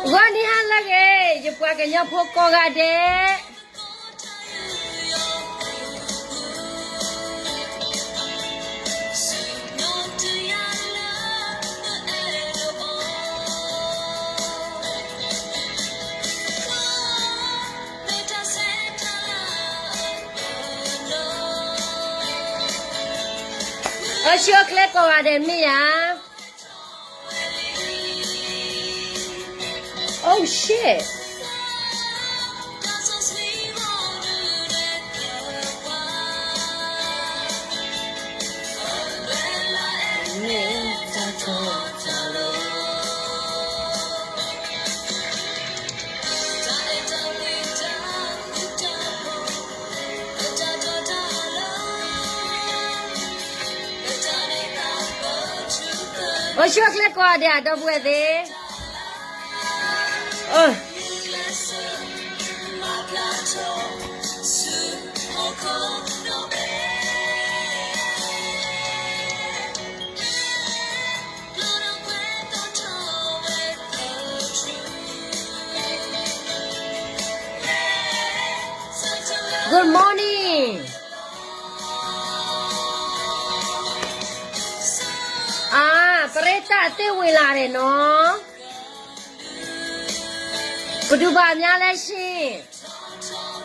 ဂီၤနံၤဟါလၢအဂ့ၤ ယပှၤကညီဖိကိးဂၤဒဲး. အၢ ဆူၣ်ချ့ကိးဂၤဒဲးမ့ၢ်ဧါ. Oh shit. အိၣ်ဆူၣ်ချ့ကိးဂၤဒဲး ဒီပုၢ်ဝဲၢ်သ့ၣ်. Good morning. အါ, ပရ့တၢ်သ့ၣ်ဝံၤလၢ်န့ၣ်နီၤ, ပဒုးဘၣ်အများလဲၣ်ဆ့. Thank you.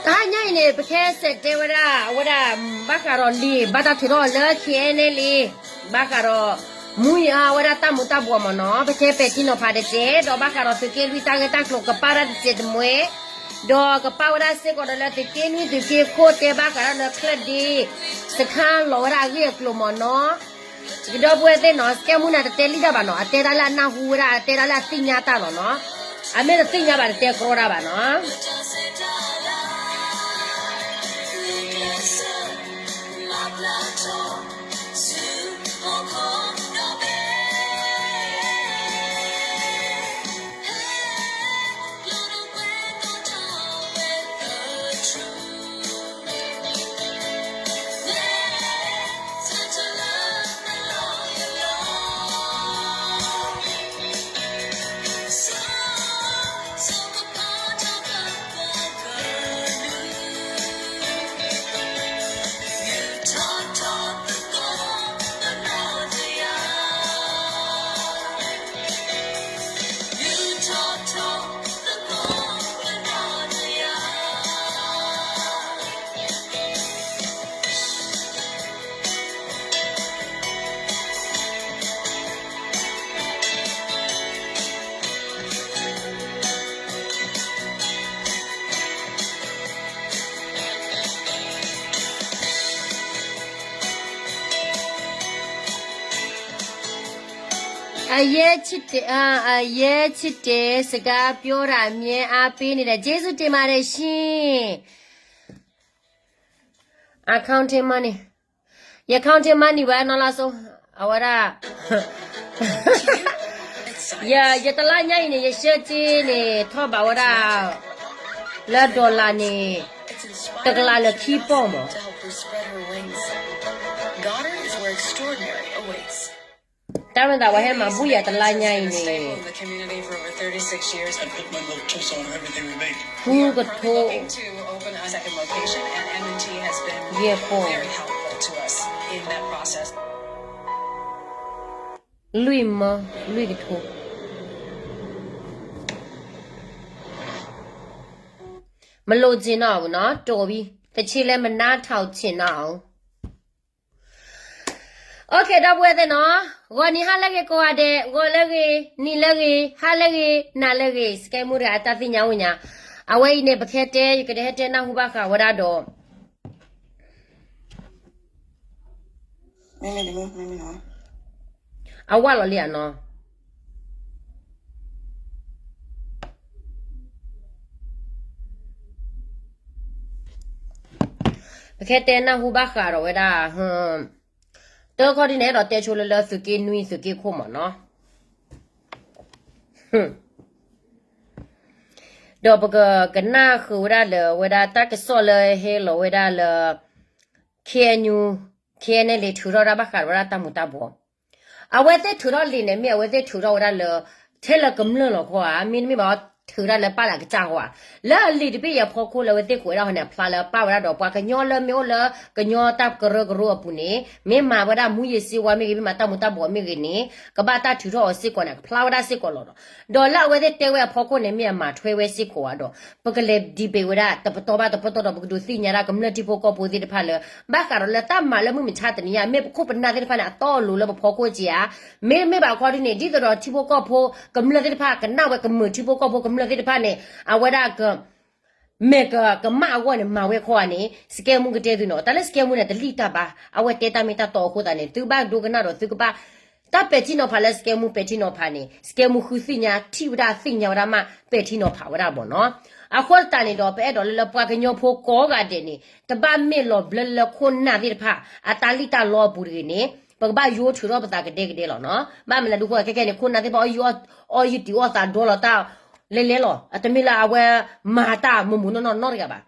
တဟါညါအံၤန့ၣ် ပခဲစဲးတဲဝဲဒၣ် အဝဲဒၣ် ဘၣ်ဃးဒီးလံာ် ဘၣ်တၢ်ထုးထီၣ်အီၤလၢ K N L A ဘၣ်ဃးဒီး မူအံၤအဝဲဒၣ်တၢ်မူၤတၢ်ဘှီးမ့ၢ်နီၤ, ပခဲပဲာ်ထံနီၤဖးတစဲး ဒီးဘၣ်ဃးဒီးသုးက့လွံၢ်တၢ်ဂ့ၢ်တၢ်ကျိၤကပာ်ဝဲဒၣ်တစဲးတမှဲ, ဒီးကပာ်ဝဲဒၣ်စ့ၢ်ကီးဒီးလၢသုးက့လွံၢ်သုးက့ခိၣ်တဲဘၣ်ဃးဒီးလၢ ချၢၣ်ဒ့ စခါလီၤဝဲဒၣ်အဂ့ၢ်အကျိၤမ့ၢ်နီၤ. ယဒီပုၢ်ဝဲၢ်သ့ၣ်နီၤ, စကဲမူနၤတတဲလံတၢ်ဘၣ်နီၤ, အတဲဒၣ်လၢအနၢ်ဟူဝဲဒၣ် အတဲဒၣ်လၢအသ့ၣ်ညါတၢ်လီၤနီၤ. အမ့ၢ်တသ့ၣ်ညါဘၣ်တတဲကြီတၢ်ဘၣ်နီၤ. A yé chitê, a yé chitê, စကားပြောတာ အမြဲအားပေးနေတဲ့ ကျေးဇူးတင်ပါတယ်ရှင်. Accounting money, ယ accounting money ဝဲနီၢ်လါစိ, အဝဲဒၣ် ယ ယတလါညါအံၤန့ၣ် ယဆၢက့န့ၣ် ထီၣ်ဘးဝဲဒၣ် လၢ dollar န့ၣ် တကလးလၢခံပီၢ်မး. တၢ်မ့ၢ်သးဝဲဟဲမၤဘူၣ်ယၤတလါညါအံၤန့ၣ် ဃုကထိ ယဲၢ်ပီၢ် လွံၢ်မၢ လွံၢ်ကထိ မလိၣ်က့ၤနီၤနီၤ တိၢ်ဝံၤ တဆ့လဲမနါထီၣ်က့ၤနီၤ. အိၣ်ခ့ ဒီပုၢ်ဝဲၢ်သ့ၣ်နီၤ, ဂီၤနံၤဟါလၢအဂ့ၤ ကိးဂၤဒဲး, ဂီၤလၢအဂ့ၤ, နံၤလၢအဂ့ၤ, ဟါလၢအဂ့ၤ, နၤလၢအဂ့ၤ, စကဲမူတဂၤအတၢ်သ့ၣ်ညါအိၣ်ညါ, အဝဲအံၤန့ၣ် ပကဟဲတဲ ယကဒဲးဟဲတဲနၢ်ဟူဘၣ်ဃးဝဲဒၣ်ဒီး အဝဲလီၤလံဧါနီၤ, ပကဟဲတဲနၢ်ဟူဘၣ်ဃးဒီးဝဲဒၣ် တခီဒ်န့ၣ် အဲၣ်ဒိးတဲဆိလၢလၢသုးက့နွံ သုးက့ခိၣ်မ့ၢ်နီၤ, ဒီးပကကနၣ်ဃုာ်ဝဲဒၣ်လၢ အဝဲဒၣ်တၢ်ကစီၣ်လၢဟဲလီၤဝဲဒၣ်လၢ ခ့ၣ်အဲၣ်ယူၣ် ခ့ၣ်အဲၣ်ယူၣ် ထုးထီၣ်ဒၣ်ဘၣ်ဃးဒီးဝဲဒၣ်တၢ်မူၤတၢ်ဘှီး, အဝဲသ့ၣ်ထုးထီၣ်လံာ်န့ၣ် မ့ၢ်အဝဲသ့ၣ်ထုးထီၣ်ဝဲဒၣ်လၢ ထဲလၢကမျၢၢ်လီၤခီဧါ, မ့တမ့ၢ်ဘၣ် ထုးဒၣ်လၢပာ်လၢအကစၢ်ဃီဧါ, လၢအလံာ်တဘ့ၣ်အံၤအဖီခိၣ်လၢအဝဲသ့ၣ်ကွဲးဒၣ်ဟီန့ၣ် အဖျါလၢပာ်ဝဲဒၣ်ဒီး ပှၤကညီလၢမ့ၢ်အိၣ်လၢကညီတၢ်ကရၢကရိအပူၤန့ၣ် မ့ၢ်မၤဝဲဒၣ်မူယံၤစ့ဝါမ့ၢ်ဂ့ၤ မ့ၢ်မၤတၢ်မူၤတၢ်ဘှီးမ့ၢ်ဂ့ၤန့ၣ် ကဘၣ်တၢ်ထုးထီၣ်အီၤစ့ၢ်ကီးန့ၣ် ကဖျါဝဲဒၣ်စ့ၢ်ကီးလီၤဒီး, ဒီးလၢအဝဲသ့ၣ်တဲဝဲအဖီခိၣ်န့ၣ် မ့ၢ်အမၤထွဲဝဲစ့ၢ်ကီးဧါဒီး ပကလဲၤဒံးဘ့ၣ်ဝဲဒၣ် တပတီၢ်ဘၣ်တပတီၢ်ဒီး ပကဒုးသ့ၣ်ညါဒၣ်ကမျၢၢ်ထံဖိကီၢ်ဖိသ့ၣ်တဖၣ်လၢ ဘၣ်ဃးဒီးလၢတၢ်မၤလၢမုၢ်မဆါတနံၤညါ မ့ၢ်ပခိၣ်ပနၢ်သ့ၣ်တဖၣ်န့ၣ် အတီအလိၤလၢပဖီခိၣ်က့ဧါ, မ့တမ့ၢ်ဘၣ်ခီဒ်န့ၣ် ဒ်သိးဒီးထံဖိကီၢ်ဖိ ကမျၢၢ်သ့ၣ်တဖၣ် ကနၣ်ဝဲကမုာ်ထံဖိကီၢ်ဖိကမျၢၢ်သ့ၣ်တဖၣ်န့ၣ် အဝဲဒၣ်က မဲာ်ကကမၣ်အဂီၢ်န့ၣ် မၤဝဲခီဧါန့ၣ် စကဲမူကတဲသုနီၤ, တၢ်လၢစကဲမူန့ၣ် တလံၣ်တၢ်ဘၣ်, အဝဲတဲတၢ်မ့ၢ်တၢ်တီအဃိသတးန့ၣ် သုဘၣ်ဒိကနၣ်ဒီးသုကဘၣ် တၢ်ပဲာ်ထံနီၤဖးလၢစကဲမူပဲာ်ထံနီၤဖးန့ၣ် စကဲမူဃုသ့ၣ်ညါ ထံၣ်ဝဲဒၣ်သ့ၣ်ညါဝဲဒၣ်မး ပဲာ်ထံနီၤဖးဝဲဒၣ်ဘၣ်နီၤ, အဃိသတးန့ၣ်ဒီး ပအဲၣ်ဒိးလၢလၢပှၤကညီဖိကိးဂၤဒဲးန့ၣ် တဘၣ်မ့ၢ်လီၤဘျၢလၢခိၣ်နၢ်သ့ၣ်တဖၣ် အတၢ်လံၣ်တၢ်လီအပူၤတဂ့ၤန့ၣ် ပကဘၣ်ယိထုးထီၣ်ပသးကဒဲကဒဲလီၤနီၤ, ဘၣ်မနုၤဒုးဃိ ခဲခဲန့ၣ် ခိၣ်နၢ်သ့ၣ်တဖၣ် အီၣ်ယုၢ်တံၢ်အီၣ်သးဒီလီၤတၢ် လဲၤလဲၤလီၤ, အတမ့ၢ်လၢအဝဲမၤတၢ်မိၢ်မိၢ်နီၢ်နီၢ်နီတဂၤဘၣ်.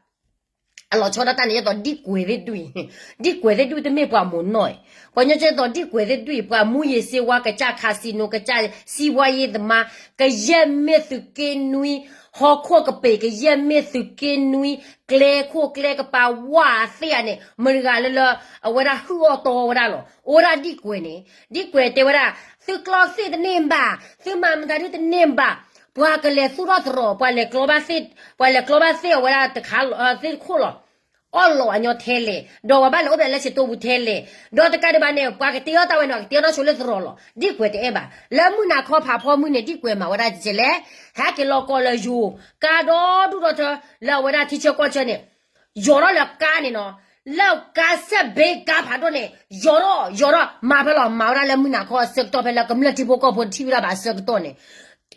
အလီၤဆီဒၣ်တၢ်န့ၣ် ယသိးဒံၣ်ကွဲၤသ့ၣ်ဒူၣ်အံၤ, ဒံၣ်ကွဲၤသ့ၣ်ဒူၣ်တမ့ၢ်ပှၤမိၢ်နီၢ်အံၤ, ပှၤညီကဲသိးဒံၣ်ကွဲၤသ့ၣ်ဒူၣ်အံၤ ပှၤမူယံၤစ့ဝါ ကစၢ်ခါစံနိ ကစၢ်စံဝါယ့သမါ ကယဲၢ်မ့ၢ်သုးက့နွံ ဟီၣ်ခိၣ်ကပ့ၤ ကယဲၢ်မ့ၢ်သုးက့နွံ ကျဲခိၣ်ကျဲကပၤဝါသ့ၣ်ဧါန့ၣ် မတၤတဂၤလၢလၢ အဝဲဒၣ်ဟုၣ်အီၣ်တီဝဲဒၣ်လီၤ. အိၣ်ဝဲဒၣ်ဒံၣ်ကွဲၤန့ၣ်, ဒံၣ်ကွဲၤတဲဝဲဒၣ် သုကျီသ့ၣ်တန့ၢ်ဘၣ်, သုမၤမတၤဒုတန့ၢ်ဘၣ်, ပှၤကလဲၤသူၣ်ထီၣ်သရိာ် ပှၤလဲၤကျီဘၣ်သ့ၣ်, ပှၤလဲၤကျီဘၣ်သ့ၣ်အဝဲဒၣ်တခါသ့ၣ်တခိၣ်လီၤ. အီၣ်လီၤအညီထဲလဲၣ်, ဒီးပှၤဘၣ်လဲၤအိၣ်ဖဲလၢစတိပူၤထဲလဲၣ်, ဒီးတကးဒံးဘၣ်န့ၣ် ပှၤကတ့အီၣ်တၢ်ဝဲန့ၣ် ကတ့အီၣ်တၢ်ဆိလၢသရိာ်လီၤ. ဒံၣ်ကွဲၤတအဲၣ်ဘၣ်. လၢမုၢ်နၤခီဖးဖီမုၢ်န့ၣ် ဒံၣ်ကွဲၤမၤဝဲဒၣ်ကဲလဲၣ်, ဟဲက့ၤလီၤကီၢ်လၢယိၤ, ကါဒီဒူၣ်ဒီထၢ လၢအဝဲဒၣ်ထံဆၢကီၢ်ဆၢန့ၣ် ယီၤထီၣ်လၢကါန့ၣ်နီၤ, လၢကါစဲးဘ့ကါဖးဒိၣ်န့ၣ် ယီၤထီၣ် ယီၤထီၣ် မၤဖဲလီၤ မၤဝဲဒၣ်လၢမုၢ်နၤခီအဆၢကတီၢ် ဖဲလၢကမျၢၢ်ထံဖိကီၢ်ဖိတထံၣ်ဝဲဒၣ်ဘၣ်အဆၢကတီၢ်န့ၣ်,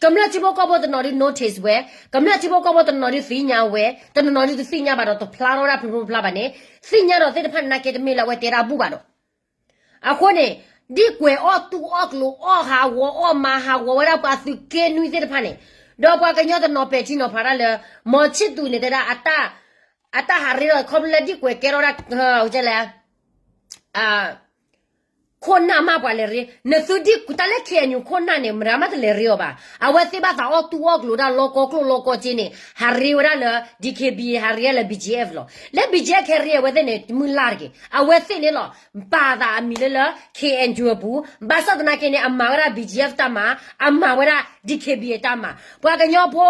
ကမျၢၢ်ထံဖိကီၢ်ဖိတနီၤဒုး notice ဝဲ, ကမျၢၢ်ထံဖိကီၢ်ဖိတနီၤဒုးသ့ၣ်ညါဝဲ, တနီၤနီၤဒုးတသ့ၣ်ညါဘၣ်ဒီး တဖျါထီၣ်ဝဲဒၣ်ဖျိဖျိဖျါဖျါဘၣ်န့ၣ်, သ့ၣ်ညါဒီးသ့ၣ်တဖၣ်န့ၣ် နာ်က့တမ့ၢ်လၢအဝဲတဲဒၣ်ဘူၣ်ဘၣ်ဒီး အဃိန့ၣ် ဒ်ကွဲးအီၣ်တူၢ်အီၣ်ကျိၤအီၣ်ဟးဂီၤအီၣ်မၤဟးဂီၤဝဲဒၣ်ပှၤသုးက့နွံသ့ၣ်တဖၣ်န့ၣ်, ဒီးပှၤကညီတနီၤပဲာ်ထံနီၤဖးဒၣ်လၢ မီၤဆံၣ်သူးန့ၣ်တဲဒၣ် အတၢ်ဟးရ့ဒီးခီဖျိလၢဒ်ကွဲးကဲထီၣ်ဒၣ် လဲၣ် ခိၣ်နၢ်မးပှၤလဲၤရ့, နသုဒ်တၢ်လၢ ခ့ၣ်အဲၣ်ယူၣ် ခိၣ်နၢ်န့ၣ် မတၤမးတလဲၤရ့အီၤဘၣ်. အဝဲသ့ၣ်ဘၣ်သးအီၣ်တူၢ်အီၣ်ကျိၤဒၣ်လီကီကျိၣ်လီကီစ့န့ၣ် ဟးရ့ဝဲဒၣ်လၢ DKBA ဟးရ့လၢ BGF လီၤ. လၢ BGF ခဲရ့အဝဲသ့ၣ်န့ၣ် တမုၢ်လၢ်တက့ၢ်. အဝဲသ့ၣ်န့ၣ်လီၤ ပာ်သးအမံၤလၢလၢ ခ့ၣ်အဲၣ်ယူၣ် အပူၤ, ဘၣ်ဆၣ်သနာ်က့န့ၣ် အမၤဝဲဒၣ် BGF တၢ်မၤ, အမၤဝဲဒၣ် DKBA တၢ်မၤ. ပှၤကညီဖိ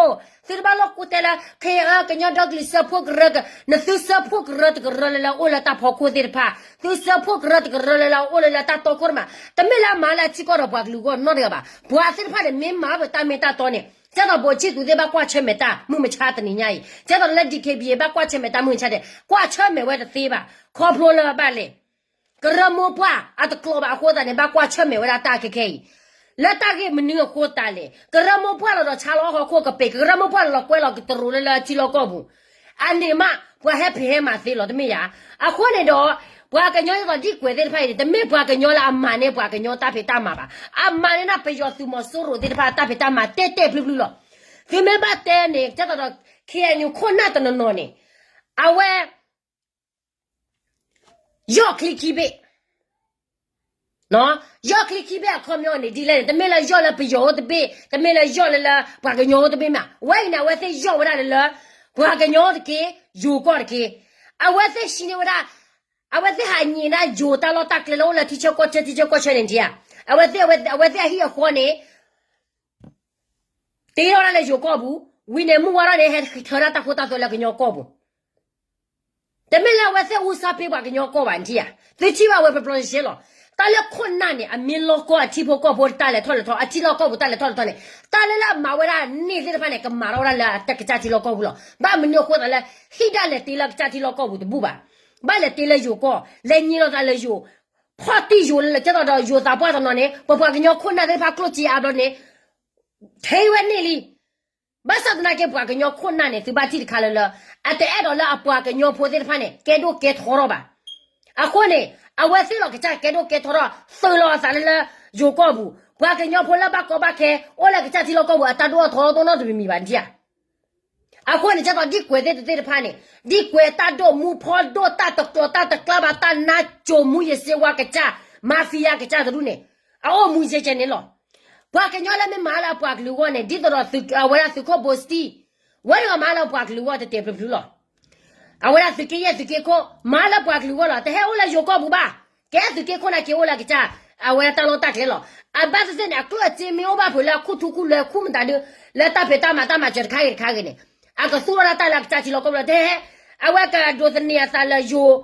သုတဘၣ်လိာ်ကွဲတဲလၢ ခ့ၣ်အဲၣ် ကညီဒီကလုာ်စၢဖှိၣ်ကရၢ, နသုစၢဖှိၣ်ကရၢတကရၢလၢလၢအိၣ်လၢတၢ်ဖီခိၣ်သ့ၣ်တဖၣ်, သုစၢဖှိၣ်ကရၢတကရၢလၢလၢအိၣ်လၢလၢတၢ်တီခိၣ်တမး, တမ့ၢ်လၢအမၤလၢအထံကီၢ်ဒီးပှၤကလုာ်အဂီၢ်နီတဂၤဘၣ်. ပှၤသ့ၣ်တဖၣ်န့ၣ် မ့ၢ်မၤဝဲတၢ်မ့ၢ်တၢ်တီန့ၣ် ကဲသိး ဗိုလ်ချစ်သူ သ့ၣ်ဘၣ်ကွၢ်ဆၢၣ်မဲာ်တၢ်မုၢ်မဆါတနံၤညါအံၤ, ကဲသိးလၢ DKBA ဘၣ်ကွၢ်ဆၢၣ်မဲာ်တၢ်မုၢ်မဆါဒဲး ကွၢ်ဆၢၣ်မဲာ်ဝဲတသ့ဘၣ်. ခီဖျိလၢဘၣ်လဲၣ် ကရၢမိၢ်ပှၢ်အတကျိၤဘၣ်အဃိသတးန့ၣ် ဘၣ်ကွၢ်ဆၢၣ်မဲာ်ဝဲဒၣ်တၢ်ခဲခဲအံၤ, လၢတၢ်ဂ့ၢ်မနုၤအဃိသတးလဲၣ်. ကရၢမိၢ်ပှၢ်လီၤဒီးဆါလီၤဟီၣ်ခိၣ်ကပ့ၤ, ကရၢမိၢ်ပှၢ်လီၤကွဲလီၤကတရိးလၢလၢထံလီၢ်ကီၢ်ပူၤ, အန့ၣ်မး ပှၤဟဲဖံးဟဲမၤသ့လီၤ တမ့ၢ်ဧါ. အဃိန့ၣ်ဒီး ပှၤကညီဒ်သိးဒ်ကွဲးသ့ၣ်တဖၣ်အံၤန့ၣ် တမ့ၢ်ပှၤကညီလၢအမၤန့ၢ်ပှၤကညီတၢ်ဖံးတၢ်မၤဘၣ်. အမၤန့ၢ်ဒၣ်ပယီၤသုးမီၤစိရိၤသ့ၣ်တဖၣ်တၢ်ဖံးတၢ်မၤတဲတဲဖျုဖျုလီၤ. သုမ့ၢ်ဘၣ်တဲန့ၣ် ကဲသိးဒီး ခ့ၣ်အဲၣ်ယူၣ် ခိၣ်နၢ်တနီၤနီၤန့ၣ် အဝဲ ယီၢ်ချံခံဘ့ၣ်, ယီၢ်ချံခံဘ့ၣ်အခီပညီန့ၣ် ဒ်လဲၣ်န့ၣ် တမ့ၢ်လၢယီၢ်လၢပယီၤအိၣ်တဘ့ၣ်, တမ့ၢ်လၢယီၢ်လၢလၢပှၤကညီအိၣ်တဘ့ၣ်မး. ဝဲအံၤန့ၣ် အဝဲသ့ၣ်ယီၢ်ဝဲဒၣ်လၢလၢ ပှၤကညီအိၣ်တက့ၢ်, ယိၤကီၢ်တက့ၢ်. အဝဲသ့ၣ်ဟံးန့ၢ်ဝဲဒၣ်, အဝဲသ့ၣ်ဟးညံးဒၣ်ယိၤတၢ်လီၢ်တၢ်ကျဲလၢအိၣ်လၢထံဆၢကီၢ်ဆၢ ထံဆၢကီၢ်ဆၢန့ၣ်ဒံးဧါ. အဝဲသ့ၣ်, အဝဲသ့ၣ်အဟံၣ်အဃီန့ၣ် တ့ထီၣ်ဒၣ်လၢယိၤကီၢ်ပူၤ, ဝံၤန့ၣ်မုၢ်ဝါထီၣ်န့ၣ် ဟဲထၢဒၣ်တၢ်ခိတၢ်သွဲလၢကညီကီၢ်ပူၤ. တမ့ၢ်လၢအဝဲသ့ၣ်အူစၢ်ပ့ၤပှၤကညီကီၢ်ဘၣ် နထံၣ်ဧါ. သုထံၣ်ဘၣ်ဝဲပျီပျီရှဲရှဲလီၤ. တၢ်လၢခိၣ်နၢ်န့ၣ် အမ့ၢ်လီၢ်ကီၢ်အထံဖိကီၢ်ဖိတၢ်လဲၤထီၣ်လဲၤထီ အထံလီၢ်ကီၢ်ပူၤတၢ်လဲၤထီၣ်လဲၤထီန့ၣ် တၢ်လၢလၢအမၤဝဲဒၣ်န့ၣ်သ့ၣ်တဖၣ်န့ၣ် ကမၤထီၣ်ဝဲဒၣ်လၢအတၢ်ကစၢ်ထံလီၢ်ကီၢ်ပူၤလီၤ. ဘၣ်မနုၤအဃိသးလၢ ဟံၣ်ဒၣ်လဲၤတ့လၢကစၢ်ထံလီၢ်ကီၢ်ပူၤတဘူၣ်ဘၣ်. ဘၣ်လဲၤတ့လၢယိၤကီၢ် လဲၤညံးလိာ်သးလၢယိၤ ဖီၣ်တံၢ်ယိၤလၢကဲသိးဒီးယိၤသးပှၢ်တနီၤန့ၣ် ပပှၤကညီခိၣ်နၢ်သ့ၣ်တဖၣ်ကျိၣ်စ့အါဘျီန့ၣ် ထဲဝဲန့ၣ်လံ. ဘၣ်ဆၣ်သနာ်က့ ပှၤကညီခိၣ်နၢ်န့ၣ် သုဘၣ်ထံၣ်တခါလၢလၢ အတအဲၣ်ဒိးလၢအပှၤကညီဖိသ့ၣ်တဖၣ်န့ၣ် ကဲဒိၣ်ကဲထီထီၣ်ဘၣ်. အဃိန့ၣ် အဝဲသ့ၣ်လီၤကစၢ်ကဲဒိၣ်ကဲထီထီၣ် သုးလီၤအသးလၢလၢယိၤကီၢ်ပူၤ ပှၤကညီဖိလၢဘၣ်ကီဘၣ်ခဲ အိၣ်လၢကစၢ်ထံလီၢ်ကီၢ်ပူၤ အတၢ်ဒိၣ်ထီၣ်ထီထီၣ်နီတမံၤမံၤဘၣ်ဒ်ဧါ. အဃိန့ၣ် ကဲသိးဒ်ကွဲးသ့ၣ်တသ့ၣ်တဖၣ်န့ၣ် ဒ်ကွဲးတၢ်ဒိၣ်မူဖီဒိၣ်တၢ်တကျိၤတၢ်တကျါဘၣ် တၢ်နါကိၤမူယစ့ဝါကစၢ် mafia ကစၢ်တဒူၣ်န့ၣ် အအိၣ်မူယဲကဲန့ၣ်လီၤ. ပှၤကညီလၢမ့ၢ်မၤလၢအပှၤကလုာ်အဂီၢ်န့ၣ် ဒ်သိးဒီးအဝဲဒၣ်သုးခိၣ်ဘိစတံ ဝဲတဂၤမၤလၢပှၤကလုာ်အဂီၢ်တတဲာ်ဖျုးဖျုးလီၤ. အဝဲဒၣ်သုးက့ယဲၢ်သုးက့ခိၣ် မၤလၢပှၤကလုာ်အဂီၢ်လီၤ. တဟဲအိၣ်လၢယိၤကီၢ်ပူၤဘၣ်. ကဲသုးက့ခိၣ်နာ်က့ၤအိၣ်လၢကစၢ် အဝဲဒၣ်တၢ်လီၢ်တၢ်ကျဲလီၤ. အဘၣ်သ့ၣ်သ့ၣ်န့ၣ် အကျိၣ်အစ့မ့ၢ်အိၣ်ဘၣ်ဖုးလၢခူၣ်ထူခူၣ်လွဲခူၣ်မတၤဒု လၢတၢ်ဖံးတၢ်မၤတၢ်မၤစၢၤတခါဂ့ၤတခါဂ့ၤန့ၣ် အကသူၣ်ထီၣ်ဒၣ်တၢ်လၢအကစၢ်ထံလီၢ်ကီၢ်ပူၤလီၤ. တဟဲ အဝဲကဒိးသန့ၤအသးလၢယိၤ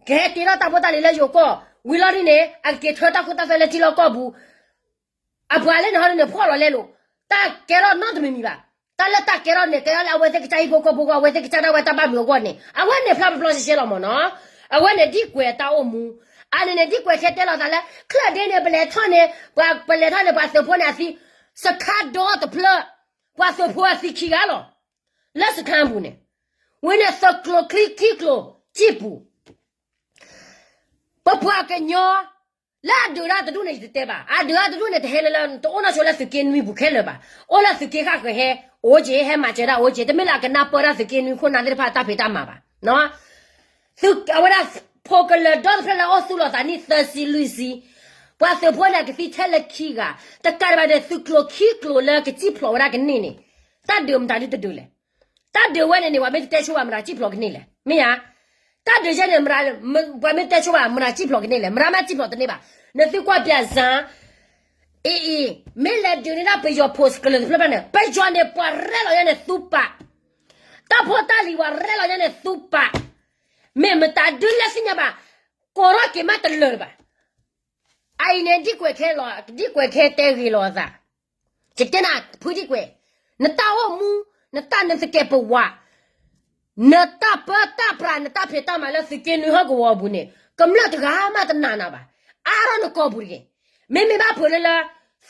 ကဟဲတ့ထီၣ်တၢ်ဖိတၢ်လံၤလၢယိၤကီၢ် ဝံၤလီၤဒ်န့ၣ် အကက့ၤထၢတၢ်ခိတၢ်သွဲလၢထံလီၢ်ကီၢ်ပူၤ အပှၤလၢန့ၣ်ဟီဒ်န့ၣ် ဖှီၣ်လီၤလဲလိာ် တၢ်ကဲထီၣ်နီတမံၤမံၤဘၣ်. တၢ်လၢတၢ်ကဲထီၣ်န့ၣ် ကဲထီၣ်လၢအဝဲသ့ၣ်ကစၢ်ဟံၣ်ဖိဃီဖိအဂီၢ် အဝဲသ့ၣ်ကစၢ်ဒၣ်ဝဲတၢ်ဘၣ်ဘျုးအဂီၢ်န့ၣ် အဝဲန့ၣ်ဖျါပျီရှဲရှဲလီၤမ့ၢ်နီၤ. အဝဲန့ၣ်ဒ်ကွဲးတၢ်အိၣ်မူ အန့ၣ်န့ၣ် ဒ်ကွဲးခဲတဲလီၤသးလၢ ချၢၣ်ဒ့န့ၣ် ပလဲၤထီၣ်န့ၣ် ပလဲၤထီၣ်န့ၣ် ပှၤသုးဖိန့ၣ်အသံ စခါဒီတဖျၢၣ် ပှၤသုးဖိအသံခံဂၤလီၤ လၢစခါပူၤန့ၣ် ဝဲန့ၣ်သၢကျိၤချံခံကျိၤ ကံၢ်ပူၤ ပပှၤကညီ လၢအဒုးတၢ်တဒူၣ်န့ၣ် ယတတဲဘၣ်. အဒုးတၢ်တဒူၣ်န့ၣ် တဟဲလၢလၢ တအိၣ်နီၢ်ဆိလၢသုးက့နွံပူၤခဲလၢာ်ဘၣ်. အိၣ်လၢသုးက့ဃၣ်ဃၢၤဟဲ အိၣ်က့ၤ ဟဲမၤစၢၤဒၣ်အိၣ်က့ၤ တမ့ၢ်လၢအကနၢ်ပၢၢ်ဒၣ်သုးက့နွံခိၣ်နၢ်သ့ၣ်တဖၣ်တၢ်ဖံးတၢ်မၤဘၣ်. အဝဲဒၣ် ဖိကလၢၤဒီတဖျၢၣ်လၢအအိၣ်သူၣ်လီၤသးနံၣ်သၢဆံလွံၢ်ဆံ ပှၤသုးဖိန့ၣ် အကသံထဲလၢခံဂၤ တကးဒံးဘၣ်န့ၣ် သုးကျိၤခံကျိၤလၢကစံၣ်ဖျိးဝဲဒၣ်ကန့ၢ်န့ၣ် တၢ်ဒုးမတၤဒုတဒုးလဲၣ်. တၢ်ဒုးဝဲန့ၣ်န့ၣ် ပှၤမ့ၢ်တတဲဆိဘၣ်မတၤစံၣ်ဖျိးကန့ၢ်လဲၣ် မ့ၢ်ဧါ. တၢ်ဒုးယဲန့ၣ် ပှၤမ့ၢ်တဲဆိဘၣ်မတၤစံၣ်ဖျိးကန့ၢ်လဲၣ် မတၤမ့ၢ်စံၣ်ဖျိးတန့ၢ်ဘၣ်. နသုကွၢ်ပၠးစၢ် အံၤအံၤ မ့ၢ်လဲၤဒုးန့ၢ်ဒၣ်ပယီၤဖိးစကလၢၤတဖျၢၣ်ဖျၢၣ်န့ၣ် ပယီၤန့ၣ် ပှၤရဲၣ်လီၤညါန့ၣ်သူပာ် တၢ်ဖိတၢ်လံၤပှၤရဲၣ်လီၤညါန့ၣ်သူပာ် မ့ၢ်မတၤဒုလဲၣ်သ့ၣ်ညါဘၣ် ကိးထီၣ်က့ၤမးတလၢာ်လၢၤဘၣ်. အအံၤန့ၣ် ဒ်ကွဲးခဲလီၤ ဒ်ကွဲးခဲတဲဂ့ၤလီၤအသး ယတဲနၤ ဖုဒ်ကွဲး နတၢ်အိၣ်မူ နတၢ်နသကဲးပဝး နတၢ်ပၢတၢ်ပြး နတၢ်ဖံးတၢ်မၤလၢသုးက့နွံဟီၣ်ကဝီၤအပူၤန့ၣ် ကမျၢၢ်တဂၤမးတနာ်နၤဘၣ်. အါထီၣ်နကိာ်ပူၤတဂ့ၤ. မ့မ့ၢ်ဘၣ်ဖုးလၢလၢ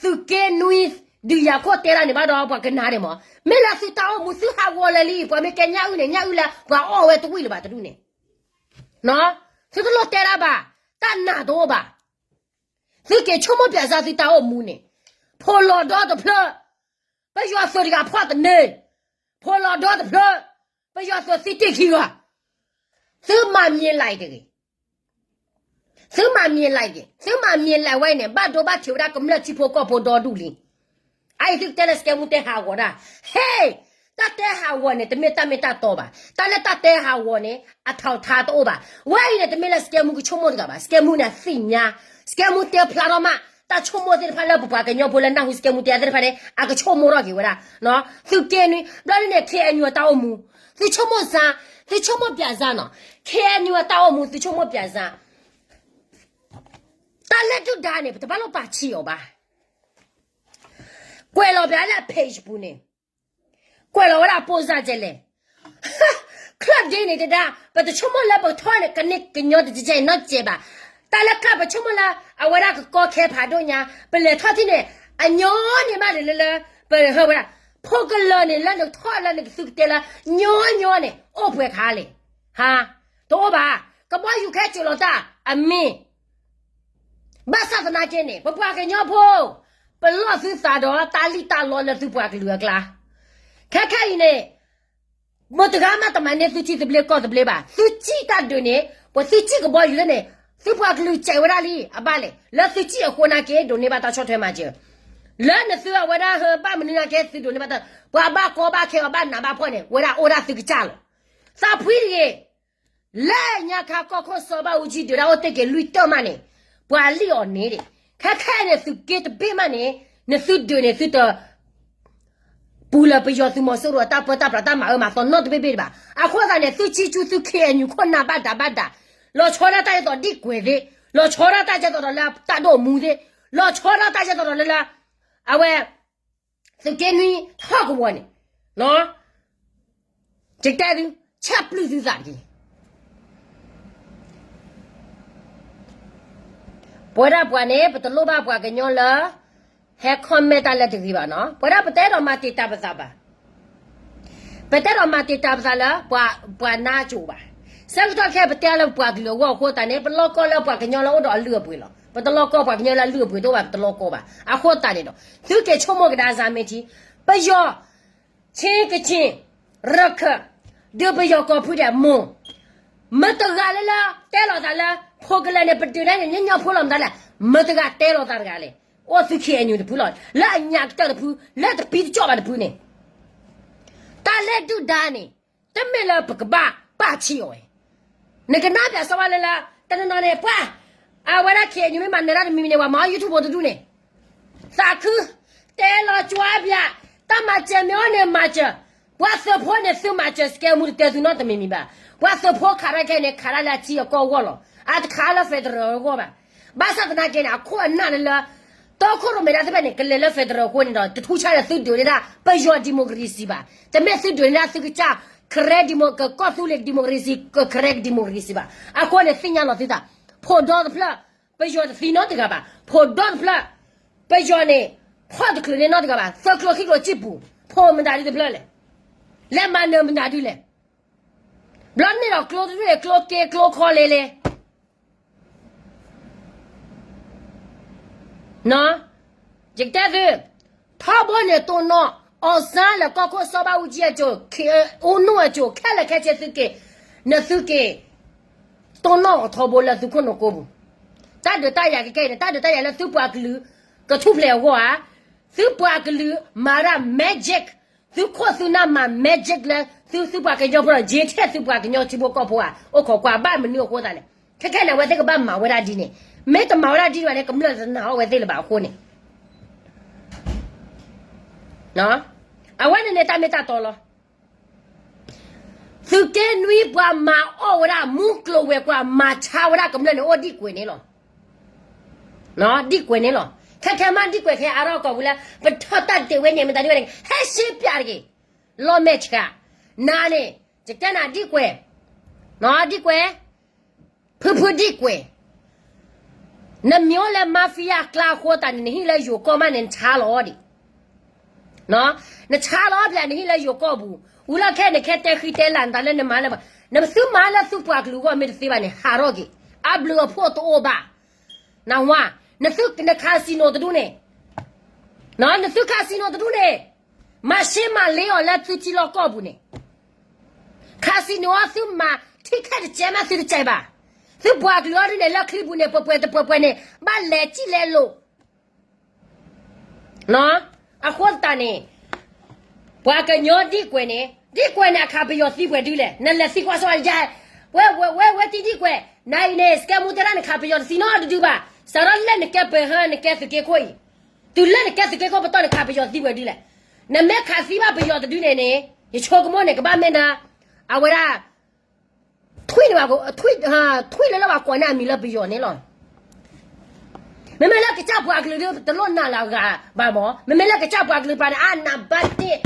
သုးက့နွံ ဒုးယၤခိၣ်တဲတၢ်န့ၣ်ဘၣ်ဒီး ပှၤကနၣ်ဒံးမး. မ့ၢ်လၢသုတၢ်အိၣ်မူ သုဟးဂီၤလၢာ်လံ ပှၤမ့ၢ်ကဲညၣ်အုၣ်န့ၣ် ညၣ်အုၣ်လၢ ပှၤအီၣ်ဝဲတဝံၣ်လၢၤဘၣ်တဒူၣ်န့ၣ် သုတလိၣ်တဲတၢ်ဘၣ်. တၢ်နာ်တအိၣ်ဘၣ်. သုက့ၤဆိကမိၣ်ပၠးစၢ်သုတၢ်အိၣ်မူန့ၣ် ဖိလီၤဒီတဖျၢၣ် ပယီၤသုးတဂၤဖီၣ်တန့ၢ် ဖိလီၤဒီတဖျၢၣ် ပယီၤသုးသံတ့ၢ်ခံဂၤ သုမၤမံၤလဲၣ်တဂ့ၤ. သုမၤမံၤလဲၣ်တဂ့ၤ. သုမၤမံၤလဲၣ်ဝဲအံၤန့ၣ် ဘၣ်ဒိဘၣ်ထံးဝဲဒၣ်ကမျၢၢ်ထံဖိကီၢ်ဖိဒီဒူၣ်လံ. အအံၤသုကတဲလၢစကဲမူတဲဟးဂီၤဒၣ် ဟ့ၣ် တၢ်တဲဟးဂီၤန့ၣ် တမ့ၢ်တၢ်မ့ၢ်တၢ်တီဘၣ်. တၢ်လၢတၢ်တဲဟးဂီၤန့ၣ် အထောက်အထားတအိၣ်ဘၣ်. ဝဲအံၤန့ၣ် တမ့ၢ်လၢစကဲမူကဆိကမိၣ်တဂၤဘၣ်. စကဲမူန့ၣ်သ့ၣ်ညါ စကဲမူတဲဖျါထီၣ်မး တၢ်ဆိကမိၣ်သ့ၣ်တဖၣ်လၢပပှၤကညီဖိလၢနၢ်ဟူစကဲမူတဲသ့ၣ်တဖၣ်န့ၣ် အကဆိကမိၣ်ထီၣ်က့ၤဝဲဒၣ် သုးက့နွံ ဘျီဒ်န့ၣ် ခ့ၣ်အဲၣ်ယူၣ် အတၢ်အိၣ်မူ သုဆိကမိၣ်စၢ် သုဆိကမိၣ်ပၠးစၢ်နီၤ ခ့ၣ်အဲၣ်ယူၣ် အတၢ်အိၣ်မူ သုဆိကမိၣ်ပၠးစၢ် တၢ်လၢဒုၣ်ဒါန့ၣ် ပတဘၣ်လိၣ်ပာ်ဆံးအီၤဘၣ်. ကွဲးလီၤပၠးလၢအ page ပူၤန့ၣ် ကွဲးလီၤဝဲဒၣ်အပိၢ်စၢ်ကဲလဲၣ် ချၢၣ်ဒ့န့ၣ်တဒၣ် ပတဆိကမိၣ်လၢပထီၣ်န့ၣ် ကန့ၢ်ကညီတကဲကဲနီတစဲးဘၣ်. တၢ်လၢခါပဆိကမိၣ်လၢ အဝဲဒၣ်ကကီခဲဖးဒိၣ်ညါ ပလဲၤထီၣ်ထံၣ်န့ၣ် အညီန့ၣ်မးန့ၣ်လၢလၢ ပဟၢဝဲဒၣ် ဖိကလၢာ်န့ၣ် လၢနထီၣ်လၢနကသုကတဲလၢ ညီညီန့ၣ် အိၣ်ပှဲၤခါလဲၣ်. ဟါ တအိၣ်ဘၣ်. ကဘီယူၤခဲစိာ်လီၤတၢ် အမ့ၢ် ဘၣ်ဆၣ်သနာ်က့န့ၣ် ပပှၤကညီဖိ ပလီၢ်သုသးဒီးတၢ်လံၣ်တၢ်လီလၢသုပှၤကလုာ်အကျါ ခဲခဲအံၤန့ၣ် မတၤတဂၤမးတမၤန့ၢ်သုထံသဘျ့ကီၢ်သဘျ့ဘၣ်. သုစံၣ်တၢ်ဒုးန့ၣ် ပှၤသုစံၣ်ကဘီယူၤသ့ၣ်န့ၣ် သုပှၤကလုာ်စဲးဝဲဒၣ်လံ အဘၣ်လဲၣ်. လၢသုစံၣ်အဃိနာ်က့ ဒိးန့ၢ်ဘၣ်တၢ်ဆီၣ်ထွဲမၤစၢၤ လၢနသုအဝဲဒၣ်ဟၢဘၣ်မနုၤနာ်က့ သုဒိးန့ၢ်ဘၣ်တၢ် ပှၤဘၣ်ကီဘၣ်ခဲအီၤ ဘၣ်နးဘၣ်ဖှီၣ်န့ၣ် ဝဲဒၣ်အိၣ်ဒၣ်သုကစၢ်လီၤ. သးဖှံတဂ့ၤ လၢညါခါကီၢ်ခိၣ်စီၤဘၣ်အူကၠံဒုးဒၣ်အိၣ်တ့ၢ်က့ၤလွံၢ်တၢၢ်မးန့ၣ် ပှၤလံၣ်အီၤန့ၣ်ဒံး ခဲခဲအံၤန့ၣ် သုးက့တဘ့ၣ်မးန့ၣ် နသုဒုးန့ၣ် သုတ ပူၤလၢပယီၤသုးမီၤစိရိၤအတၢ်ပၢတၢ်ပြးတၢ်မၤအၢမၤသီနီတဘ့ၣ်ဘ့ၣ်ဒံးဘၣ်. အဃိသတးန့ၣ် သုစံၣ်ကၠူသု ခ့ၣ်အဲၣ်ယူၣ် ခိၣ်နၢ်ဘၣ်ဒးဘၣ်ဒး လီၤဆီဒၣ်တၢ်ဒ်သိးဒ်ကွဲးသ့ၣ် လီၤဆီဒၣ်တၢ်ကဲသိးဒီးလၢတၢ်ဒိၣ်မူသ့ၣ်, လီၤဆီဒၣ်တၢ်ကဲသိးဒီးလၢလၢ အဝဲ သုးက့နွံဟီၣ်ကဝီၤန့ၣ်, ယကတဲသု, ဆဲးပျုၢ်သုသးတက့ၢ်. ပဝဲဒၣ်ပှၤန့ၣ် ပတလိၣ်ဘၣ်ပှၤကညီလၢ ဟဲ comment တၢ်လၢတဂ့ၤဘၣ်နီၤ. ပဝဲဒၣ်ပတအဲၣ်ဒိးမၤတံာ်တာ်ပသးဘၣ်. ပတအဲၣ်ဒိးမၤတံာ်တာ်ပသးလၢ ပှၤနါစိၤဘၣ်. ဆၢကတီၢ်ခဲအံၤ ပတဲလၢပပှၤကလုာ်အဂီၢ်အဃိသတးန့ၣ် ပလီၢ်ကီၢ်လၢပှၤကညီလၢအိၣ်ဒီးအလုၢ်အပှ့ၤလီၤ. ပတလီၢ်ကီၢ်ပှၤကညီလၢအလုၢ်အပှ့ၤတအိၣ်ဘၣ် ပတလီၢ်ကီၢ်ဘၣ်. အဃိသတးန့ၣ်ဒီး သုက့ၤဆိကမိၣ်ကဒါစၢ်မ့ၢ်ထံ, ပယီၤ ဆ့ကဆ့ၣ် ရခၢၣ်, ဒီးပယီၤကီၢ်ဖုဒဲးမိၢ်, မတၤတဂၤလၢလၢ တဲလီၤသးလၢ ဖိကလၢာ်န့ၣ် ပဒုးနဲၣ်န့ၣ် ညီညီဖိလီၤမတၤလဲၣ်, မတၤတဂၤတဲလီၤသးတဂၤလဲၣ်, အိၣ်သု ခ့ၣ်အဲၣ်ယူၣ် တဖုလီၤ. လၢအညၣ်ကတၢၢ်တဖု, လၢတပံတကၠီၣ်ဘၣ်တဖုန့ၣ် တၢ်လၢဒုၣ်ဒါန့ၣ် တမ့ၢ်လၢပကဘၣ်ပာ်ဆံးအီၤဝဲ. နကနၣ်ပၠးစီဝါလၢလၢ တနီၤနီၤန့ၣ် ပှၤ အဝဲဒၣ် ခ့ၣ်အဲၣ်ယူၣ် မ့ၢ်မၤနၢၤတၢ်တမံၤမံၤန့ၣ် ပှၤမၤအီၣ် YouTube တဒူၣ်န့ၣ် သးခု, တဲလီၤကွၢ်ပၠး, တၢ်မၤစၢၤမ့ၢ်အိၣ်န့ၣ်မၤစၢၤ, ပှၤသုးဖိန့ၣ်သုမၤစၢၤ စကဲမူ တတဲသုနီတမံၤမံၤဘၣ်. ပှၤသုးဖိခးတၢ်ခဲအံၤန့ၣ် ခးတၢ်လၢအထံအကီၢ်အဂီၢ်လီၤ. အတခးလၢ federal အဂီၢ်ဘၣ်. ဘၣ်ဆၣ်သနာ်က့န့ၣ် အခိၣ်အနၢ်လၢလၢ တီခိၣ်ရိၣ်မဲဒၣ်သ့ၣ်တဖၣ်န့ၣ် ကလဲၤလၢ federal အဃိန့ၣ်ဒီး တထူၣ်ဆါဒီးသုဒုးန့ၢ်ဒၣ်ပယီၤ democracy ဘၣ်. တမ့ၢ်သုဒုးန့ၢ်ဒၣ်သုကစၢ် Karen demo ကီၢ်သူလ့ၤ democracy, Karen democracy ဘၣ်. အဃိန့ၣ်သ့ၣ်ညါလီၤသုသး, ဖိးဒီတဖျၢၣ် ပယီၤတသံနီတဂၤဘၣ်. ဖိးဒီတဖျၢၣ် ပယီၤန့ၣ် ဖီၣ်တချုးန့ၢ်နီတဂၤဘၣ်. သၢကျိခံကျိစံၣ်ပူၤ ဖိးမတၤဒုတဖျၢၣ်လဲၣ်. လဲၤမၤနၢၤမတၤဒုလဲၣ်. ဘျီန့ၣ်ဒီးကျိတဒူၣ်န့ၣ် ကျိက့ကျိခီလ့လဲၣ်. ယကတဲသု, ထီဘိန့ၣ်တိၢ်နီၣ်, အီၣ်စၢလၢကီၢ်ခိၣ်စီၤဘၣ်အူကၠံအစိၤ, အူနူၢ်အစိၤ ခဲလၢာ်ခဲဆ့သုက့ၤ, နသုက့ၤ တိၢ်နီၣ်အီၤထီဘိလၢသုခိၣ်နူာ်ကိပူၤ. တၢ်ဒုးတၢ်ယၤကကဲအံၤန့ၣ် တၢ်ဒုးတၢ်ယၤလၢသုပှၤကလုာ်ကထူၣ်ဖျဲးအဂီၢ်ဧါ. သုပှၤကလုာ်မၤဒၣ် magic, သုခိၣ်သုနၢ်မၤ magic လၢသု သုပှၤကညီဖိဒီး ယ့ထဲသုပှၤကညီထံဖိကီၢ်ဖိဧါ. အိၣ်ခိးကွၢ်ဘၣ်မနုၤအဃိသတးန့ၣ် ခဲခဲန့ၣ် အဝဲသ့ၣ်ကဘၣ်မၤဝဲဒၣ်ဒ်န့ၣ်, မ့ၢ်တမၤဝဲဒၣ်ဒ်န့ၣ်ဘၣ်န့ၣ် ကမျၢၢ်တနာ်အီၤဝဲသ့ၣ်လၢၤဘၣ်အဃိန့ၣ် အဝဲန့ၣ်န့ၣ် တၢ်မ့ၢ်တၢ်တီလီၤ. သုးက့နွံပှၤမၤအီၣ်ဝဲဒၣ် မူကျိၤဝဲၤကွာ် မၤဆါဝဲဒၣ်ကမျၢၢ်န့ၣ် အိၣ်ဒံၣ်ကွဲးန့ၣ်လီၤ. ဒံၣ်ကွဲးန့ၣ်လီၤ. ခဲခဲမးဒံၣ်ကွဲးခဲအါထီၣ်ကီၢ်ပူၤလၢ ပထီၣ်တၢ်ဒ့ၣ်ဝဲန့ၣ် မတၤဒ်ဝဲန့ၣ် ဟဲရှဲပၠးတက့ၢ်. လီၤမဲာ်ဆှး, နၤန့ၣ် ယတဲနၤဒံၣ်ကွဲး, ဒံၣ်ကွဲး, ဖုဖုဒံၣ်ကွဲး နမ့ၢ်အိၣ်လၢ mafia ကျါအဃိသတးန့ၣ် နဟံၣ်လၢယိၤကီၢ်မးန့ၣ် နဆါလီၤဒံး, နဆါလီၤဖျဲးနဟံၣ်လၢယိၤကီၢ်ပူၤ, ဝံၤလီၢ်ခဲန့ၣ် ခဲတဲဃံတဲလၤနသးလၢနမၤလၢပှၤ, နသုမၤလၢသုပှၤကလုာ်အဂီၢ်မ့ၢ်တသ့ဘၣ်န့ၣ် ဟးထီၣ်က့ၤ, အဘျုးအဖှိၣ်တအိၣ်ဘၣ်. နဝါ, နသုန casino တဒူၣ်န့ၣ်, နသု casino တဒူၣ်န့ၣ် မၤရှဲမၤလ့အီၤလၢသုထံလီၢ်ကီၢ်ပူၤန့ၣ် casino အီၤ သုမၤထံခဲတကဲမးသုတကဲဘၣ်. သုပှၤကလုာ်အီၤဒ်န့ၣ် လၢချံပူၤန့ၣ် ပှဲၤပှဲၤတပှဲၤပှဲၤန့ၣ် ဘၣ်လဲၤစံၣ်လဲၤလိာ် အဃိသတးန့ၣ် ပှၤကညီဒံၣ်ကွဲးန့ၣ်, ဒံၣ်ကွဲးန့ၣ် အခးပယီၤသံပှဲၤဒုလဲၣ်. နလဲၤသံကွၢ်ဆိယါ, ဝဲ ဝဲ ဝဲ ဝဲတံၢ်ဒံၣ်ကွဲး, နအံၤန့ၣ် စကဲမူတဲဒၣ်နခးပယီၤတသံနီတဒုဘၣ်. စးထီၣ်လၢနကဲပၢၤဟၢ နကဲသုးက့ခိၣ်အံၤ, တုၤလၢနကဲသုးက့ခိၣ်ပတီၢ်န့ၣ် ခးပယီၤသံပှဲၤဒုလဲၣ်. နမ့ၢ်ခးသံဘၣ်ပယီၤတဒုန့ၣ်န့ၣ် ယဆိကမိၣ်န့ၣ် ကဘၣ်မ့ၢ်ဒၣ် အဝဲဒၣ် ထွံၣ်န့ၣ်ဘၣ်, ထွံၣ်လၢလၢပှၤကိးန့ၢ်အမံၤလၢပယီၤန့ၣ်လီၤ. မ့မ့ၢ်လၢကစၢ်ပှၤကလုာ်ဒ်တလိၣ်နာ်လၢအဂၤဘၣ်မး, မ့မ့ၢ်လၢကစၢ်ပှၤကလုာ်တဖၣ်န့ၣ် အနံပါတ်တစ်,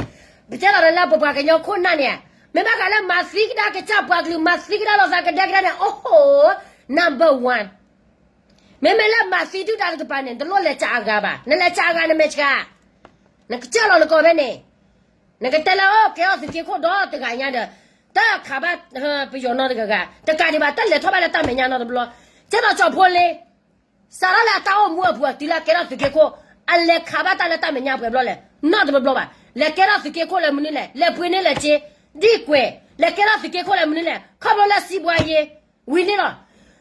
ပတဲလီၤလၢပပှၤကညီခိၣ်နၢ်န့ၣ်, မ့ၢ်ဘၣ်ဃးလၢမၤသံကဒါကစၢ်ပှၤကလုာ် မၤသံကဒါလိာ်သးကဒဲကဒဲန့ၣ် အိၣ်ဟိ, number one. မ့မ့ၢ်လၢမၤသံဒုၣ်ဒါတကပၤန့ၣ် တလိၣ်လဲၤစံးအဂၤဘၣ်, နလဲၤစံးအဂၤနမဲာ်ဆှး, နကစၢ်လီၤနကိးဖဲန့ၣ် နကတဲလၢအိၣ်ကဲထီၣ်သုးက့ခိၣ်ဒီတဂၤညါဒီး တခးဘၣ်ပယီၤနီတဂၤဂၤ, တကးဒံးဘၣ် တလဲၤထီၣ်ဘၣ်လၢတၢ်မဲာ်ညါနီတဘျီ, ကဲထီၣ်ကၠီၣ်ဖိလ့, စးထီၣ်လၢအတၢ်အိၣ်မူအပူၤတုၤလၢကဲထီၣ်သုးက့ခိၣ်, အလဲၤခးဘၣ်တၢ်လၢတၢ်မဲာ်ညါပှဲၤဘျီလဲၣ်, နီတဘျီဘျီဘၣ်. လဲၤကဲထီၣ်သုးက့ခိၣ်လၢမနုၤလဲၣ်, လဲၤပှ့ၤန့ၢ်လဲၤက့, ဒံၣ်ကွဲး, လဲၤကဲထီၣ်သုးက့ခိၣ်လၢမနုၤလဲၣ်, ခီဖျိလၢစံးဘှါယ့ ဝံၤန့ၣ်လီၤ.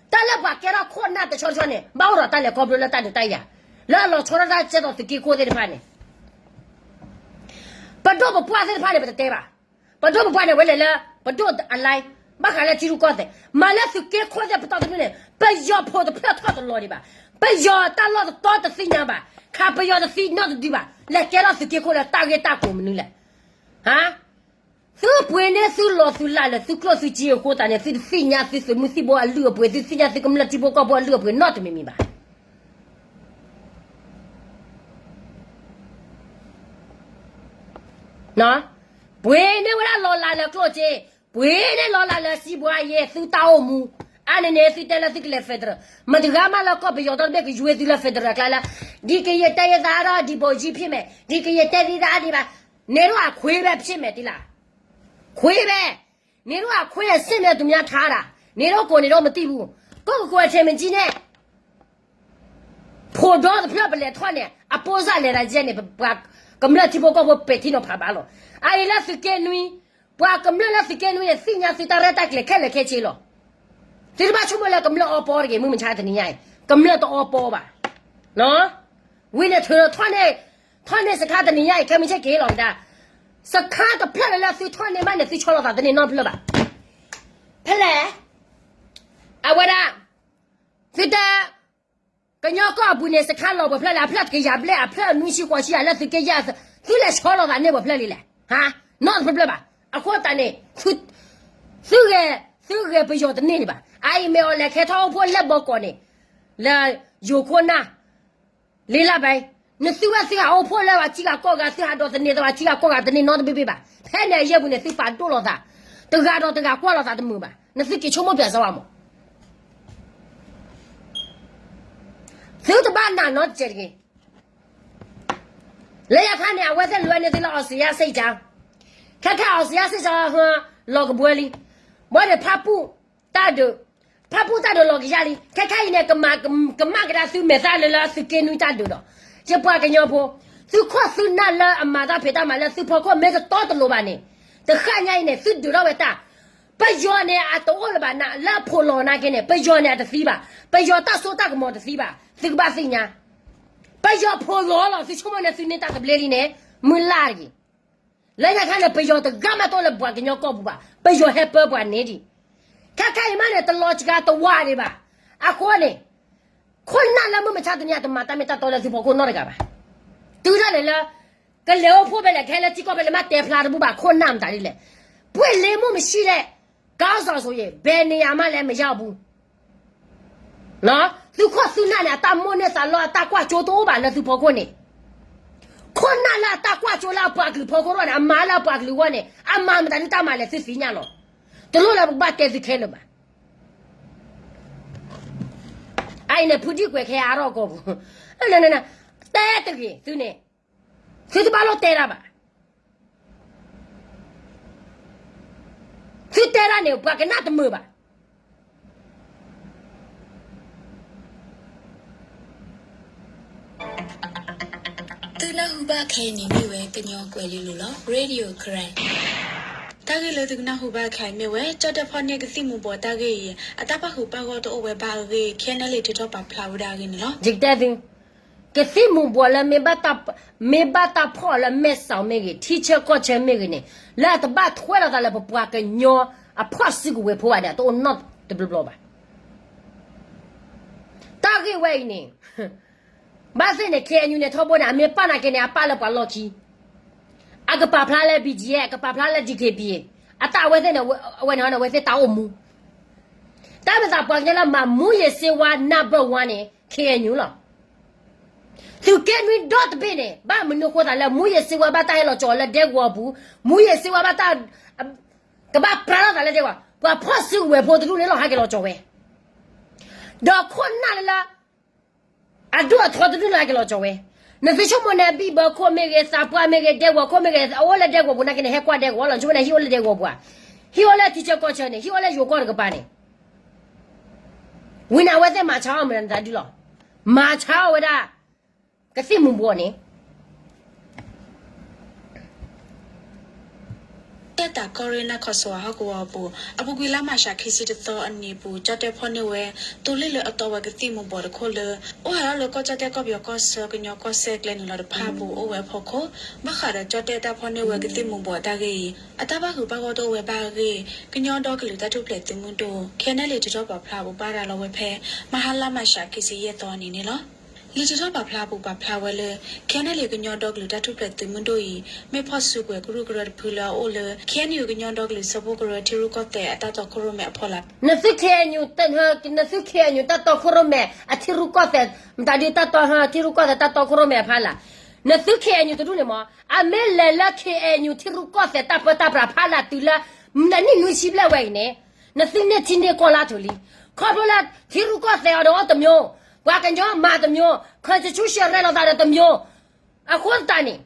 တၢ်လၢပှၤကဲထီၣ်ခိၣ်နၢ်တဆီတဆီန့ၣ် ဘၣ်အိၣ်ဒီးတၢ်လဲၤခီဖျိလၢတၢ်ဒုးတၢ်ယၤ, လၢအလီၤဆီဒၣ်တၢ်ကဲထီၣ်သုးက့ခိၣ်သ့ၣ်တဖၣ်န့ၣ်, ပဒိၣ်ပပှၢ်သ့ၣ်တဖၣ်န့ၣ် ပတတဲဘၣ်. ပဒိၣ်ပပှၢ်န့ၣ် ဝဲလဲၤလၢ ပဒိၣ်အလဲ, ဘၣ်ဃးလၢထံရူၢ်ကီၢ်သဲး, မၤလၢသုးက့ခိၣ်သ့ၣ်ပတီၢ်တဒုန့ၣ် ပယီၤဖိတဖျၢၣ်ထီၣ်တလီၤဒံးဘၣ်. ပယီၤတၢ်လီၢ်တတီတသ့ၣ်ညါဘၣ်. ခးပယီၤတသံနီတဒုဘၣ်. လဲၤကဲထီၣ်သုးက့ခိၣ်လၢတၢ်ဂ့ၢ်တၢ်ကျိၤမနုၤလဲၣ်. ဟါ သုပှ့ၤန့ၢ်သုလီၢ်သုလၤလၢသုကျိၣ်သုစ့အဃိသတးန့ၣ် သုတသ့ၣ်ညါသုသုးမုၢ်သံၣ်ဘိအလုၢ်အပှ့ၤ, သုသ့ၣ်ညါသုကမျၢၢ်ထံဖိကီၢ်ဖိအလုၢ်အပှ့ၤနီတမံၤမံၤဘၣ်. ပှ့ၤန့ၢ်ဝဲဒၣ်လီၢ်လၤလၢကျိၣ်စ့, ပှ့ၤန့ၢ်လီၢ်လၤလၢစံးဘှါယဲ သုတၢ်အိၣ်မူ, အါန့ၣ်န့ၣ် သုတဲလၢသုကလဲၤ federal, မတၤတဂၤမးလၢကီၢ်ပယီၤဒီတဘ့ၣ်ကယွ့သုလၢ federal အကျါလၢ ဒီကရင်တပ်ရင်းသားအဒိ ဒီဗိုလ်ကြီးဖြစ်မယ်, ဒီကရင်တပ်ရင်းသားအဒိ ဘၣ်, နင်တို့အခွင့်ပဲဖြစ်မယ် တံလၤ, ခွင့်ပဲ, နင်တို့အခွင့်အဆင့်နဲ့ သူများထားတာ, နင်တို့ကိုယ် နင်တို့မသိဘူး, ကိုယ့်ကိုယ်ကိုယ် အထင်မကြီးနဲ့, ဖိဒီတဖျၢၣ်ပလဲၤထီၣ်န့ၣ် အပိစၢ်လဲၤတၢ်ယဲၢ်န့ၣ် ပှၤကမျၢၢ်ထံဖိကီၢ်ဖိပဲာ်ထံနီၤဖးဘၣ်လီၤ. အအံၤလၢသုးက့နွံ, ပှၤကမျၢၢ်လၢသုးက့နွံန့ၣ် သ့ၣ်ညါသုတၢ်ရဲၣ်တၢ်ကျဲၤခဲလၢာ်ခဲဆ့လီၤ. သုတဘၣ်ဆိကမိၣ်လၢကမျၢၢ်အီပီတဂ့ၤ, မုၢ်မဆါတနံၤညါအံၤ ကမျၢၢ်တအီပီဘၣ်. ဝံၤန့ၣ်ထုးထီၣ်န့ၢ်, ထီၣ်န့ၢ်စခါတနံၤညါအံၤ ခဲမုၢ်ဆ့ၣ်က့ၤလီၤကဒါ, စခါတဖျၢၣ်လၢသုထီၣ်န့ၢ်မးန့ၣ် သုဆီလီၤသးတန့ၢ်နီတဖျၢၣ်ဘၣ်. ဖဲလဲၣ်, အဝဲဒၣ်, သုတ ကညီကီၢ်အပူၤန့ၣ် စခါလီၤပှဲၤဖျၢၣ်လဲၣ်, အဖျၢၣ်တကယၤဘျဲၣ်, အဖျၢၣ်နွံဆံဃိးဆံယၤလၢသုးက့ယဲၢ်, သုလဲၤဆီလီၤသးန့ၢ်ပှဲၤဖျၢၣ်လံလဲၣ်, ဟါ, နီတဖျၢၣ်ဘၣ်. အဃိသတးန့ၣ်, သုဂဲၤ, သုဂဲၤပယီၤတန့ၢ်န့ၣ်ဘၣ်. အအံၤမ့ၢ်အီၤလဲၤခဲထီၣ်အိၣ်ဖှိၣ်လၢဘီကီးန့ၣ်, လၢယိၤခိၣ်နၢ် လ့လၢ်ဘဲ, နသုဝဲသုဟးအိၣ်ဖှိၣ်လၢပှၤထံဂၤကီၢ်ဂၤ, သုဟးဒိးသန့ၤသးပှၤထံဂၤကီၢ်ဂၤတန့ၢ်နီတဘ့ၣ်ဘ့ၣ်ဘၣ်. ဖဲန့ၣ်အယဲၢ်ပူၤန့ၣ် သုပာ်ဒိၣ်လိာ်သး, တဂၤဒီးတဂၤကွၢ်လိာ်သးတမုာ်ဘၣ်. နသုက့ၤဆိကမိၣ်ပၠးစၢၤဝဲမး. သုတဘၣ်နာ်နီတစဲးတဂ့ၤ. လၢညါခါန့ၣ် အဝဲသ့ၣ်လဲၤန့ၢ်သုလၢ အောင်ဇေယျဆိပ်ကမ်း, ခဲခဲ အောင်ဇေယျဆိပ်ကမ်း ဟၢ လီၤကဘှဲလံ, ဘၣ်န့ၣ် ဖၣ်ပူၣ်တၢ်ဒုး, ဖၣ်ပူၣ်တၢ်ဒုးလီၤကယၤလံ. ခဲခဲအံၤန့ၣ် ကမၤ, ကမၣ်ကဒါသုမဲာ်သၣ်လၢလၢသုးက့နွံတၢ်ဒုးဒီး, ယပှၤကညီဖိ, သုခိၣ်သုနၢ်လၢအမၤတၢ်ဖံးတၢ်မၤလၢသုဖီခိၣ်မ့ၢ်တတီတလိၤဘၣ်န့ၣ်, တဃၣ်ညါအံၤန့ၣ် သုဒုးထီၣ်ဝဲတၢ် ပယီၤန့ၣ် အတအိၣ်လၢၤဘၣ်နၤ လၢအဖိးလီၤနၤက့န့ၣ် ပယီၤန့ၣ် အတသံဘၣ်. ပယီၤတၢ်စိတၢ်ကမီၤတသံဘၣ်. သုကဘၣ်သ့ၣ်ညါ, ပယီၤဖိးလီၤလီၤ. သုဆိကမိၣ်န့ၣ် သုန့ၢ်တၢ်သဘျ့လံန့ၣ် မုၢ်လၢ်တဂ့ၤ. လၢညါခါန့ၣ် ပယီၤတဂၤမးတအိၣ်လၢပှၤကညီကီၢ်ပူၤဘၣ်. ပယီၤဟဲပၢပှၤန့ၣ်ဒံး. ခဲခဲအံၤမးန့ၣ် တလီၤစှၤတဝးဒံးဘၣ်. အဃိန့ၣ် ခိၣ်နၢ်လၢမုၢ်မဆါတနံၤအံၤ တမၤတၢ်မ့ၢ်တၢ်တီလၢသုဖီခိၣ်နီတဂၤဘၣ်. တုၤဒၣ်လဲာ်လၢ ကလဲၤအိၣ်ဖှိၣ်ဖဲလဲၣ် ကဟဲလၢထံကီၢ်ဖဲလဲၣ် မ့ၢ်တဲဖျါတဘူၣ်ဘၣ် ခိၣ်နၢ်မတၤဒ်လဲၣ်. ပွင့်လင်းမှုမရှိတဲ့ ခေါင်းဆောင်ဆိုရင် ဘယ်နေရာမှလည်း မရောက်ဘူး. သုခိၣ်သုနၢ်န့ၣ် အတၢ်မိၣ်န့ၢ်သးလီ အတၢ်ကွၢ်ကၠိတအိၣ်ဘၣ်လၢသုဖီခိၣ်န့ၣ်, ခိၣ်နၢ်လၢအတၢ်ကွၢ်ကၠိလၢအပှၤကလုာ်ဖီခိၣ်ထီၣ်န့ၣ် အမၤလၢအပှၤကလုာ်အဂီၢ်န့ၣ် အမၤမတၤဒ်တၢ်မၤလဲၣ်သုသ့ၣ်ညါလီၤ. တလိၣ်လၢပကဘၣ်တဲသုခဲလၢာ်ဘၣ်. အအံၤန့ၣ် ဖုဒံကွဲးခဲအါထီၣ်ကီၢ်ပူၤ, တဲတဂ့ၤသုန့ၣ်, သုတဘၣ်လိၣ်တဲတၢ်ဘၣ်. သုတဲတၢ်န့ၣ် ပှၤကနၣ်တမုာ်ဘၣ်. သုနၢ်ဟူဘၣ်ခဲအံၤန့ၣ်မ့ၢ်ဝဲ ကညီကွဲၤလ့လိၤလီၤ. Radio Karen. တၢ်ဂ့ၢ်လၢသုကနၢ်ဟူဘၣ်ခဲအံၤမ့ၢ်ဝဲ ကၠီၣ်တဲၣ်ဖီၣ်န့ၢ်ကသံၣ်မူၤဘှီးတၢ်ဂ့ၢ်အံၤ အတၢ်ဘၣ်ဃုာ်ဘၣ်ဂီၢ်တအိၣ်ဝဲဘၣ်အဂ့ၢ် ခဲနဲၣ်လံးထုးထီၣ်ပာ်ဖျါဝဲဒၣ်အဂ့ၢ်န့ၣ်လီၤ. ကသံၣ်မူၤဘှီးလၢ မ့ၢ်ဘၣ်တၢ်ဖီၣ်အီၤလၢမဲၢ်စီၤမ့ၢ်ဂ့ၤ, ထံဆၢကီၢ်ဆၢမ့ၢ်ဂ့ၤန့ၣ်, လၢအတဘၣ်ထွဲလိာ်သးလၢပပှၤကညီအဖီၣ်စုကဝဲၤဖိဘၣ်န့ၣ် အတအိၣ်နီတဘျီဘျီဘၣ်. တၢ်ဂ့ၢ်ဝဲအံၤန့ၣ် ဘၣ်သ့ၣ်န့ၣ် KNU န့ၣ် ထီဘိန့ၣ် အမ့ၢ်ပာ်နာ်က့န့ၣ် အပာ်လၢပှၤလီၢ်ခံ, အကပာ်ဖျါလၢ BGF, အကပာ်ဖျါလၢ DKBA, အတၢ်အဝဲသ့ၣ်န့ၣ် အဝဲန့ၣ် အဝဲသ့ၣ်တၢ်အိၣ်မူ တၢ်မ့ၢ်သးပှၤကညီလၢမၤ မူးယစ်ဆေးဝါး number one န့ၣ် KNU လီၤ. သုးက့နွံဒီတဘ့ၣ်န့ၣ် ဘၣ်မနုၤဃိသးလၢ မူးယစ်ဆေးဝါး ဘၣ်တၢ်ဟဲလီၤကၠီၤလၢဒဲကဝီၤပူၤ, မူးယစ်ဆေးဝါး ဘၣ်တၢ် ကဘၣ်ပြးထီၣ်သးလၢဒဲကဝီၤ, ပှၤဖီၣ်စုကဝဲၤဖိတဒူၣ်န့ၣ်လီၤ ဟဲက့ၤလီၤကၠီၤဝဲ, ဒီးခိၣ်နၢ်လၢလၢ အဒိၣ်အထီတဒူၣ်န့ၣ်လီၤ ဟဲက့ၤလီၤကၠီၤဝဲ. နသုဆိကမိၣ်န့ၣ် ဘံၣ်ဘၢခိၣ်မ့ၢ်ဂ့ၤ, သးပှၢ်မ့ၢ်ဂ့ၤ, ဒဲကဝီၤခိၣ်မ့ၢ်ဂ့ၤ, အအိၣ်လၢဒဲကဝီၤပူၤနာ်က့န့ၣ် ဟဲကွၢ်ဒဲကဝီၤလီၤ. နဆိကမိၣ်န့ၣ် ဟံၣ်အိၣ်လၢဒဲကဝီၤပူၤဧါ, ဟံၣ်အိၣ်လၢထံဆၢကီၢ်ဆၢန့ၣ်, ဟံၣ်အိၣ်လၢယိၤကီၢ်တကပၤန့ၣ်, ဝံၤန့ၣ် အဝဲသ့ၣ်မၤဆါအီၣ်မနုၤသးဒုလီၤ. မၤဆါအီၣ်ဝဲဒၣ် ကသံၣ်မူၤဘှီးန့ၣ် တၢ်တးကီၢ်ရ့ၣ် နၢ်ခီၣ်စဝးဟီၣ်ကဝီၤအပူၤ အပူၤကွံာ်လါမးရှး ခံဆံတသီအနံၤပူၤ ကၠီၣ်တဲၣ်ဖီၣ်န့ၢ်ဝဲ သိလ့ၣ်လၢအတီဝဲကသံၣ်မူၤဘှီးတခိၣ်လၢ အိၣ်ဟးထီၣ်လၢကီၢ်ကၠီၣ်တဲၣ် ကီၢ်ပယီၤကီၢ်ဆၢ ကညီကီၢ်စဲၣ်ကျဲန့ၣ်လီၤတဖၣ်အပူၤ အိၣ်ဝဲအဖီခိၣ် ဘၣ်ဃးဒီးကၠီၣ်တဲၣ်တၢ်ဖီၣ်န့ၢ်ဝဲကသံၣ်မူၤဘှီးတၢ်ဂ့ၢ်အံၤ အတၢ်ဘၣ်ဃုာ်ဘၣ်ဂီၢ်တအိၣ်ဝဲဘၣ်အဂ့ၢ် ကညီဒီကလုာ်တၢ်ထူၣ်ဖျဲးသုးမုၢ်ဒိၣ် ခဲနဲၣ်လံးထုးထီၣ်ပာ်ဖျါအပူၤ ဘၣ်ရၤလီၤဝဲဖဲ မဟါလါမးရှး ခံဆံယဲၢ်သီအနံၤန့ၣ်လီၤ. လံာ်တထီၣ်ပာ်ဖျါအပူၤပာ်ဖျါဝဲလၢ ခ့ၣ်အဲၣ်ယူၣ် ကညီဒီကလုာ်တၢ်ထူၣ်ဖျဲးသုးမုၢ်ဒိၣ်အံၤ မ့ၢ်ဖီၣ်စုကဝဲၤကရူၢ်ကရၢတဖုလၢအအိၣ်လၢ ခ့ၣ်အဲၣ်ယူၣ် ကညီဒီကလုာ်စၢဖှိၣ်ကရၢထံရူၢ်ကီၢ်သဲးအတၢ်တီခိၣ်ရိၣ်မဲအဖီလာ်. နသု ခ့ၣ်အဲၣ်ယူၣ် နသု ခ့ၣ်အဲၣ်ယူၣ် တၢ်တီခိၣ်ရိၣ်မဲအထံရူၢ်ကီၢ်သဲး မတၤဒုးတၢ်တီ ထံရူၢ်ကီၢ်သဲးတၢ်တီခိၣ်ရိၣ်မဲအဖီလာ်. နသု ခ့ၣ်အဲၣ်ယူၣ် တဒူၣ်န့ၣ်မ့ၢ် အမ့ၢ်လဲၤလၢ ခ့ၣ်အဲၣ်ယူၣ် ထံရူၢ်ကီၢ်သဲးတၢ်ပၢတၢ်ပြးဖီလာ်တုၤလၢ နနံၣ်နွံဆံဘျဲၣ်ဝဲအံၤန့ၣ် နသုန့ၢ်ထံန့ၢ်ကီၢ်လၢအထူၣ်လံ. ခီဖျိလၢထံရူၢ်ကီၢ်သဲးအီၤဒီးအီၤတမျိုး, ပှၤကညီမၤတမျိုး, constitution ရဲၣ်လီၤသးဒီးတမျိုး, အဃိသတးန့ၣ်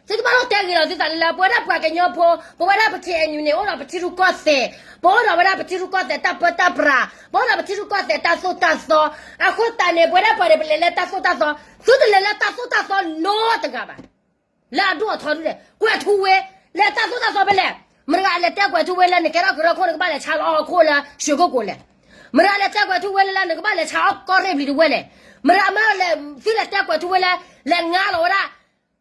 သုတဘၣ်လီၤတဲာ်ဂ့ၤလီၤသုသးလၢ ပဝဲဒၣ်ပှၤကညီဖိ ပဝဲဒၣ်ပ ခ့ၣ်အဲၣ်ယူၣ် န့ၣ် အိၣ်ဒီးပထံရူၢ်ကီၢ်သဲး, ပအိၣ်ဒီးဝဲဒၣ်ပထံရူၢ်ကီၢ်သဲးတၢ်ပၢတၢ်ပြး, ပအိၣ်ဒီးပထံရူၢ်ကီၢ်သဲးတၢ်သိၣ်တၢ်သီ, အဃိသတးန့ၣ် ပဝဲဒၣ်ပှၤန့ၣ် ပလဲၤလၢတၢ်သိၣ်တၢ်သီ, သုတလဲၤလၢတၢ်သိၣ်တၢ်သီနီတဂၤဘၣ်. လၢအဒိၣ်အထီဒုးန့ၣ် ကွဲၤထူဝ့ လဲၤတၢ်သိၣ်တၢ်သီဖဲလဲၣ်. မတၤဂၤလဲၤတဲကွဲၤထူဝ့လၢနကဲထီၣ်ကရၢခိၣ် နကဘၣ်လဲၤဆါလီၤအီၤအခိၣ်လၢ ရွှေကုက္ကို လဲၣ်. မတၤဂၤလဲၤတဲကွဲၤထူဝ့လၢ နကဘၣ်လဲၤဆါအီၤကီၢ်ရ့ၣ်ဘျံးတဝဲလဲၣ်. မတၤဂၤမ့ၢ်လဲၤ သုလဲၤတဲကွဲၤထူဝ့လၢ လဲၤငါလီၤဝဲဒၣ်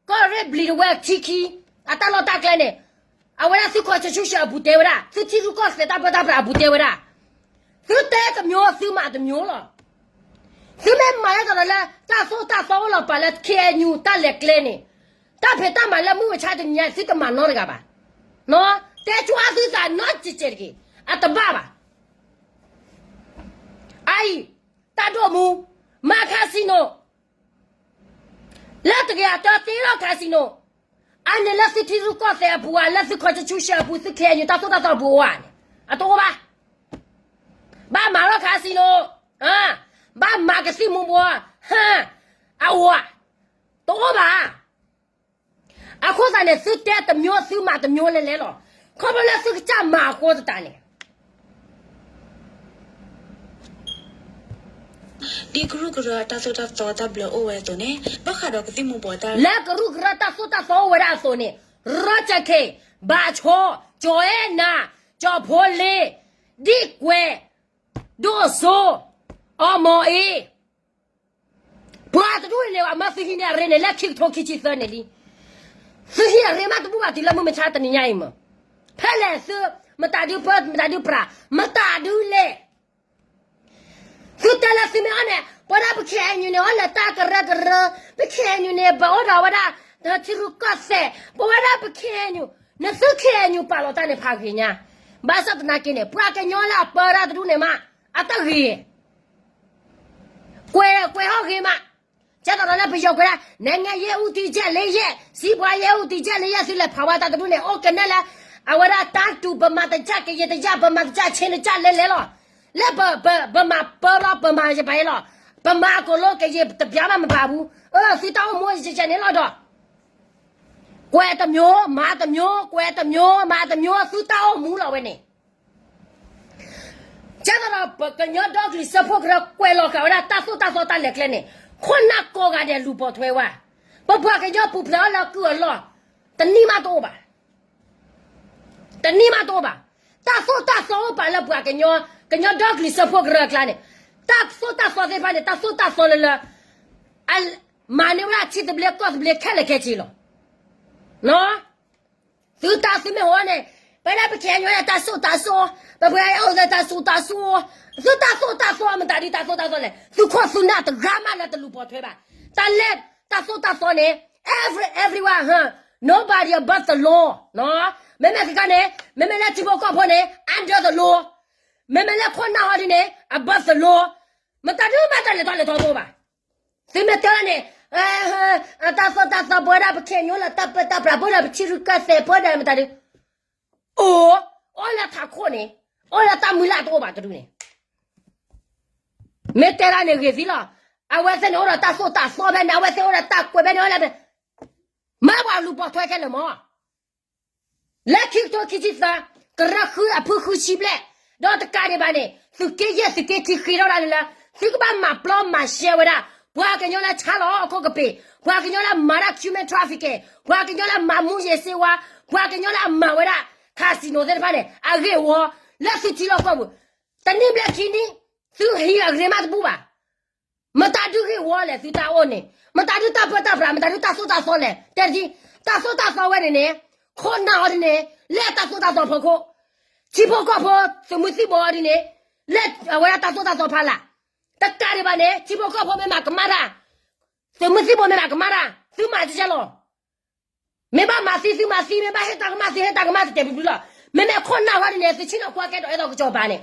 ကီၢ်ရ့ၣ်ဘျံးတဝဲထံခံ အတၢ်လီၢ်တၢ်ကျဲန့ၣ်, အဝဲဒၣ်သု constitution အပူၤတဲဝဲဒၣ်, သုထံရူၢ်ကီၢ်သဲးတၢ်ပၢတၢ်ပြးအပူၤတဲဝဲဒၣ်. သုတဲတမျိုး သုမၤတမျိုးလီၤ. သုမ့ၢ်မၤလၢတၢ်ဒီးလၢ တၢ်သိၣ်တၢ်သီအိၣ်လီၤပာ်လၢ ခ့ၣ်အဲၣ်ယူၣ် တၢ်လဲၤကျဲန့ၣ်, တၢ်ဖံးတၢ်မၤလၢမုၢ်မဆါတနံၤညါ သုတမၤနီတဂၤဘၣ်. တဲကွၢ်သုသးနီတကဲးတက့ၢ်, အတဘၣ်ဘၣ်. အအံၤ တၢ်ဒိၣ်မူ မၤ casino လၢတဂ့ၤအတီသ့လီၤ casino, အန့ၣ်လၢသုထံရူၢ်ကီၢ်သဲးအပူၤဧါ, လၢသု constitution အပူၤ, သု ခ့ၣ်အဲၣ်ယူၣ် တၢ်သိၣ်တၢ်သီအပူၤအိၣ်ဧါန့ၣ်, အတအိၣ်ဘၣ်. ဘၣ်မၤလီၤ casino, ဘၣ်မၤကသံၣ်မူၤဘှီး, အအိၣ်ဧါ, တအိၣ်ဘၣ်. အဃိသတးန့ၣ် သုတဲတမျိုး သုမၤတမျိုးလဲၤလဲၤလီၤ. ခီဖျိလၢသုကစၢ်မၤအဃိသတးန့ၣ် ဒ်ကရူၢ်ကရၢတၢ်သိၣ်တၢ်သီတၢ်ဘျၢအိၣ်ဝဲအသိးန့ၣ်, ဘၣ်ဃးဒီးကသံၣ်မူၤဘှီးတၢ် လၢကရူၢ်ကရၢတၢ်သိၣ်တၢ်သီအိၣ်ဝဲဒၣ်အသိးန့ၣ်, ရီၣ်ကၠၣ်ခ့ၣ်, ဘၣ်ဆိ, ကၠီၤအဲၣ်နၤ, ကၠီၤဖိလ့, ဒံၣ်ကွဲၢ်, ဒိၣ်စိ, အီမီၤအ့ ပှၤတဒူၣ်န့ၣ် အမၢသုဟံးန့ၢ်အရ့န့ၣ် လၢခံကထိခံဆံသၢန့ၣ်လံ. သုဟံးအရ့မးတဘူၣ်ဘၣ်တုၤလၢမုၢ်မဆါတနံၤညါအံၤမး. ဖဲလဲၣ်သု မတၤဒုးပၢ မတၤဒုးပြး မတၤဒုးလဲၣ်. သုတဲလၢသုမ့ၢ်အီၣ်န့ၣ် ပဝဲဒၣ်ပ ခ့ၣ်အဲၣ်ယူၣ် န့ၣ် အီၣ်လၢတၢ်ကရၢကရိ, ပ ခ့ၣ်အဲၣ်ယူၣ် န့ၣ် ပအိၣ်ဒီးဝဲဒၣ် ထံရူၢ်ကီၢ်သဲး, ပဝဲဒၣ်ပ ခ့ၣ်အဲၣ်ယူၣ်, နသု ခ့ၣ်အဲၣ်ယူၣ် ပာ်လီၤတၢ်န့ၣ်ဖးဂ့ၤညါ. ဘၣ်ဆၣ်သနာ်က့န့ၣ် ပှၤကညီလၢအပၢတၢ်တဒူၣ်န့ၣ်မး အတဂ့ၤ ကွဲး ကွဲးဟီၣ်ဂ့ၤမး. ကဲသိးဒီးလၢပယီၤကွဲးဒၣ် နိုင်ငံရေးဦးတည်ချက်လေးရပ်, စီးပွားရေးဦးတည်ချက်လေးရပ် သုလဲၤဖးဝဲတၢ်တဒူၣ်န့ၣ် အိၣ်ကနဲလၢ အဝဲဒၣ် တန်းတူ ဗမာတစ်ကျပ် ကရင်တစ်ကျပ် ဗမာတစ်ကျပ် ချင်းတစ်ကျပ် လဲၤလဲၤလီၤ. လၢပ ဗမာ ပၢလီၤ ဗမာ ယပာ်အံၤလီၤ. ဗမာ အကုန်လုံး ကရင်တစ်ပြားမှ မပါဘူး. သုတၢ်အိၣ်မူယကဲန့ၣ်လီၤဒီး ကွဲးတမျိုး မၤတမျိုး, ကွဲးတမျိုး မၤတမျိုး သုတၢ်အိၣ်မူလီၤဝဲန့ၣ်. ကဲသိးဒီး ပကညီဒီကလုာ်စၢဖှိၣ်ကရၢ ကွဲးလီၤဃာ်ဝဲဒၣ်တၢ်သိၣ်တၢ်သီတၢ်လဲၤကျဲန့ၣ် ခိၣ်နၢ်ကိးဂၤဒဲးလူၤပိာ်ထွဲဝဲ, ပပှၤကညီပူၤဖျဲးအီၤလၢကုၢ်အလီၢ် တနံၣ်မးတအိၣ်ဘၣ်. တနံၣ်မးတအိၣ်ဘၣ်. တၢ်သိၣ်တၢ်သီအိၣ်ပာ်လၢပှၤကညီ, ကညီဒီကလုာ်စၢဖှိၣ်ကရၢအကျါန့ၣ်, တၢ်သိၣ်တၢ်သီသ့ၣ်တဖၣ်န့ၣ် တၢ်သိၣ်တၢ်သီလၢလၢ မၤန့ၢ်ဝဲဒၣ်ထံသဘျ့ကီၢ်သဘျ့ခဲလၢာ်ခဲဆ့လီၤ. သုတၢ်သုမ့ၢ်ဟီန့ၣ်, ပဝဲဒၣ်ပ ခ့ၣ်အဲၣ်ယူၣ် န့ၣ် တၢ်သိၣ်တၢ်သီ, ပပှၤအိၣ်လၢ တၢ်သိၣ်တၢ်သီ, သုတၢ်သိၣ်တၢ်သီ မတၤဒ်တၢ်သိၣ်တၢ်သီလဲၣ်. သုခိၣ်သုနၢ်တဂၤမးလၢတလူၤပိာ်ထွဲဘၣ်. တၢ်လဲၤတၢ်သိၣ်တၢ်သီန့ၣ် every everyone, nobody above the law. မ့မ့ၢ်ခဲခါန့ၣ် မ့မ့ၢ်လၢထံဖိကီၢ်ဖိန့ၣ် under the law, မ့မ့ၢ်လၢခိၣ်နၢ်ဟီဒ်န့ၣ် above the law. မတၤဒုးမးတၢ်လဲၤထီၣ်လဲၤထီတအိၣ်ဘၣ်. သုမ့ၢ်တဲလၢန့ၣ်, တၢ်သိၣ်တၢ်သီ ပဝဲဒၣ်ပ ခ့ၣ်အဲၣ်ယူၣ် လၢတၢ်ပၢတၢ်ပြး ပဝဲဒၣ်ပထံရူၢ်ကီၢ်သဲး ပဝဲဒၣ်မတၤဒုး, အိၣ်, အိၣ်လၢထးခိၣ်န့ၣ်, အိၣ်လၢတၢ်မုၢ်လၢ်တအိၣ်ဘၣ်တဒူၣ်န့ၣ်. မ့ၢ်တဲဒၣ်န့ၣ်ဂ့ၤသံလီၤ. အဝဲသ့ၣ်န့ၣ်အိၣ်ဒီးတၢ်သိၣ်တၢ်သီဖဲန့ၣ်, အဝဲသ့ၣ်အိၣ်ဒီးတၢ်ကွဲးဖဲန့ၣ်, မ့ၢ်ပှၤလူၤပိာ်ထွဲခဲလၢာ်မး. လၢခံကထိခံဆံသၢ, ကရၢဃုအဖုဃုဆံဘျဲၣ်, ဒီးတကးဒံးဘၣ်န့ၣ် သုးက့ယဲၢ်သုးက့ခံဃ့ထီၣ်ဒၣ်န့ၣ်လၢ သုကဘၣ်မၤပျီမၤရှဲဝဲဒၣ် ပှၤကညီလၢဆါလီၤအခိၣ်ကပ့ၤ, ပှၤကညီလၢမၤတၢ် human trafficking, ပှၤကညီလၢမၤမူးယစ်ဆေးဝါး, ပှၤကညီလၢအမၤဝဲဒၣ် casino သ့ၣ်တဖၣ်န့ၣ် အဂ့ၢ်အဝီ လၢသုထံလီၢ်ကီၢ်ပူၤ, တနံၣ်ဘျဲၣ်ခံနံၣ် သုဟံးအဂ့ၤမးတဘူၣ်ဘၣ်. မတၤဒုးဂ့ၢ်ဝီလဲၣ် သုတၢ်အိၣ်န့ၣ်, မတၤဒုးတၢ်ပၢတၢ်ပြး, မတၤဒုးတၢ်သိၣ်တၢ်သီလဲၣ်. တဲတထံ, တၢ်သိၣ်တၢ်သီဝဲန့ၣ်န့ၣ် ခိၣ်နၢ်အီၤဒ်န့ၣ် လၢတၢ်သိၣ်တၢ်သီဖီခိၣ်, ထံဖိကီၢ်ဖိသုးမုၢ်သံၣ်ဘိအီၤဒ်န့ၣ် လၢအဝဲဒၣ်တၢ်သိၣ်တၢ်သီဖီလာ်. တကးဒံးဘၣ်န့ၣ် ထံဖိကီၢ်ဖိမ့ၢ်မၤကမၣ်တၢ် သုးမုၢ်သံၣ်ဘိမ့ၢ်ဘၣ်ကမၣ်တၢ် သုမၤတကဲလီၤ. မ့ၢ်ဘၣ်မၤသံ သုမၤသံ, မ့ၢ်ဘၣ်ဟ့ၣ်တၢ်ကမၣ် သုဟ့ၣ်တၢ်ကမၣ် တတဲာ်ပျုၤပျုၤလီၤ. မ့မ့ၢ်ခိၣ်နၢ်ဟီဒ်န့ၣ် သုဆ့ၣ်နီၤကွၢ်ကဲဒိးအဲၣ်ဒိးကစီၤပၤန့ၣ်,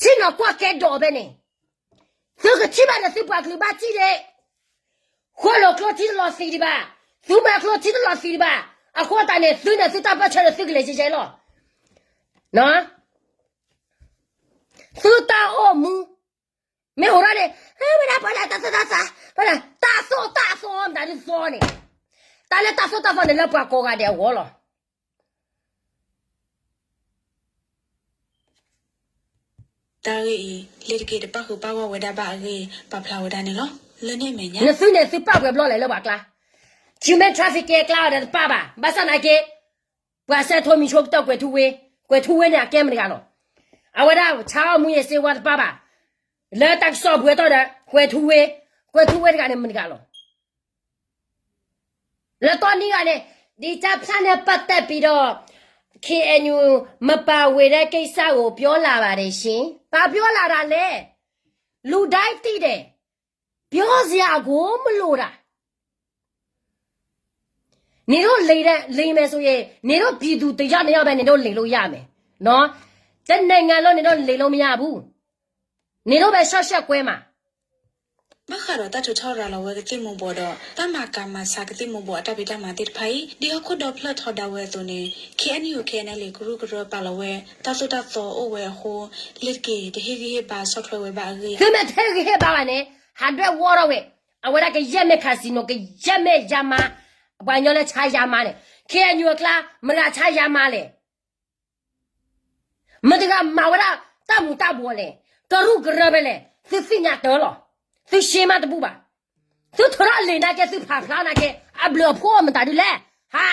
ဆ့ၣ်နီၤကွၢ်ကဲဒိးဖဲန့ၣ်, သုကထံၣ်ဘၣ်ဒီးသုပှၤကလုာ်ဘၣ်စံၣ်ဒ့, ဃိၣ်လိာ်ကျိထံတလီၤသံးဒံးဘၣ်, သုမၤကျိထံတလီၤသံးဒံးဘၣ်, အဃိသတးန့ၣ် သုန့ၣ်သုတၢ်ပၢၢ်ဆၢဒီးသုကလဲၤကဲကဲလီၤ. သုတၢ်အိၣ်မူ မ့ၢ်ဟိးထီၣ်န့ၣ် ဝဲဒၣ်ပှၤလၢတၢ်သိၣ်တၢ်သီ, တၢ်သိၣ်တၢ်သီမတၤဒုးသီန့ၣ်, တၢ်လၢတၢ်သိၣ်တၢ်သီန့ၣ် လၢပှၤကိးဂၤဒဲးအဂီၢ်လီၤ. တၢ်ဂ့ၢ်အံၤ လ့ၤတက့ၤတပၣ်ဃုာ်ပၣ်ဂီၢ်ဝဲဒၣ်ဘၣ်အဂ့ၢ် ပာ်ဖျါဝဲဒၣ်န့ၣ်လီၤ. လၢန့ၣ်အမဲာ်ညါ နသုန့ၣ်သုပာ်ပှဲၤဘျီလဲၣ်လၢပှၤကျါ, human trafficking အကျါအီၤဒီးတပာ်ဘၣ်, ဘၣ်ဆၣ်သနာ်က့ ပှၤစဲထိမံၤဆိကတၢၢ်ကွဲၤထူဝ့, ကွဲၤထူဝ့န့ၣ်အကဲမတၤတဂၤလီၤ. အဝဲဒၣ်ဆါအီၣ်မူယဲၢ်စ့ဝါတပာ်ဘၣ်, လၢတၢ်ကစီၣ်ပှဲၤထီၣ်ဒီး ကွဲၤထူဝ့, ကွဲၤထူဝ့တဂၤန့ၣ်မတၤတဂၤလီၤ. လၢတီနံၤဂၤန့ၣ် ဒီးတၢ်ဖျါန့ၣ် ပတ်သက်ပြီးတော့ KNU မပါဝင်တဲ့ကိစ္စကို ပြောလာပါတယ်ရှင်. ဘာပြောလာတာလဲ. လူတိုင်းသိတယ်. ပြောစရာကိုမလိုတာ. နင်တို့လိမ်တဲ့, လိမ်မယ်ဆိုရင် နင်တို့ပြည်သူတစ်ယောက်နှစ်ယောက်ပဲ နင်တို့လိမ်လို့ရမယ်နော်. တစ်နိုင်ငံလုံး နင်တို့လိမ်လို့မရဘူး. နင်တို့ပဲရှော့ရှော့ကွဲမှာ. ဘၣ်ဃးဒီးတၢ်ထုးထီၣ်ရၤလီၤဝဲကသံၣ်မူၤဘှီးဒီး တၢ်မၤကၤမၤဆါကသံၣ်မူၤဘှီးအတၢ်ဖံးတၢ်မၤသ့ၣ်တဖၣ်အံၤ ဒ်ဟီၣ်ခိၣ်ဒီဖျၢၣ်ထီဒါဝဲအသိးန့ၣ် KNU KNLA ကရူၢ်ကရၢပာ်လီၤဝဲ တၢ်သိၣ်တၢ်သီအိၣ်ဝဲအဃိ လ့ၤတက့ၤတဟ့ၣ်ဂံၢ်ဟ့ၣ်ဘါဆီၣ်ထွဲဝဲဘၣ်အဂ့ၢ်. သုမ့ၢ်တဟ့ၣ်ဂံၢ်ဟ့ၣ်ဘါဘၣ်န့ၣ် ဟးဒွဲၣ်ဝီထီၣ်ဝဲ, အဝဲဒၣ်ကယဲၢ်မ့ၢ် casino ကယဲၢ်မ့ၢ်ယါမါ, ပှၤကညီလၢဆါယါမါန့ၣ် KNU အကျါ မတၤဆါယါမါလဲၣ်. မတၤတဂၤမၤဝဲဒၣ်တၢ်မူၤတၢ်ဘှီးလဲၣ်, ကရူၢ်ကရၢဖဲလဲၣ်, သုသ့ၣ်ညါတၢ်လီၤ. သုရှဲမးတဘူၣ်ဘၣ်. သုထုးထီၣ်လံာ်နာ်က့ သုဖးဖျါနာ်က့ အဘျုးအဖှိၣ်မတၤဒုလဲၣ်, ဟါ.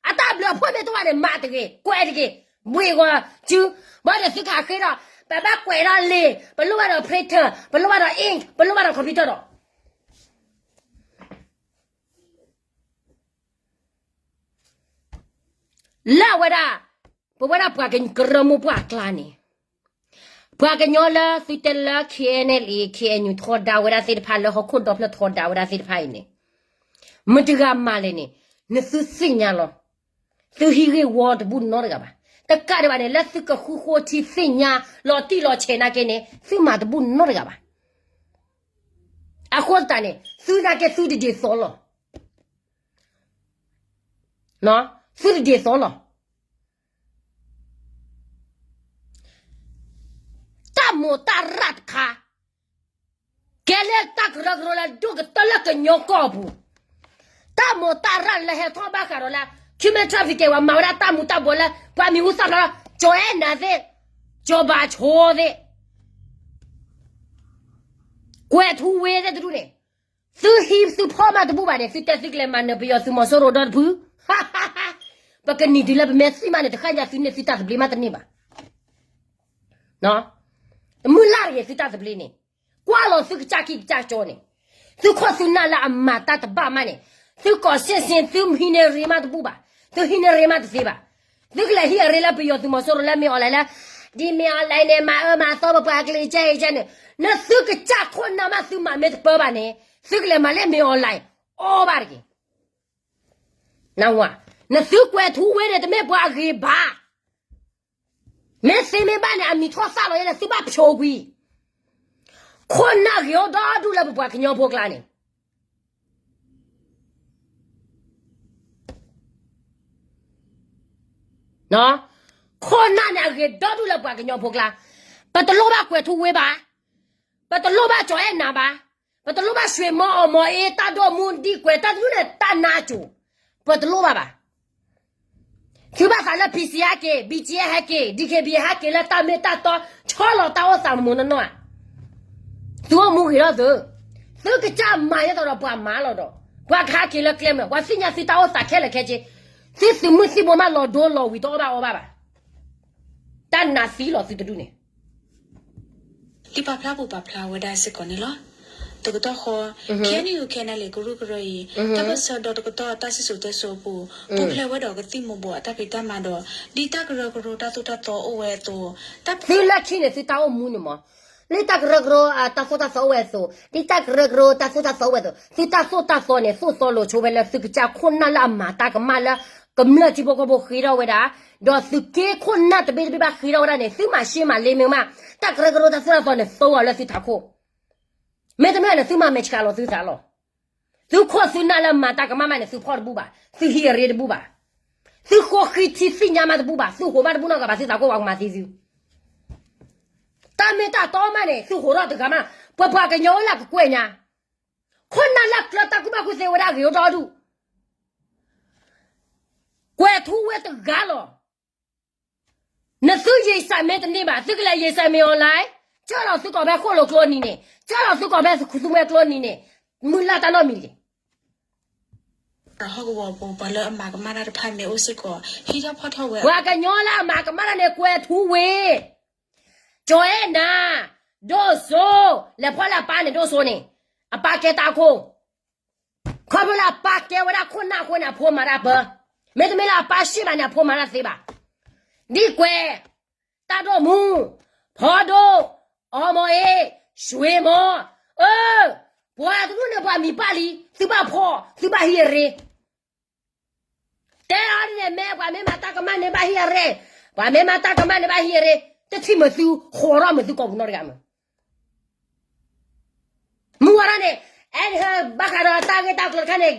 အတၢ်ဘျုးအဖှိၣ်မ့ၢ်တအိၣ်ဘၣ်န့ၣ် မၤတဂ့ၤ, ကွဲးတဂ့ၤ, ဘှ့ၣ်ဂီၤစု, ဘၣ်ဒီးသုကဟးဃ့ဒီး ပဘၣ်ကွဲးဒီးလံာ်, ပလိၣ်ဘၣ်ဒီး printer, ပလိၣ်ဘၣ်ဒီး ink, ပလိၣ်ဘၣ်ဒီး computer ဒီး လၢအဝဲဒၣ်, ပဝဲဒၣ်ပှၤကရၢမိၢ်ပှၢ်အကျါန့ၣ်, ပှၤကညီလၢသုတဲလၢ KNLA KNU ထီဒါဝဲဒၣ်သ့ၣ်တဖၣ် လၢဟီၣ်ခိၣ်ဒီဖျၢၣ်ထီဒါဝဲဒၣ်သ့ၣ်တဖၣ်အံၤန့ၣ်, မတၤတဂၤမၤလဲၣ်န့ၣ်, နသုသ့ၣ်ညါလီၤ. သုဟံးဂ့ၢ်ဝီတဘူၣ်နီတဂၤဘၣ်. တကးဒံးဘၣ်န့ၣ် လၢသုကဃူဃီထံသ့ၣ်ညါလီၤတံၢ်လီၤဆဲးနာ်က့န့ၣ် သုမၤတဘူၣ်နီတဂၤဘၣ်. အဃိသတးန့ၣ် သုနာ်က့သုတဒ်သိးလီၤ. သုတဒ်သိးလီၤ. တၢ်မိၢ်တၢ်ရၢ်တခါ, ကဲလၢတၢ်ကရၢကရိလၢဒိၣ်ကတၢၢ်လၢကညီကီၢ်ပူၤ, တၢ်မိၢ်တၢ်ရၢ်လၢဟဲထီၣ်ဘၣ်ဃးဒီးလၢ human trafficking ဝဲမၤဝဲဒၣ်တၢ်မူၤတၢ်ဘှီးလၢ ပှၤမံၤဟူသၣ်ဖျါထီၣ် ကၠီၤအဲၣ်နၤသ့ၣ်, ကၠီၤဘၣ်ဆိသ့ၣ်, ကွဲၤထူဝ့သ့ၣ်တဒူၣ်န့ၣ်, သုဟံးသုဖီၣ်မးတဘူၣ်ဘၣ်န့ၣ် သုတဲသုကလဲၤမၤနၢၤပယီၤသုးမီၤစိရိၤဒီတဖု, ပကနံၤတုၤလၢပမ့ၢ်သံမးန့ၣ် တဃၣ်ညါသုန့ၢ်သုတၢ်သဘျ့မးတန့ၢ်ဘၣ်. တမုၢ်လၢ်တဂ့ၤသုတၢ်သဘျ့န့ၣ်, ကွၢ်လီၤသုကစၢ်ခံကစၢ်ကၠီန့ၣ်, သုခိၣ်သုနၢ်လၢအမၤတၢ်တဘၣ်မးန့ၣ်, သုကိးစ့ၣ်စ့ၣ်သုဟံးန့ၢ်ရ့မးတဘူၣ်ဘၣ်, သုဟံးန့ၢ်ရ့မးတသ့ဘၣ်. သုကလဲၤဟံးအရ့လၢပယီၤသုးမီၤစိရိၤလၢမ့ၢ် online လၢ, ဒ်မ့ၢ် online န့ၣ် မၤအၢမၤသီပပှၤကလုာ်ကဲအံၤကဲန့ၣ်, နသုကစၢ်ခိၣ်နၢ်မးသုမၤမ့ၢ်တပၢဘၣ်န့ၣ်, သုကလဲၤမၤလၢမ့ၢ် online, အီၣ်ဘၣ်တဂ့ၤ. နသုကွဲၤထူဝ့န့ၣ် တမ့ၢ်ပှၤအဂ့ၤဘၣ်. မ့ၢ်သ့မ့ၢ်ဘၣ်န့ၣ် အမံၤထီၣ်သၣ်လီၤယဲန့ၣ် သုဘၣ်ဖျိကွံာ်, ခိၣ်နၢ်ဂ့ၤအိၣ်ဒီဒူၣ်လၢပပှၤကညီဖိကျါန့ၣ် ခိၣ်နၢ်န့ၣ်အဂ့ၤဒီဒူၣ်လၢပှၤကညီဖိကျါ, ပတလိၣ်ဘၣ်ကွဲၤထူဝ့ဘၣ်, ပတလိၣ်ဘၣ်ကၠီၤအဲၣ်နၤဘၣ်, ပတလိၣ်ဘၣ် ဆွေမောင်အောင်မောင်အေး တၢ်ဒိၣ်မူဒံးကွဲးတၢ်တဒူၣ်န့ၣ် တၢ်နါစိၤ, ပတလိၣ်ဘၣ်ဘၣ်. သုဘၣ်သးလၢ PC ဟဲက့ၤ, BGF ဟဲက့ၤ, DKBA ဟဲက့ၤလၢတၢ်မ့ၢ်တၢ်တီ, ဆီလီၤတၢ်အိၣ်သးမုာ်မုာ်နီၢ်နီၢ်ဧါ. သုအိၣ်မူဂ့ၤထီၣ်သု, သုကစၢ်မၤယဲသိးဒီးပှၤမၤလီၤဒီး, ပှၤကဟဲက့ၤလၢကျဲမုၢ်, ပှၤသ့ၣ်ညါသုတၢ်အိၣ်သးခဲလၢာ်ခဲဆ့, သုသုးမုၢ်သံၣ်ဘိမးလီၤဒိလီၤဝံၤတအီၣ်ဘၣ်အီဘၣ်ဘၣ်. တၢ်နးသံလီၤသုတဒူၣ်န့ၣ် လံာ်ပာ်ဖျါပူၤပာ်ဖျါဝဲဒၣ်စ့ၢ်ကီးန့ၣ်လီၤ. တကတီၢ်ဃီ, KNU KNLA ကရူၢ်ကရၢအံၤ, တၢ်ပၢၢ်ဆၢဒီတကတီၢ်တၢ်စံၣ်စိၤတဲစိၤအပူၤ, ပူၤဖျဲးဝဲဒီးကသံၣ်မူၤဘှီးအတၢ်ဖံးတၢ်မၤဒီး, ဒ်တၢ်ကရၢကရိတၢ်သိၣ်တၢ်သီအိၣ်ဝဲအသိး, သုလၢခံန့ၣ်သုတၢ်အိၣ်မူန့ၣ်မး, လၢတၢ်ကရၢကရိတၢ်သိၣ်တၢ်သီအိၣ်ဝဲအသိး, ဒ်တၢ်ကရၢကရိတၢ်သိၣ်တၢ်သီအိၣ်ဝဲအသိး, သုတၢ်သိၣ်တၢ်သီန့ၣ် သိၣ်သီလိာ်ဆိဝဲလၢသုကစၢ်ခိၣ်နၢ်လၢအမၤတၢ်ကမၣ်လၢ ကမျၢၢ်ထံဖိကီၢ်ဖိဃ့ထီၣ်ဝဲဒၣ်, ဒီးသုးက့ခိၣ်နၢ်တဘ့ၣ်တဘ့ၣ်ဘၣ်ဃ့ထီၣ်ဝဲဒၣ်န့ၣ် သုမၤရှဲမၤလ့မ့ၢ်မး, တၢ်ကရၢကရိတၢ်သိၣ်တၢ်သီန့ၣ် သိအီၤလၢသုထးခိၣ်, မ့တမ့ၢ်န့ၣ် သုမၤမဲာ်ဆှးလီၤသုသးလီၤ. သုခိၣ်သုနၢ်လၢမၤတၢ်ကမၣ်မးန့ၣ် သုဖီၣ်တဘူၣ်ဘၣ်, သုဟံးအရ့တဘူၣ်ဘၣ်, သုဃိဃံထံသ့ၣ်ညါမးတဘူၣ်ဘၣ်, သုဟိးမးတဘူၣ်နီတဂၤဘၣ်, သုသးခိၣ်ပှၤကမၤသံသု, တၢ်မ့ၢ်တၢ်တီမးန့ၣ် သုဟိးထီၣ်တဂၤမး, ပှၤပှၤကညီအိၣ်လၢကကွဲၢ်ညါ, ခိၣ်နၢ်လၢကျၢၤတၢ်ကူၣ်ဘၣ်ကူၣ်သ့ဝဲဒၣ်ဂ့ၤအိၣ်ဒီဒူၣ်, ကွဲၤထူဝ့တဂၤလီၤ. နသုယ့ၤစၢ်မ့ၢ်တန့ၢ်ဘၣ် သုကလဲၤယ့ၤစၢ်မ့ၢ် online, ကၢလီၤသုကိးဖဲဃိၣ်လိာ်ကျိနံၤန့ၣ်, ကၢလီၤသုကိးဖဲသူမှဲကျိနံၤန့ၣ်, မုၢ်လၢ်တၢ်နီတမံၤတဂ့ၤ. ဟီၣ်ကဝီၤပူၤ ပှၤလၢအမၤကမၣ်တၢ်တဖၣ်မ့ၢ်အိၣ်စ့ၢ်ကီး ဟံးထီၣ်ဖီၣ်ထီၣ်ဝဲ, ပှၤကညီလၢအမၤကမၣ်တၢ်န့ၣ် ကွဲၤထူဝ့, ကၠီၤအဲၣ်နၤ, ဒိၣ်စိ, လဲၤဖီၣ်လၢအပၢ်န့ၣ် ဒိၣ်စိန့ၣ်, အပၢ်ကဲတၢ်ခိၣ် ခီဖျိလၢအပၢ်ကဲဝဲဒၣ်ခိၣ်နၢ်အဃိန့ၣ် အဖိမၤတၢ်ပၢ, မ့တမ့ၢ်လၢအပၢ်ရှ့ၣ်ဘၣ်န့ၣ် အဖိမၤတၢ်သ့ဘၣ်. ဒ်ကွဲး, တၢ်ဒိၣ်မူ, ဖီဒိၣ်, အီမီၤအ့, ဆွ့မီၤ, အၢ, ပှၤတဒူၣ်န့ၣ်ပှၤမံၤပၢ်လံ, သုဘၣ်ဖီၣ်, သုဘၣ်ဟံးအရ့ တဲအီၤဒ်န့ၣ် မ့ၢ်ပှၤမ့ၢ်မၤတၢ်ကမၣ်န့ၣ်ဘၣ်ဟံးအရ့, ပှၤမ့ၢ်မၤတၢ်ကမၣ်န့ၣ်ဘၣ်ဟံးအရ့, တထံၣ်မုာ်သုဃိးထီၣ်မုာ်သုကိာ်ပူၤနီတဂၤမုာ်. မုၢ်ဝါထီၣ်န့ၣ်, အဲ, ဘၣ်ဃးဒီးတၢ်ဂ့ၢ်တၢ်ကျိၤတခါန့ၣ်,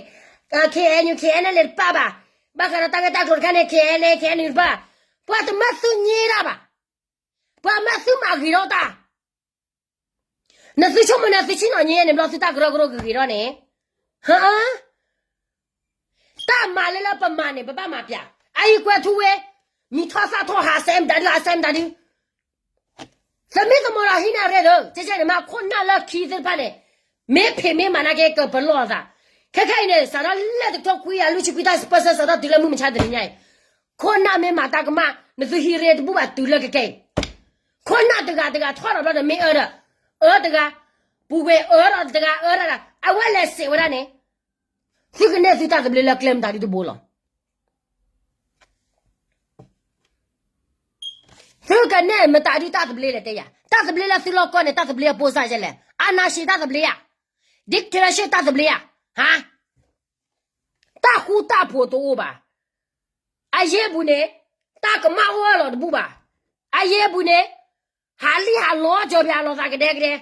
KNU KNLA တပၣ်ဘၣ်, ဘၣ်ဃးဒီးတၢ်ဂ့ၢ်တၢ်ကျိၤတခါန့ၣ် KNLA KNU တပၣ်, ပှၤတမၢသုညံတၢ်ဘၣ်, ပှၤမၢသုမၤဂ့ၤထီၣ်တၢ် နသုဆိကမိၣ်န့ၣ် သုဆ့ၣ်နီၤညါန့ၣ် ဘျီသုတၢ်ကရၢကရိကဂ့ၤထီၣ်န့ၣ်, ဟါ, တၢ်မၤလၢလၢပမၤန့ၣ် ပဘၣ်မၤပျး, အအံၤကွဲၤထူဝ့, မံၤထီၣ်သၣ်ထီၣ် ဟးစဲမတၤဒု ဟးစဲမတၤဒု, သမံသမိးဒီးဟံးန့ၢ်အရ့ဒီး ကဲကဲန့ၣ်မး ခိၣ်နၢ်လၢခံသ့ၣ်တဖၣ်န့ၣ်, မ့ၢ်ဖံးမ့ၢ်မၤနာ်က့ ကပလီၢ်အသး, ခဲခဲအံၤန့ၣ် စးထီၣ်လၢတကထိခွံကယၤလွံၢ်ဆံခွံတၢ်ပၢၢ်ဆၢ စးထီၣ်တုၤလၢမုၢ်မဆါတနံၤညါအံၤ, ခိၣ်နၢ်မ့ၢ်မၤတၢ်ကမၣ် နသုဟံးရ့တဘူၣ်ဘၣ်တုၤလၢကကဲအံၤ, ခိၣ်နၢ်တဂၤတဂၤထီၣ်ဒီးဘျီဒီးမ့ၢ်အၢဒီး, အၢတဂၤ, ပူၤကွံာ်အၢဒီးတဂၤအၢတဂၤ, အဝဲလဲၤစဲးဝဲဒၣ်န့ၣ်, သုကနဲၣ်သုတၢ်သဘျ့လၢကျဲမတၤဒုတဘိလီၤ. သုကနဲၣ်မတၤဒုတၢ်သဘျ့လဲၣ်တဲယၤ, တၢ်သဘျ့လၢသုလီၢ်ကီၢ်န့ၣ် တၢ်သဘျ့အပိစၢ်ယဲလဲၣ်, အာဏာရှင်တၢ်သဘျ့ဧါ, dictatorship တၢ်သဘျ့ဧါ, ဟါ, တၢ်ဃူတၢ်ဖိးတအိၣ်ဘၣ်, အယ့ၢ်ပူၤန့ၣ်, တၢ်ကမၣ်အိၣ်လီၤတဘူၣ်ဘၣ်, အယ့ၢ်ပူၤန့ၣ်, ဟးလံၣ်ဟးလီၤကၠီၤပၠးလီၤသးကဒဲကဒဲ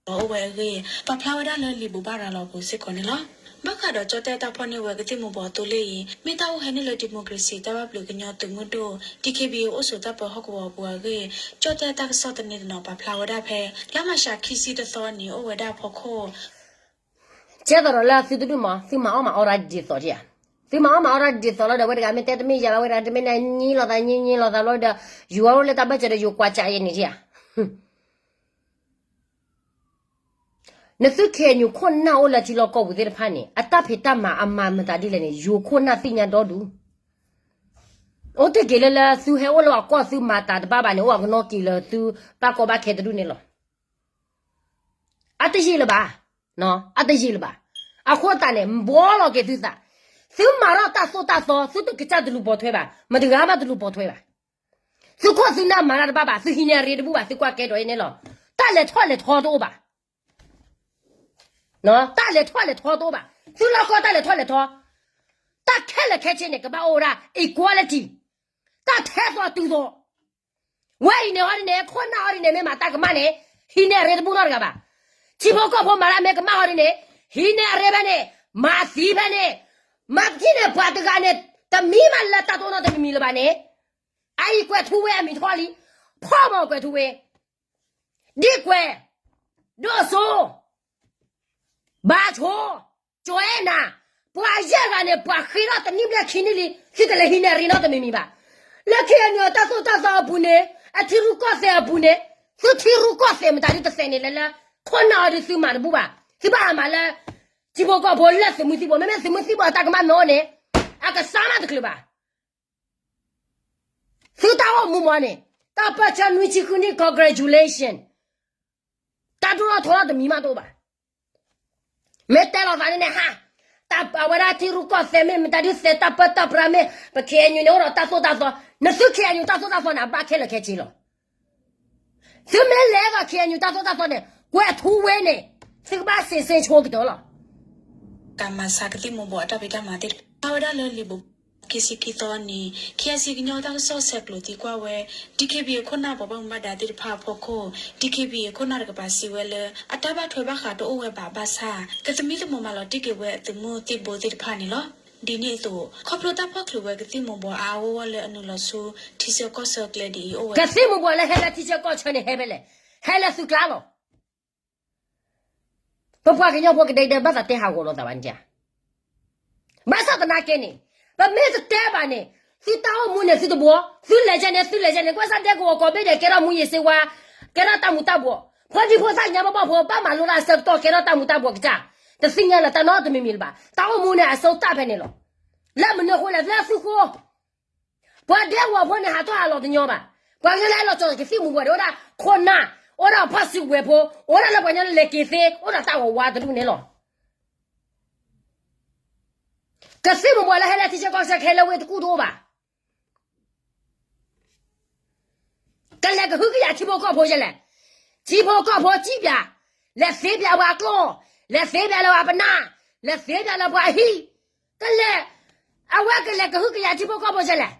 အိၣ်ဝဲအဂ့ၢ် ပာ်ဖျါဝဲဒၣ်လၢလံာ်ဘိးဘၣ်ရၤလီၤပူၤစ့ၢ်ကီးန့ၣ်လီၤ. ဘၣ်ဃးဒီးကၠီၣ်တဲၣ်တၢ်ဖီၣ်န့ၢ်ဝဲကသံၣ်မူၤဘှီးသိလ့ၣ်အံၤ မ့ၢ်တၢ်အိၣ်ဟဲနုာ်လၢ democracy တၢ်ဘၣ်ဘျုးကညီသုးမုၢ်ဒိၣ် DKBA အိၣ်ဆိးတၢ်ပၢဟီၣ်ကဝီၤအပူၤအဂ့ၢ် ကၠီၣ်တဲၣ်တၢ်ကစီၣ်သန့တနီၤပာ်ဖျါဝဲဒၣ်ဖဲ လါမၢ်ၡးခံဆံတသီန့ၣ် အိၣ်ဝဲဒၣ်အဖီခိၣ် ကဲသိးဒီးလၢသုတဒူၣ်မး သုမၤအီၣ်မၤအီတၢ်ဒ်သိးဧါ, သုမၤအီၣ်မၤအီတၢ်ဒ်သိးလီၤဒီး အဝဲတဂၤမ့ၢ်တဲတမ့ၢ်ယၤဘၣ် ဝဲတဂၤတမ့ၢ်န့ၣ် ညံလိာ်သး ညံညံလိာ်သးလီၤဒီး ယွၤအိၣ်လၢတၢ်ဘၢၣ်စၢၤဒီး ယွၤကွၢ်ကးယဲန့ၣ်ဧါ. နသု KNU ခိၣ်နၢ်အိၣ်လၢထံလီၢ်ကီၢ်ပူၤသ့ၣ်တဖၣ်န့ၣ် အတၢ်ဖံးတၢ်မၤအမၤမတၤဒ်လဲၣ်န့ၣ် ယိၤခိၣ်နၢ်သ့ၣ်ညါဒီဒူၣ်. အိၣ်တ့ၢ်က့ၤလၢလၢသုဟဲအိၣ်လၢအကီၢ်သုမၤတၢ်တဘၣ်ဘၣ်န့ၣ် အိၣ်အကနီၢ်က့ၤလၢသုဘၣ်ကီဘၣ်ခဲတဒူၣ်န့ၣ်လီၤ. အတယံာ်လၢၤဘၣ်, အတယံာ်လၢၤဘၣ်. အဃိသတးန့ၣ် ဘှီလီၤက့ၤသုသး, သုမၤထီၣ်တၢ်သိၣ်တၢ်သီ သုတကစၢ်တလူၤပိာ်ထွဲဘၣ်, မတဂၤမးတလူၤပိာ်ထွဲဘၣ်. သုခိၣ်သုနၢ်မၤတၢ်တဘၣ်ဘၣ်, သုဟံးန့ၢ်အရ့တဘူၣ်ဘၣ်, သုကွၢ်ကဲထီၣ်အံၤန့ၣ်လီၤ. တၢ်လဲၤထီၣ်လဲၤထီတအိၣ်ဘၣ်. တၢ်လဲၤထီၣ်လဲၤထီတအိၣ်ဘၣ်. သုလီၢ်ကီၢ်တၢ်လဲၤထီၣ်လဲၤထီ, တၢ်ခဲလၢာ်ခဲဆ့န့ၣ် ကဘၣ်အိၣ်ဝဲဒၣ် equality, တၢ်ထဲသိးတုၤသိး. ဝဲအံၤန့ၣ်ဟီဒ်န့ၣ် ခိၣ်နၢ်ဟီဒ်န့ၣ် မ့ၢ်မၤတၢ်ကမၣ်န့ၣ် ဟံးန့ၢ်အရ့တဘူၣ်နီတဂၤဘၣ်. ထံဖိကီၢ်ဖိမၤတၢ်မ့ၢ်ကမၣ်ဟီဒ်န့ၣ် ဟံးန့ၢ်အရ့ဖဲန့ၣ်, မၤသံဖဲန့ၣ်, မၤသံန့ၣ် ပှၤတဂၤန့ၣ် တမံၤမးလၢတၢ်တအိၣ်နီတမံၤမံၤလၢၤဘၣ်န့ၣ်, အအံၤကွဲၤထူဝ့အမံၤထီၣ်လံ, ဖီၣ်မီၤကွဲၤထူဝ့ ဒ်ကွဲး, ဒိၣ်စိ, ဘါဆိ, ကၠီၤအဲၣ်နၤ, ပှၤယဲၢ်ဂၤန့ၣ် ပှၤဃ့ထီၣ်တနံၣ်ဘျဲၣ်ခံနံၣ်လံ, သုတလဲၤဟံးန့ၢ်အရ့နီတမံၤမံၤဘၣ်. လၢ KNU တၢ်သိၣ်တၢ်သီအပူၤန့ၣ်, အထံရူၢ်ကီၢ်သဲးအပူၤန့ၣ်, သုထံရူၢ်ကီၢ်သဲးမတၤဒုတသဲးန့ၣ်လဲၣ်လၢ, ခိၣ်နၢ်အီၤဒုးသုမၤတဘူၣ်ဘၣ်, သုဘၣ်ဟးမၤလၢ ထံဖိကီၢ်ဖိလၢသုးမုၢ်သံၣ်ဘိ, မ့မ့ၢ်သုးမုၢ်သံၣ်ဘိအတၢ်ကမၣ်မ့ၢ်အိၣ်န့ၣ်, အကစၢ်မးတချုးဘၣ်. သုတၢ်အိၣ်မူမ့ၢ်န့ၣ်, တၢ်ပၢၢ်ဆၢနွံဆံဃုနံၣ် congratulation, တၢ်ဒိၣ်ထီၣ်ထီထီၣ်တမံၤမးတအိၣ်ဘၣ်. မ့ၢ်တဲလီၤသးန့ၣ်န့ၣ်ဟါ, တၢ်အဝဲဒၣ်ထံရူၢ်ကီၢ်သဲးမ့ၢ်မတၤဒုးသဲးတၢ်ပၢတၢ်ပြးမ့ၢ်, ပ KNU န့ၣ်အိၣ်ဒီးတၢ်သိၣ်တၢ်သီ, နသု KNU တၢ်သိၣ်တၢ်သီန့ၣ် အဘၣ်ခဲလၢာ်ခဲဆ့လီၤ. သုမ့ၢ်လဲၤဒီး ခ့ၣ်အဲၣ်ယူၣ် တၢ်သိၣ်တၢ်သီန့ၣ် ကွဲးထူဝ့န့ၣ် သုကဘၣ်စံးဆ့ဆိကတၢၢ်လီၤ. ကမၤစၢၤကသံၣ်မူၤဘှီးအတၢ်ဖံးတၢ်မၤသ့ၣ်တဖၣ် ဖျါဝဲဒၣ်လၢလံာ်ဘိးဘၣ် ခံဆံခံသီန့ၣ် ခ့ၣ်အဲၣ်စံၣ် ကညီတၢ်ကစီၣ်ဆဲးကျိးသံကွၢ်ဝဲ DKBA ခိၣ်နၢ်ပှၤဘၣ်မူဘၣ်ဒါသ့ၣ်တဖၣ်အဖီခိၣ် DKBA ခိၣ်နၢ်တကပၤစံးဝဲလၢ အတၢ်ဘၣ်ထွဲဘၣ်ဃးတအိၣ်ဝဲဘၣ်ဘၣ်ဆၣ် ကသမံသမိးမၤလီၤတံၢ်က့ၤဝဲအသုးမုၢ်သံၣ်ဘိသ့ၣ်တဖၣ်န့ၣ်လီၤ. ဒ်န့ၣ်အသိး ခီဖျိတၢ်ဖီၣ်ချုးဝဲကသံၣ်မူၤဘှီးအါအါဂီၢ်ဂီၢ်လၢအနုာ်လီၤဆူ ထံဆၢကီၢ်ဆၢကျဲဒ်အံၤအိၣ်ဝဲ ကသံၣ်မူၤဘှီးလၢဟဲလၢထံဆၢကီၢ်ဆၢန့ၣ် ဟဲဖဲလဲၣ်, ဟဲလၢသုကျါလီၤ. ပပှၤကညီဖိကဒဲကဒဲဘၣ်သးတဲဟးဂီၤလိာ်သးဘၣ်န့ၣ်ဧါ. ဘၣ်ဆၣ်သနာ်က့န့ၣ် ပမ့ၢ်တတဲဘၣ်န့ၣ် သုတၢ်အိၣ်မူန့ၣ်သုတဘှီ, သုလဲၤကဲန့ၣ် သုလဲၤကဲန့ၣ် ကွၢ်စၢ်ဒဲကဝီၤကိးဘ့ၣ်ဒဲး ကဲထီၣ်မူယံၤစ့ဝါ, ကဲထီၣ်တၢ်မူၤတၢ်ဘှီး, ဖိဒံဖိသၣ်ညါဘၣ်ဘၣ်ဖိ ဘၣ်မၤလိတၢ်ဆၢကတီၢ် ကဲထီၣ်တၢ်မူၤတၢ်ဘှီးကစၢ်, တသ့ၣ်ညါလၢၤတၢ်နီတမံၤမံၤလၢၤဘၣ်. တၢ်အိၣ်မူန့ၣ်အဆိတၢ်ဖဲန့ၣ်လီၤ. လၢမနုၤအဃိလဲၣ် လၢသုဃိ ပှၤဒဲကဝီၤဖိန့ၣ် ဟးထီၣ်ဟးလီၤတညီဘၣ်. ပှၤကညီလၢအဲၣ်လီၤကၠီၤကသံၣ်မူၤဘှီးဒီး အိၣ်ဒၣ်ခိၣ်နၢ်, အိၣ်ဒၣ်ဖီၣ်စုကဝဲၤဖိ, အိၣ်ဒၣ်လၢပှၤကညီလၢလဲၤက့ၤသ့, အိၣ်ဒီးတၢ်ဂီၤဝါတဒူၣ်န့ၣ်လီၤ. ကသံၣ်မူၤဘှီးလၢဟဲလၢထံဆၢကီၢ်ဆၢ ကဟဲလၢဝ့ၢ်တကူၣ်တအိၣ်ဘၣ်. ကလဲၤကဟုကယာ်ထံဖိကီၢ်ဖိယဲလဲၣ်. ထံဖိကီၢ်ဖိစံးပၠး, လဲၤသ့ပၠးပှၤကျိာ်, လဲၤသ့ပၠးလၢပှၤပနၢ်, လဲၤသ့ပၠးလၢပှၤအဟံၣ်, ကလဲၤ, အဝဲကလဲၤကဟုကယာ်ထံဖိကီၢ်ဖိယဲလဲၣ်.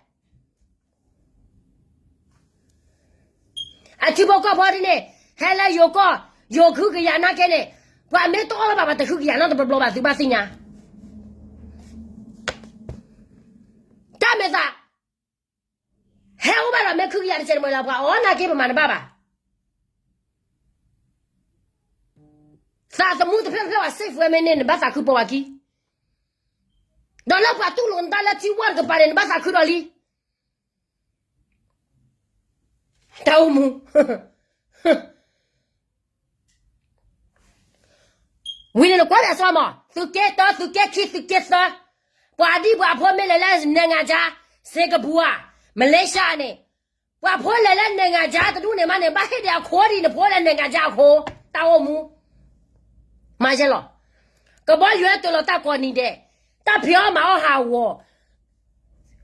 အထံဖိကီၢ်ဖိဒ်န့ၣ် ဟဲလၢယိၤကီၢ်, ယိၤကဟုကယာ်နာ်က့န့ၣ်, ပှၤမ့ၢ်တအိၣ်လၢၤဘၣ် ပှၤတဟုကယာ်နီတဘျီဘျီဘၣ် သုဘၣ်သ့ၣ်ညါ. တၢ်မဲာ်သး ဟဲအိၣ်ဘၣ်ဒီးမ့ၢ်ခုကယာ်တစဲးတမှဲၤလၢပှၤအီၣ်နာ်က့ ပမၤတဘၣ်ဘၣ်. သးသမူတဖျၢၣ်တဖျၢၣ်ဘၣ် စ့ၣ်ဖူဝဲမ့ၢ်န့ၢ် နဘၣ်သးခုပိာ်ဝဲခံ, ဒီးလၢပှၤတူၢ်လိာ်နတၢ်လၢထံဝၢ်တကပၤန့ၣ် နဘၣ်သးခုဒီးလံ. တၢ်အိၣ်မူ ဝံၤန့ၣ်နကွၢ်လၢအစီမး, သုးက့တၢ သုးက့ခံ သုးက့သၢ, ပှၤဒံၣ်ပှၤဖိမ့ၢ်လဲၤလၢနဲၣ်ငါကါ, စ့ကပူၤဧါ, မလ့ၡါန့ၣ်, ပှၤဖိလဲၤလၢနဲၣ်ငါကါတဒူၣ်န့ၣ်မးန့ၣ် ဘၣ်ဟ့ၣ်ဒံးအခိၣ်ဒံး နဖိလၢနဲၣ်ငါကါအခိၣ်, တၢ်အိၣ်မူ မၤယဲလီၤ. ကဘီယူၤဟဲတုၤလီၤတၢ်ကိးနံၤဒဲး, တၢ်ဖံးအီၣ်မၤအီၣ်ဟးဂီၤ,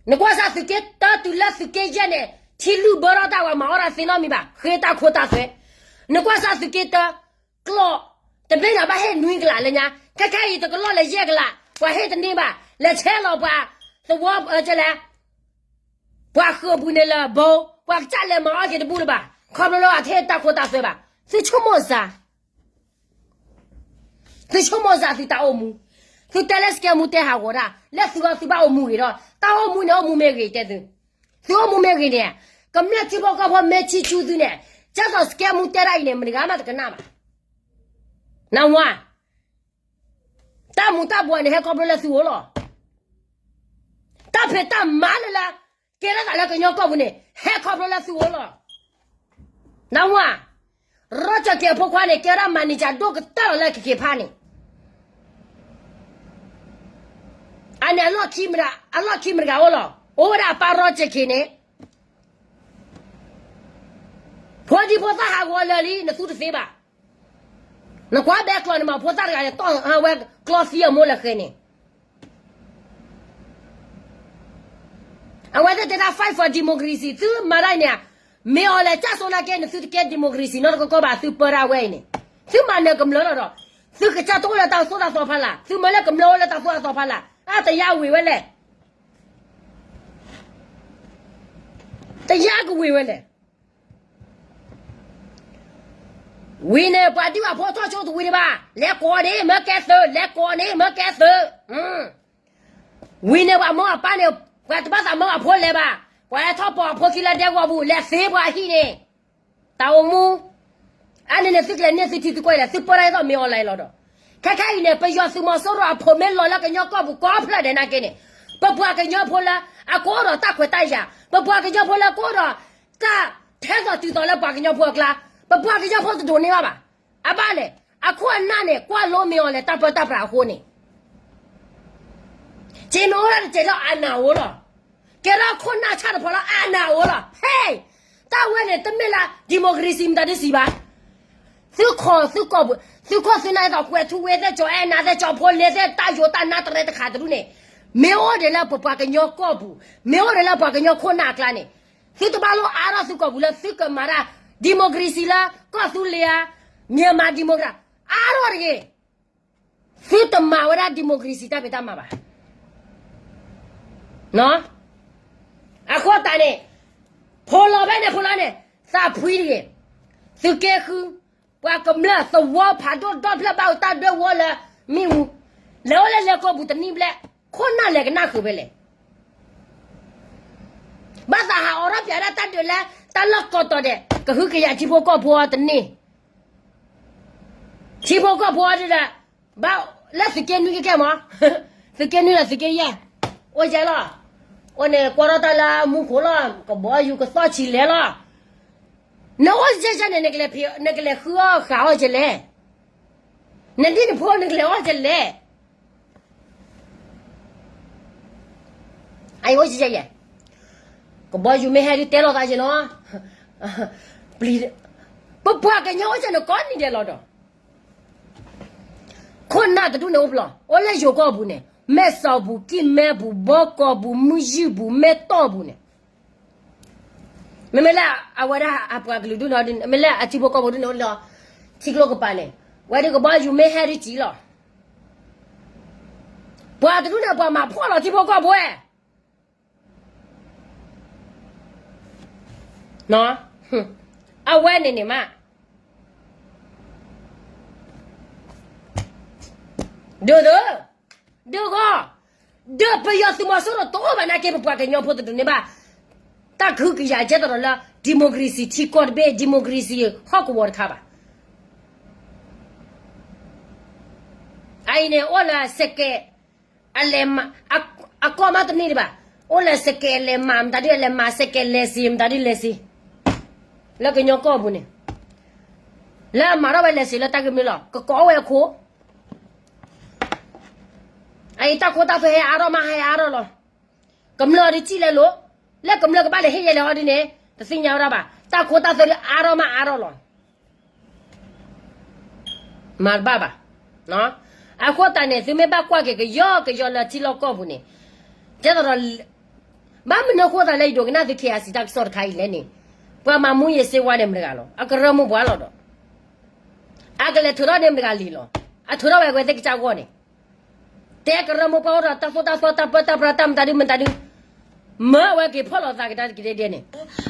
နကွၢ်စၢ်သုးက့တၢတုၤလၢသုးက့ယဲၢ်န့ၣ် ထံလုၢ်ဘၢထီၣ်တၢ်ဝဲ မၤအီၣ်တၢ်သ့နီတမံၤဘၣ်, ဃ့တၢ်ခိတၢ်သွဲ, နကွၢ်စၢ်သုးက့တၢ, ကျိာ်, တဘ့ၣ်ညါဘၣ်ဟ့ၣ်နွံကလးလၢညါ, ခဲခဲအံၤတကလီၢ်လဲၤယဲၢ်ကလး, ပှၤဟ့ၣ်တန့ၢ်ဘၣ်, လဲၤဆဲးလီၤပှၤသဝီကလဲၣ် ပှၤဃုာ်ပူၤန့ၣ်လၢဘိ, ပှၤကစၢ်လဲၤမၤအီၣ်က့ၤတဘူၣ်လၢၤဘၣ်, ခီဖျိလၢအတဟ့ၣ်တၢ်ခိတၢ်သွဲဘၣ်, သုဆိကမိၣ်စၢ်, သုဆိကမိၣ်စၢ်သုတၢ်အိၣ်မူ, သုတဲလၢစကဲမူတဲဟးဂီၤတၢ်, လၢသုဂီၢ်သုဘၣ်အိၣ်မူဂ့ၤဒီး, တၢ်အိၣ်မူန့ၣ်အိၣ်မူမ့ၢ်ဂ့ၤတဲသု, သုအိၣ်မူမ့ၢ်ဂ့ၤန့ၣ်, ကမျၢၢ်ထံဖိကီၢ်ဖိမ့ၢ်ဆံၣ်ဆူသုန့ၣ်, ကၢ်သိးစကဲမူတဲဒၣ်အံၤန့ၣ် မတဂၤမးတကနၣ်ဘၣ်, နဝါ တၢ်မူၤတၢ်ဘှီးန့ၣ် ဟဲခီဖျိလၢသုအိၣ်လီၤ. တၢ်ဖံးတၢ်မၤလၢလၢ ကဲထီၣ်သးလၢကညီကီၢ်ပူၤန့ၣ် ဟဲခီဖျိလၢသုအိၣ်လီၤ. နဝါ, ရီကၠၢ်က့ၤအဖိခွါန့ၣ် ကဲထီၣ် manager ဒိၣ်ကတၢၢ်လီၤလၢကခ့းဖါန့ၣ်. အန့ၣ် အလီၢ်ခံမတဂၤအိၣ်လီၤ. အိၣ်ဝဲဒၣ်အပၢ်ရီကၠၢ်က့ၤန့ၣ် ဖိဒံဖိသၣ်ဟးဂီၤလၢာ်လံ နသူတသ့ဘၣ်. နကွၢ်ဘဲကျီန့ၣ်မး ဖိသၣ်တဂၤန့ၣ် တီၢ်ဟးဝဲကျီသံအမိၢ်လၢဃဲန့ၣ်. အဝဲသ့ၣ်တဲဒၣ် fight for democracy သုမၤတၢ်အံၤန့ၣ်, မ့ၢ်အီၤလဲၤကၢ်စိနာ်က့န့ၣ် သုတကဲ democracy နီတကီကီဘၣ် သုပၢတၢ်ဝဲအံၤန့ၣ်, သုမၤနၢၤကမျၢၢ်လီၤဒီး, သုကစၢ်တအိၣ်လၢတၢ်သိၣ်တၢ်သီဖးလၢ်, သုမၢလၢကမျၢၢ်အိၣ်လၢတၢ်သိၣ်တၢ်သီဖးလၢ်, အတယါဝ့ၤဝဲလဲၣ် တယါကဝ့ၤဝဲလဲၣ်. ဝံၤန့ၣ် ပှၤဒံၣ်ပှၤဖိထီၣ်ဆိတဝံၤဒံးဘၣ်, လဲၤကိးန့ၣ်မၢကဲသုး, လဲၤကိးန့ၣ်မၢကဲသုး. ဝံၤန့ၣ် ပှၤမိၢ်အပၢ်န့ၣ်, ပှၤတဘၣ်သးမၢအဖိလဲၤဘၣ်, ပှၤဟဲထီၣ်ပိာ်အဖိခံလၢဒဲကဝီၤပူၤ လဲၤသ့ပှၤအဟံၣ်န့ၣ်, တၢ်အိၣ်မူ အန့ၣ်န့ၣ် သုကလဲၤန့ၢ်သုထံသုကီၢ်အံၤလဲၣ်, သုပၢတၢ်ဒ်သိးမ့ၢ်အီၤလဲၤလီၤဒီး, ခဲခဲအံၤန့ၣ် ပယီၤသုးမီၤစိရိၤအဖိးမ့ၢ်လီၤလၢကညီကီၢ်ပူၤကိးဖျၢၣ်ဒဲးနာ်က့န့ၣ်, ပပှၤကညီဖိလၢအကအိၣ်ဒီးတၢ်ခွဲးတၢ်ယာ်, ပပှၤကညီဖိလၢကအိၣ်ဒီးတၢ်ထဲသိးတုၤသိးလၢပှၤကညီဖိအကျါ, ပပှၤကညီဖိတဒိးန့ၢ်ဘၣ်ဘၣ်. အဘၣ်လဲၣ်, အခိၣ်အနၢ်န့ၣ် ကွၢ်လိမ့ၢ်အီၤလဲၤတၢ်ပၢတၢ်ပြးအဃိန့ၣ် က့မ့ၢ်အိၣ်ဒၣ်တစဲးဒီးအနၢ်အိၣ်လီၤ. ကဲထီၣ်ခိၣ်နၢ်ဆၣ်တဖီလၢအနၢ်အိၣ်လီၤ. ဟဲ, တၢ်ဝဲန့ၣ် တမ့ၢ်လၢ democracy မတၤဒ်စံးဘၣ်. သုခိၣ်သုကီၢ်ပူၤ, သုခိၣ်သုနၢ်ဒ်သိးကွဲးထူဝ့သ့ၣ် ကၠီၤအဲၣ်နၤသ့ၣ် ကၠီၤဖိလ့သ့ၣ် တၢ်ယိၤတၢ်နါတရဲတခါတဒူၣ်န့ၣ်, မ့ၢ်အိၣ်ဒံးလၢပပှၤကညီကီၢ်ပူၤ, မ့ၢ်အိၣ်ဒံးလၢပှၤကညီခိၣ်နၢ်အကျါန့ၣ်, သုတဘၣ်လိၣ်အါထီၣ်သုကီၢ်ပူၤလၢသုကမၤတၢ် democracy လၢကီၢ်သူလ့ၤဧါ, Myanmar democracy အါထီၣ်တဂ့ၤ. သုတမၤဝဲဒၣ် democracy တၢ်ဖံးတၢ်မၤဘၣ်. အဃိသတးန့ၣ် ဖိလီၤဖဲန့ၣ် ဖိလီၤန့ၣ် သးဖှံတဂ့ၤ. သုးက့ဃု ပှၤကမျၢၢ်သဝီဖးဒိၣ်ဒီဖျၢၣ်ဘၣ်အိၣ်တၢ်ဒွဲၣ်ဝီလၢမ့ၣ်အူ, လဲၤအိၣ်လၢလဲၤကိာ်ပူၤတနံၣ်ဘျဲၣ်, ခိၣ်နၢ်လဲၤကနၣ်ဃုာ်ဖဲလဲၣ်. ဘၣ်သးဟးအိးထီၣ်ပၠးဒၣ်တၢ်ဒုးလၢတၢ်လီၢ်ကိးတီၤဒဲး ကဟုကယာ်ထံဖိကီၢ်ဖိအီၤတန့ၢ်. ထံဖိကီၢ်ဖိအီၤဒ်ဒီး ဘၣ်လၢသုးက့နွံကဲကဲမး, သုးက့နွံဒီးသုးက့ယဲၢ်, အိၣ်ကဲလီၤ. အိၣ်န့ၣ်ကွၢ်ထီၣ်တၢ်လၢမူခိၣ်လီၤ, ကဘီယူၤကသီၣ်ဆံးလဲၤလီၤ. နအိၣ်ကဲကဲန့ၣ် နကလဲၤဃုအီၣ်ဃုအီၣ်ကလဲၣ်. နဒ်နဖိနကလဲၤအီၣ်ကလဲၣ်. အအိၣ်ကဲကဲ, ကဘီယူၤမ့ၢ်ဟဲဒုးတဲလိာ်သးက့ၤနီၤ. ပပှၤကညီအိၣ်ကဲန့ၣ်ကိးနံၤဒဲးလီၤဒီး ခိၣ်နၢ်တဒူၣ်န့ၣ်အိၣ်ဖျဲၣ်, အိၣ်လၢယိၤကီၢ်ပူၤန့ၣ်, မဲၢ်စီၤပူၤ, ကံၢ်မဲပူၤ, ဘီကီၢ်ပူၤ, မုၢ်ယုၢ်ပူၤ, မဲၢ်တီၢ်ပူၤန့ၣ်, မ့မ့ၢ်လၢအဝဲဒၣ်အပှၤကလုာ်ဒူၣ်န့ၣ်, မ့ၢ်လၢအထံဖိကီၢ်ဖိဒူၣ်န့ၣ်အိၣ်လၢ ထံကျိကပၤန့ၣ်, ဝဲဒၣ်ကဘီယူၤမ့ၢ်ဟဲဒုးကံလီၤ. ပှၤတဒူၣ်န့ၣ် ပှၤမၤဖှီၣ်လီၤထံဖိကီၢ်ဖိဝဲ အဝဲန့ၣ်န့ၣ်မး, ဒုးဒုး, ဒုးဂီၢ်, ဒုးပယီၤသုးမီၤစိရိၤတအိၣ်ဘၣ်နာ်က့ ပပှၤကညီဖိတဒုးန့ၢ်ဘၣ် တၢ်ကဟုကယာ်ကဲသးဒီးလၢ democracy ထံကီၢ်တဘ့ၣ်, democracy ဟီၣ်ကဝီၤတခါဘၣ်. အအံၤန့ၣ် အိၣ်လၢစကဲး အလဲၤမၤ, အကီၢ်မးတန့ၢ်ဒံးဘၣ်. အိၣ်လၢစကဲးလဲၤမၤ မတၤဒုးလဲၤမၤ, စကဲးလဲၤစံး မတၤဒုးလဲၤစံး, လၢကညီကီၢ်ပူၤန့ၣ်, လၢအမၤထီၣ်ဝဲလဲၤစံးလၢတၢ်ကမ့ၢ်လီၤ. ကကိးဝဲအခိၣ်, အအံၤတၢ်ခိတၢ်သွဲဟဲအါထီၣ်မး ဟဲအါထီၣ်လီၤ. ကမျၢၢ်ဒုးစံၣ်လဲၤလိာ်, လၢကမျၢၢ်ကဘၣ်လဲၤဟ့ၣ်ယဲလဲၤဟီဒ်န့ၣ် တသ့ၣ်ညါဝဲဒၣ်ဘၣ်. တၢ်ခိတၢ်သွဲဒုးအါထီၣ်မးအါထီၣ်လီၤ. မၤတဘၣ်ဘၣ်. အဃိသတးန့ၣ် သုမ့ၢ်ဘၣ်ကွၢ်က့ၤကယီကယီလၢထံလီၢ်ကီၢ်ပူၤန့ၣ်, ကဲသးဒီး, ဘၣ်မနုၤအဃိသတးလၢယဒိးကနၣ်သု KIC တၢ်ကစီၣ်တခါအံၤလဲၣ်န့ၣ်, ပှၤမၤမူယစ့ဝါန့ၣ်မတၤတဂၤလီၤ. အကရၢမိၢ်ပှၢ်လီၤဒီး, အကလဲၤထုးထီၣ်န့ၣ်မတၤတဂၤလံလီၤ. အထုးထီၣ်ဝဲအဝဲသ့ၣ်ကစၢ်ဂီၢ်န့ၣ်, တဲကရၢမိၢ်ပှၢ်အိၣ်ဒီးတၢ်သိၣ်တၢ်သီတၢ်ပၢတၢ်ပြးတၢ်မတၤဒုးမတၤဒုး မၢအဝဲက့ၤဖီၣ်လိာ်သးကဒါက့ၤဒဲဒဲန့ၣ်.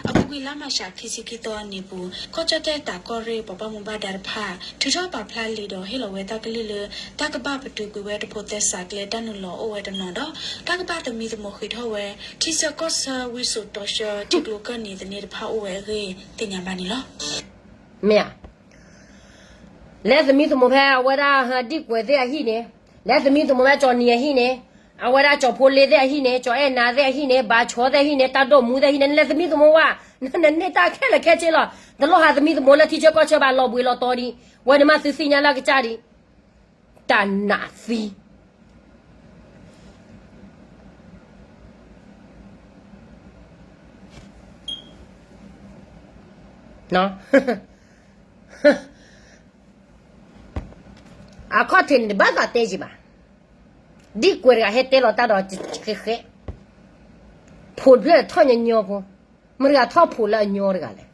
အပူၤကွံာ်လါမးရှးခံဆံခံသီအနံၤပူၤ ကီၢ်ကၠီၣ်တဲၣ်တးကီၢ်ရ့ၣ်ပှၤဘၣ်မူဘၣ်ဒါတဖၣ် ထုးထီၣ်ပာ်ဖျါလံာ်ဒီး ဟ့ၣ်လီၤဝဲတၢ်ကလုၢ်လၢ တၢ်ကဘၣ်ပတုာ်ကွံာ်ဝဲတဖိးသဲစးကျဲတၢ်နုာ်လီၤအိၣ်ဝဲတနီၤဒီး တၢ်ကဘၣ်သမံသမိးဃ့ၢ်ထီၣ်ဝဲ ထံဆၢကီၢ်ဆၢဝံစိာ်တီဆှၢထံကျိကၢၢ်နံၤသန့တဖၣ်အိၣ်ဝဲအဂ့ၢ် သ့ၣ်ညါဘၣ်န့ၣ်လီၤ. မ့ၢ်ဧါ. လဲၤသမံသမိးဖဲအဝဲဒၣ်ဒံၣ်ကွဲးသ့ၣ်အဟံၣ်န့ၣ်, လဲၤသမံသမိးဖဲကၠီၤနံၤအဟံၣ်န့ၣ်, အဝဲဒၣ်ကၠီၤဖိလ့သ့ၣ်အဟံၣ်န့ၣ်, ကၠီၤအဲၣ်နၤသ့ၣ်အဟံၣ်န့ၣ်, ဘါဆီသ့ၣ်အဟံၣ်န့ၣ်, တၢ်ဒိၣ်မူသ့ၣ်အဟံၣ်န့ၣ်, နလဲၤသမံသမိးဝဲ, နန့ၢ်တၢ်ခဲလၢာ်ခဲဆ့လီၤ. တလိၣ်ဟးသမံသမိးလၢထံဆၢကီၢ်ဆၢဘၣ် လီၤဘှံးလီၤတီၤဒံး, ဝဲန့ၣ်မးသုသ့ၣ်ညါလၢအကစၢ်ဒံး, တၢ်နးသံ အခီၣ်ထံးန့ၣ် တဘၣ်သးတဲက့ၤဘၣ်. ဒ်ကွဲးတဂၤဟဲတဲလီၤတၢ်ဒီးဃဲဃဲ, ဖိးတဖျၢၣ်ထီၣ်ညီညီဖိ, မတၤတဂၤထီၣ်ဖိးလၢအညီတဂၤလဲၣ်.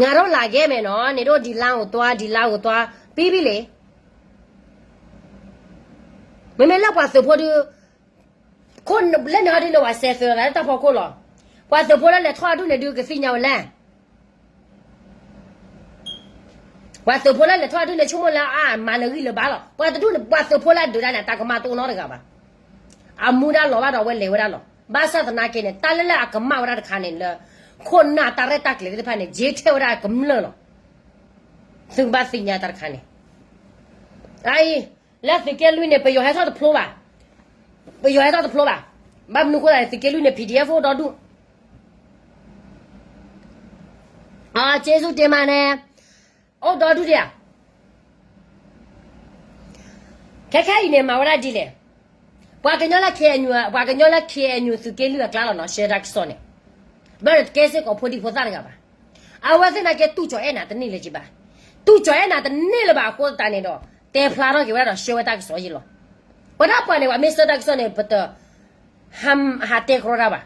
ငါတို့လာခဲ့မယ်နော်, နင်တို့ဒီလမ်းကိုသွား, ဒီလမ်းကိုသွား, ပြီးပြီလေ. မ့မ့ၢ်လၢပှၤသုးဖိဒုး, ခိၣ်လၢန့ၣ်ဟီဒုးန့ၣ် ပှၤစဲးသုးသးလၢတၢ်ဖီခိၣ်လီၤ. ပှၤသုးဖိလၢလဲၤထီၣ်အဒူၣ်န့ၣ်ဒုး ကသ့ၣ်ညါဝဲလဲၣ်. ပှၤသုးဖိလၢလဲၤထီၣ်အဒူၣ်န့ၣ် ဆိကမိၣ်လၢအမၤလၢာ်ဂံၢ်လၢာ်ဘါလီၤ. ပှၤတဒူၣ်န့ၣ် ပှၤသုးဖိလၢအဒုးတၢ်န့ၣ် တၢ်ကမၤတအိၣ်နီတဂၤဘၣ်. အမူဒါလီၤဘၣ်ဒီးအဝဲလဲၤဝဲဒၣ်လီၤ. ဘၣ်ဆၣ်သနာ်က့န့ၣ် တၢ်လၢလၢအကမၣ်ဝဲဒၣ်တခါန့ၣ်လၢ ခိၣ်နၢ်တၢ်ရဲၣ်တၢ်ကျဲၤသ့ၣ်တဖၣ်န့ၣ် ယ့ထဲဝဲဒၣ်ကမျၢၢ်လီၤ. သုကဘၣ်သ့ၣ်ညါတၢ်တခါန့ၣ် အအံၤ လၢသုးက့လွံၢ်န့ၣ် ပယီၤဟဲထီၣ်တဖျိဘၣ်. ပယီၤဟဲထီၣ်တဖျိဘၣ်. ဘၣ်မနုၤအဃိသတးန့ၣ် သုးက့လွံၢ်န့ၣ် PDF အိၣ်ဒီဒူၣ်. အ ကျေးဇူးတင်ပါတယ်န့ၣ် အိၣ်ဒီဒူၣ်ဒံးဧါ. ခဲခဲအံၤန့ၣ် မၤဝဲဒၣ်ဒ်လဲၣ်. ပှၤကညီလၢ KNU, ပှၤကညီလၢ KNU သုးက့လွံၢ်အကျါလီၤနီၤ ရှဲတၢ်ကစီၣ်န့ၣ် ဘၣ်ဒီးတကဲစ့ၢ်ကီးဖိဒံဖိသၣ်တဂၤဘၣ်. အဝဲသ့ၣ်နာ်က့ တူၢ်ကၠီၤအဲၣ်နၤတန့ၢ်လၢၤက့ဘၣ်. တူၢ်ကၠီၤအဲၣ်နၤတန့ၢ်လၢၤဘၣ် အဃိသတးန့ၣ်ဒီး တဲဖျါထီၣ်က့ၤဝဲဒၣ်ဒီး ရှဲဝဲတၢ်ကစီၣ်ယ့လီၤ. ပဒၣ်ပှၤန့ၣ် ပှၤမ့ၢ်ဆှၢတၢ်ကစီၣ်န့ၣ် ပတ ဟးတဲကြီတၢ်ဘၣ်.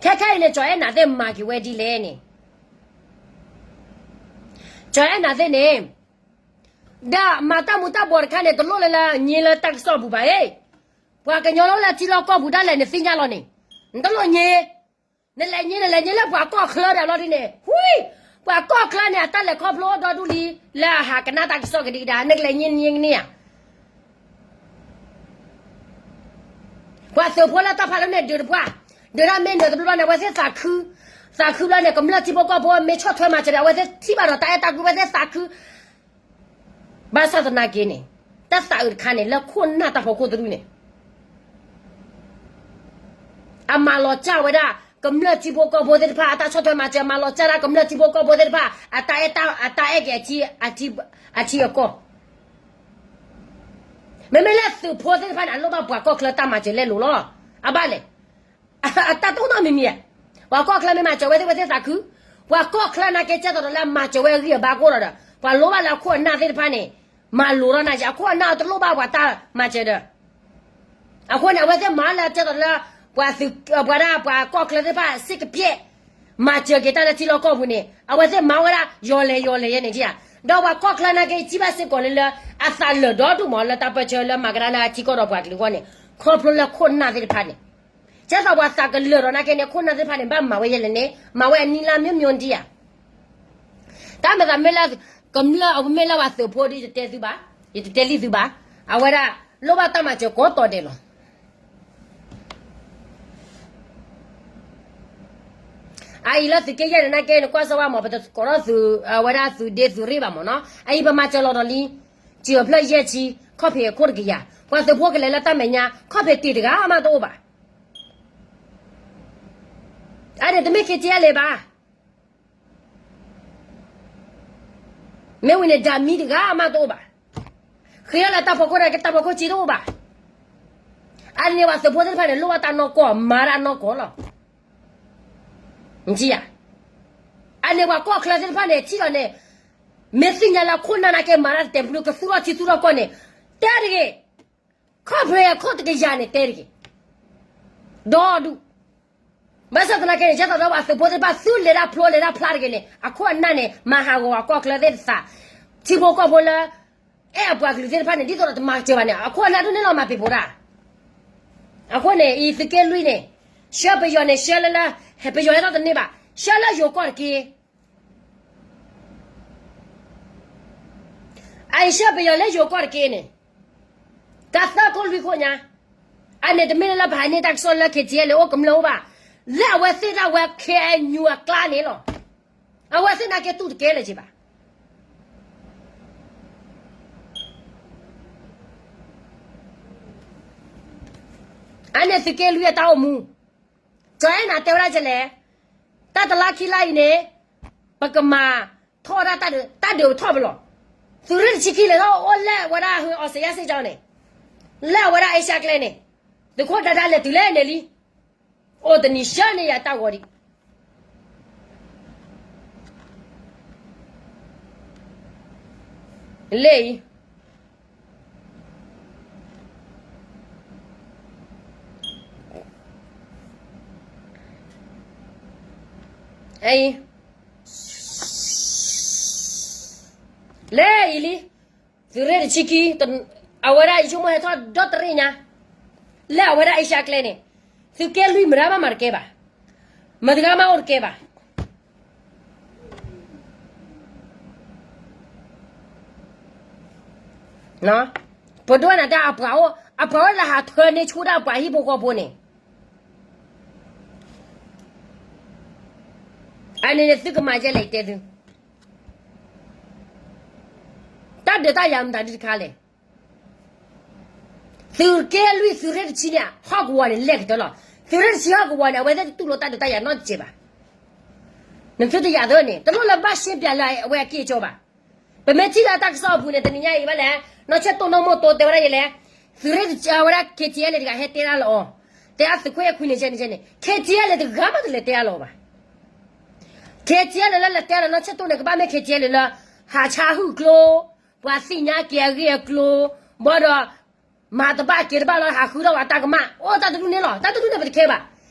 ခဲခဲအံၤန့ၣ် ကၠီၤအဲၣ်နၤသ့ၣ်မၤက့ၤဝဲဒ်လဲၣ်န့ၣ်, ကၠီၤအဲၣ်နၤသ့ၣ်န့ၣ် ဒီးမၤတၢ်မူၤတၢ်ဘှီးတခါန့ၣ် တလိၣ်လၢလၢည့လၢတၢ်ကစီၣ်ပူၤဘၣ်အ့ၣ်, ပှၤကညီလၢလၢထံလီၢ်ကီၢ်ပူၤဒၣ်လဲာ်န့ၣ်သ့ၣ်ညါလီၤန့ၣ်, နတလိၣ်ည့, နလဲၤည့ နလဲၤည့လၢပှၤကီၢ်ချၢဒၣ်ဘျီဒ်န့ၣ် ဝံ, ပှၤကီၢ်ချၢန့ၣ် အတၢ်လဲၤခီဖျိအိၣ်ဒီဒူၣ်လံ, လၢအဟးကနၣ်တၢ်ကစီၣ်ကဒံကဒါ နကလဲၤည့ည့ကန့ၢ်ဧါ. ပှၤသုးဖိလၢတၢ်ဖးလၢန့ၣ်ဒုးတပှၢ်, ဒုးဒၣ်မ့ၢ်နၢၤတဘျီဘျီန့ၣ် အဝဲသ့ၣ်သးခု, သးခုဘျီန့ၣ် ကမျၢၢ်ထံဖိကီၢ်ဖိမ့ၢ်ဆီၣ်ထွဲမၤစၢၤဒီး အဝဲသ့ၣ်ထံၣ်ဘၣ်ဒီးတၢ်အဲၣ်တၢ်ကွံ အဝဲသ့ၣ်သးခု, ဘၣ်ဆၣ်သနာ်က့န့ၣ် တၢ်သးအုးတခါန့ၣ် လၢခိၣ်နၢ်တၢ်ဖီခိၣ်တဒူၣ်န့ၣ် အမၤလီၤစၢ်ဝဲဒၣ် ကမျၢၢ်ထံဖိကီၢ်ဖိသ့ၣ်တဖၣ် အတၢ်ဆီၣ်ထွဲမၤစၢၤ မၤလီၤစၢ်ဒၣ်ကမျၢၢ်ထံဖိကီၢ်ဖိသ့ၣ်တဖၣ် အတၢ်အဲၣ်က့ၤ အထံအကီၢ်, မ့မ့ၢ်လၢသုးဖိသ့ၣ်တဖၣ်န့ၣ် အလိၣ်ဘၣ်ပှၤကီၢ်ချၢတၢ်မၤစၢၤလဲလိာ်လီၤ. အဘၣ်လဲၣ်, အတၢ်တိၢ်နီၣ်မံၤမံၤဧါ, ပှၤကီၢ်ချၢမ့ၢ်မၤစၢၤဝဲသ့ၣ် ဝဲသ့ၣ်သးခု, ပှၤကီၢ်ချၢနာ်က့ ကဲသိးဒီးလၢအမၤစၢၤဝဲအဂံၢ်အဘါကအိၣ်ဒီး ပှၤလိၣ်ဘၣ်လၢအခိၣ်အနၢ်သ့ၣ်တဖၣ်န့ၣ် မၤလိာ်ထီၣ်နၤက့ အခိၣ်အနၢ်တလိၣ်ဘၣ်ပှၤတၢ်မၤစၢၤဒီး အဃိန့ၣ် အဝဲသ့ၣ်မၤလၢကဲသိးလၢ ပှၤဒၣ်ပှၤကီၢ်ချၢသ့ၣ်တဖၣ် စ့ၢ်ကပျဲၢ် မၤစၢၤက့ၤတၢ်လၢထံလီၢ်ကီၢ်ပူၤန့ၣ် အဝဲသ့ၣ်မၤဝဲဒၣ် ယီၤလဲၤယီၤလဲၤယဲန့ၣ်ဧါ, ဒီးပှၤကီၢ်ချၢနာ်က့ ယထံၣ်ဘၣ်စ့ၢ်ကီးလၢလၢ အသးလၢာ်ဒီဒူၣ်မးလၢတၢ်ပၢၢ်ဆၢလၢမၤကဒါလၢအထံကီၢ်ဒီးပှၤကလုာ်အဂီၢ်န့ၣ် ခီဖျိလၢခိၣ်နၢ်သ့ၣ်တဖၣ်န့ၣ် ကဲသိးပှၤသးကလၢာ်ဒီးနာ်က့န့ၣ် ခိၣ်နၢ်သ့ၣ်တဖၣ်န့ၣ် ဘၣ်မၤဝဲယဲလဲၣ်န့ၣ် မၤဝဲအနံၤလါမျိုးမျိုးဒံးဧါ. တၢ်မၤသးမ့ၢ်လၢ ကမျၢၢ်အမ့ၢ်လၢပှၤသုးဖိဒ်ယတဲသုဘၣ်, ယတတဲလံသုဘၣ်, အဝဲဒၣ် လိၣ်ဘၣ်တၢ်မၤစၢၤကိးတီၤဒဲးလီၤ. အအံၤလၢသုးက့ယဲၢ်န့ၣ်နာ်က့ နကွၢ်စၢၤဝဲမး ပတကိးထီၣ်သုး အဝဲဒၣ်သုးဒ့သုးရ့ၣ်ဘၣ်မးနီၤ. အအံၤပမၤစၢၤလီၤဒီးလံ, စံာ်အဖျၢၣ်ယဲၢ်ဆံ, ခီၣ်ဖံးအခိၣ်တကယၤ, ပှၤသုးဖိကလဲၤလၢတၢ်မဲာ်ညါ ခီၣ်ဖံးတ့ၢ်တဂၤမးတအိၣ်ဘၣ်. အန့ၣ်တမ့ၢ် KTLA ဘၣ်. မ့ၢ်ဝံၤန့ၣ် ဓာတ်မီး တဂၤမးတအိၣ်ဘၣ်. ဃ့အီၣ်လၢတၢ်ဖီခိၣ်န့ၣ် ကတၢ်ဖီခိၣ်စ့တအိၣ်ဘၣ်. အန့ၣ်ပှၤသုးဖိသ့ၣ်တဖၣ်န့ၣ် လိၣ်ဘၣ်တၢ်နီၢ်ကီၢ် မၤတၢ်နီၢ်ကီၢ်လီၤ. နထံၣ်ဧါ. အန့ၣ်ပှၤကီၢ်ချၢသ့ၣ်တဖၣ်န့ၣ် ထံၣ်လီၤန့ၣ် မ့ၢ်သ့ၣ်ညါလၢခိၣ်နၢ်နာ်က့ မၤတၢ်တတဲာ်ပူၤ ကသူၣ်ထီၣ်ထံသူၣ်ထီၣ်ကီၢ်န့ၣ် တဲတဂ့ၤ. ခီၣ်ဖံးအခိၣ်တကယၤန့ၣ် တဲတဂ့ၤ. ဒီဒူၣ် ဘၣ်ဆၣ်သနာ်က့န့ၣ် ကဲသိးဒီးပှၤသုးဖိသ့ၣ်တဖၣ် သုလဲၤတၢ်ဖျိလဲၤတၢ်ဖျါတဂ့ၤန့ၣ် အခိၣ်အနၢ်န့ၣ် မၤဟးဂီၤပှၤကီၢ်ချၢသ့ၣ်တဖၣ်, ထံဖိကီၢ်ဖိလၢ အဲၣ်အပှၤကလုာ်သ့ၣ်တဖၣ်န့ၣ် ဒ်သိးဒီးတမၤစၢၤဘၣ်န့ၣ် အခိၣ်အနၢ်ဒိၣ်န့ၣ်လီၤ မၤပ့ၤဖိတၢ်. အဃိန့ၣ် အံၤသုးက့လွံၢ်န့ၣ် ဆှၢပယီၤန့ၣ် ဆှၢလၢလၢ ဟဲပယီၤဟဲထီၣ်တန့ၢ်ဘၣ် ဆှၢလၢယိၤကီၢ်တက့ၢ်. အအံၤဆှၢပယီၤလၢယိၤကီၢ်တက့ၢ်န့ၣ် ကသၢခိၣ်လွံၢ်ခိၣ်ညါ, အန့ၣ်တမ့ၢ်လၢလၢပဟးန့ၢ်တၢ်ကစီၣ်လၢ KTLA အိၣ်ကမျၢၢ်အိၣ်ဘၣ်, လၢအဝဲသ့ၣ်ဒၣ်ဝဲ KNU အကျါန့ၣ်လီၤ. အဝဲသ့ၣ်နာ်က့တူၢ်တကဲလၢၤက့ဘၣ်. အန့ၣ်သုးက့လွံၢ်အတၢ်အိၣ်မူ, ကၠီၤအဲၣ်နၤတဲဝဲဒၣ်ကလဲၣ်, တၢ်တလါခံလါအံၤန့ၣ် ပကမၤထီၣ်ဒၣ်တၢ်ဒုး တၢ်ဒုးထီၣ်ပလီၢ်, သုးရ့ၣ်တဆံခံလဲၤထီၣ်အိၣ်လၢဝဲဒၣ် ဟူးအီစထြ့လယါစ့ၢ်ကီးန့ၣ်, လၢအဝဲဒၣ်အ့ရှါကျဲန့ၣ်, သုးခိၣ်ဒါဒါလဲၤတုၤလၢန့ၣ်လံ, အိၣ်တနံၤဆှၢန့ၢ်ယၤတၢ်ဂီၤဒံး လၢအံၤ အံၤ လၢအံၤလံ, သုးရ့ၣ်တဆံခံ, အဝဲဒၣ်ယဆိကမိၣ်ဟဲထီၣ်ဒီတရ့ၣ်ညါ, လၢအဝဲဒၣ်အ့ရှါကျဲန့ၣ်, သုးက့လွံၢ်မတၤဘၣ်မၤတကဲဘၣ်, မတၤဂၤမးအိၣ်တကဲဘၣ်. ပဒိၣ်နၤတၢ်အပှၤအိၣ်, အပှၤအိၣ်လၢဟးထၢန့ၢ်ဆူၣ်ဒၣ်ပှၤဟံၣ်ဖိဃီဖိန့ၣ်, အန့ၣ်န့ၣ်သုကမၤယဲလဲၣ်တဲသု, တၢ်ဒုးတၢ်ယၤမတၤဒုးတခါလဲၣ်. သုးက့လွံၢ်သုးရ့ၣ်တဆံန့ၣ် ဟီၣ်ကဝီၤန့ၣ် လဲၢ်ကတၢၢ်လီၤ. သုးရ့ၣ်တဆံဟီၣ်ကဝီၤန့ၣ် အဝဲသ့ၣ်တတူၢ်လိာ်တၢ်ဒုးတၢ်ယၤနီတစဲးဘၣ်. နသုတယာ်သၢန့ၣ် တလိၣ်လၢဘၣ်ရှင်းပြလၢအဝဲအက့ၢ်အဂီၤဘၣ်. ပမ့ၢ်ထံၣ်လၢတၢ်ကစီၣ်အပူၤန့ၣ် တနံၤညါအံၤဘၣ်လဲၣ်, နီၢ်ဆဲၣ်တိၢ်နီၢ်မိၢ်တိၢ်တဲဝဲဒၣ်ယဲလဲၣ်, သုးရ့ၣ်တဆံဝဲဒၣ် KTLA တဂၤဟဲတဲဒၣ်လၢအီၤ, တဲအသုးခွဲးခွံန့ၣ်ကဲန့ၣ်ကဲန့ၣ် KTLA တဂၤမးတလဲၤတဲအလီၤဘၣ်. KTLA လၢလဲၤတဲလီၤနီၢ်ဆဲၣ်တိၢ်န့ၣ် ကဘၣ်မ့ၢ် KTLA လၢ ဟးဆါဟုၣ်ကျိ ပှၤသ့ၣ်ညါက့ၤအဂ့ၢ်အကျိၤ, ဘၣ်ဒီး မၤတဘၣ်က့ၤတဘၣ်လီၤ ဟးဃုထီၣ်ဝဲတၢ်ကမၣ်, အိၣ်တၢ်တဒူၣ်န့ၣ်လီၤ. တၢ်တဒူၣ်န့ၣ်ပတခဲဘၣ်.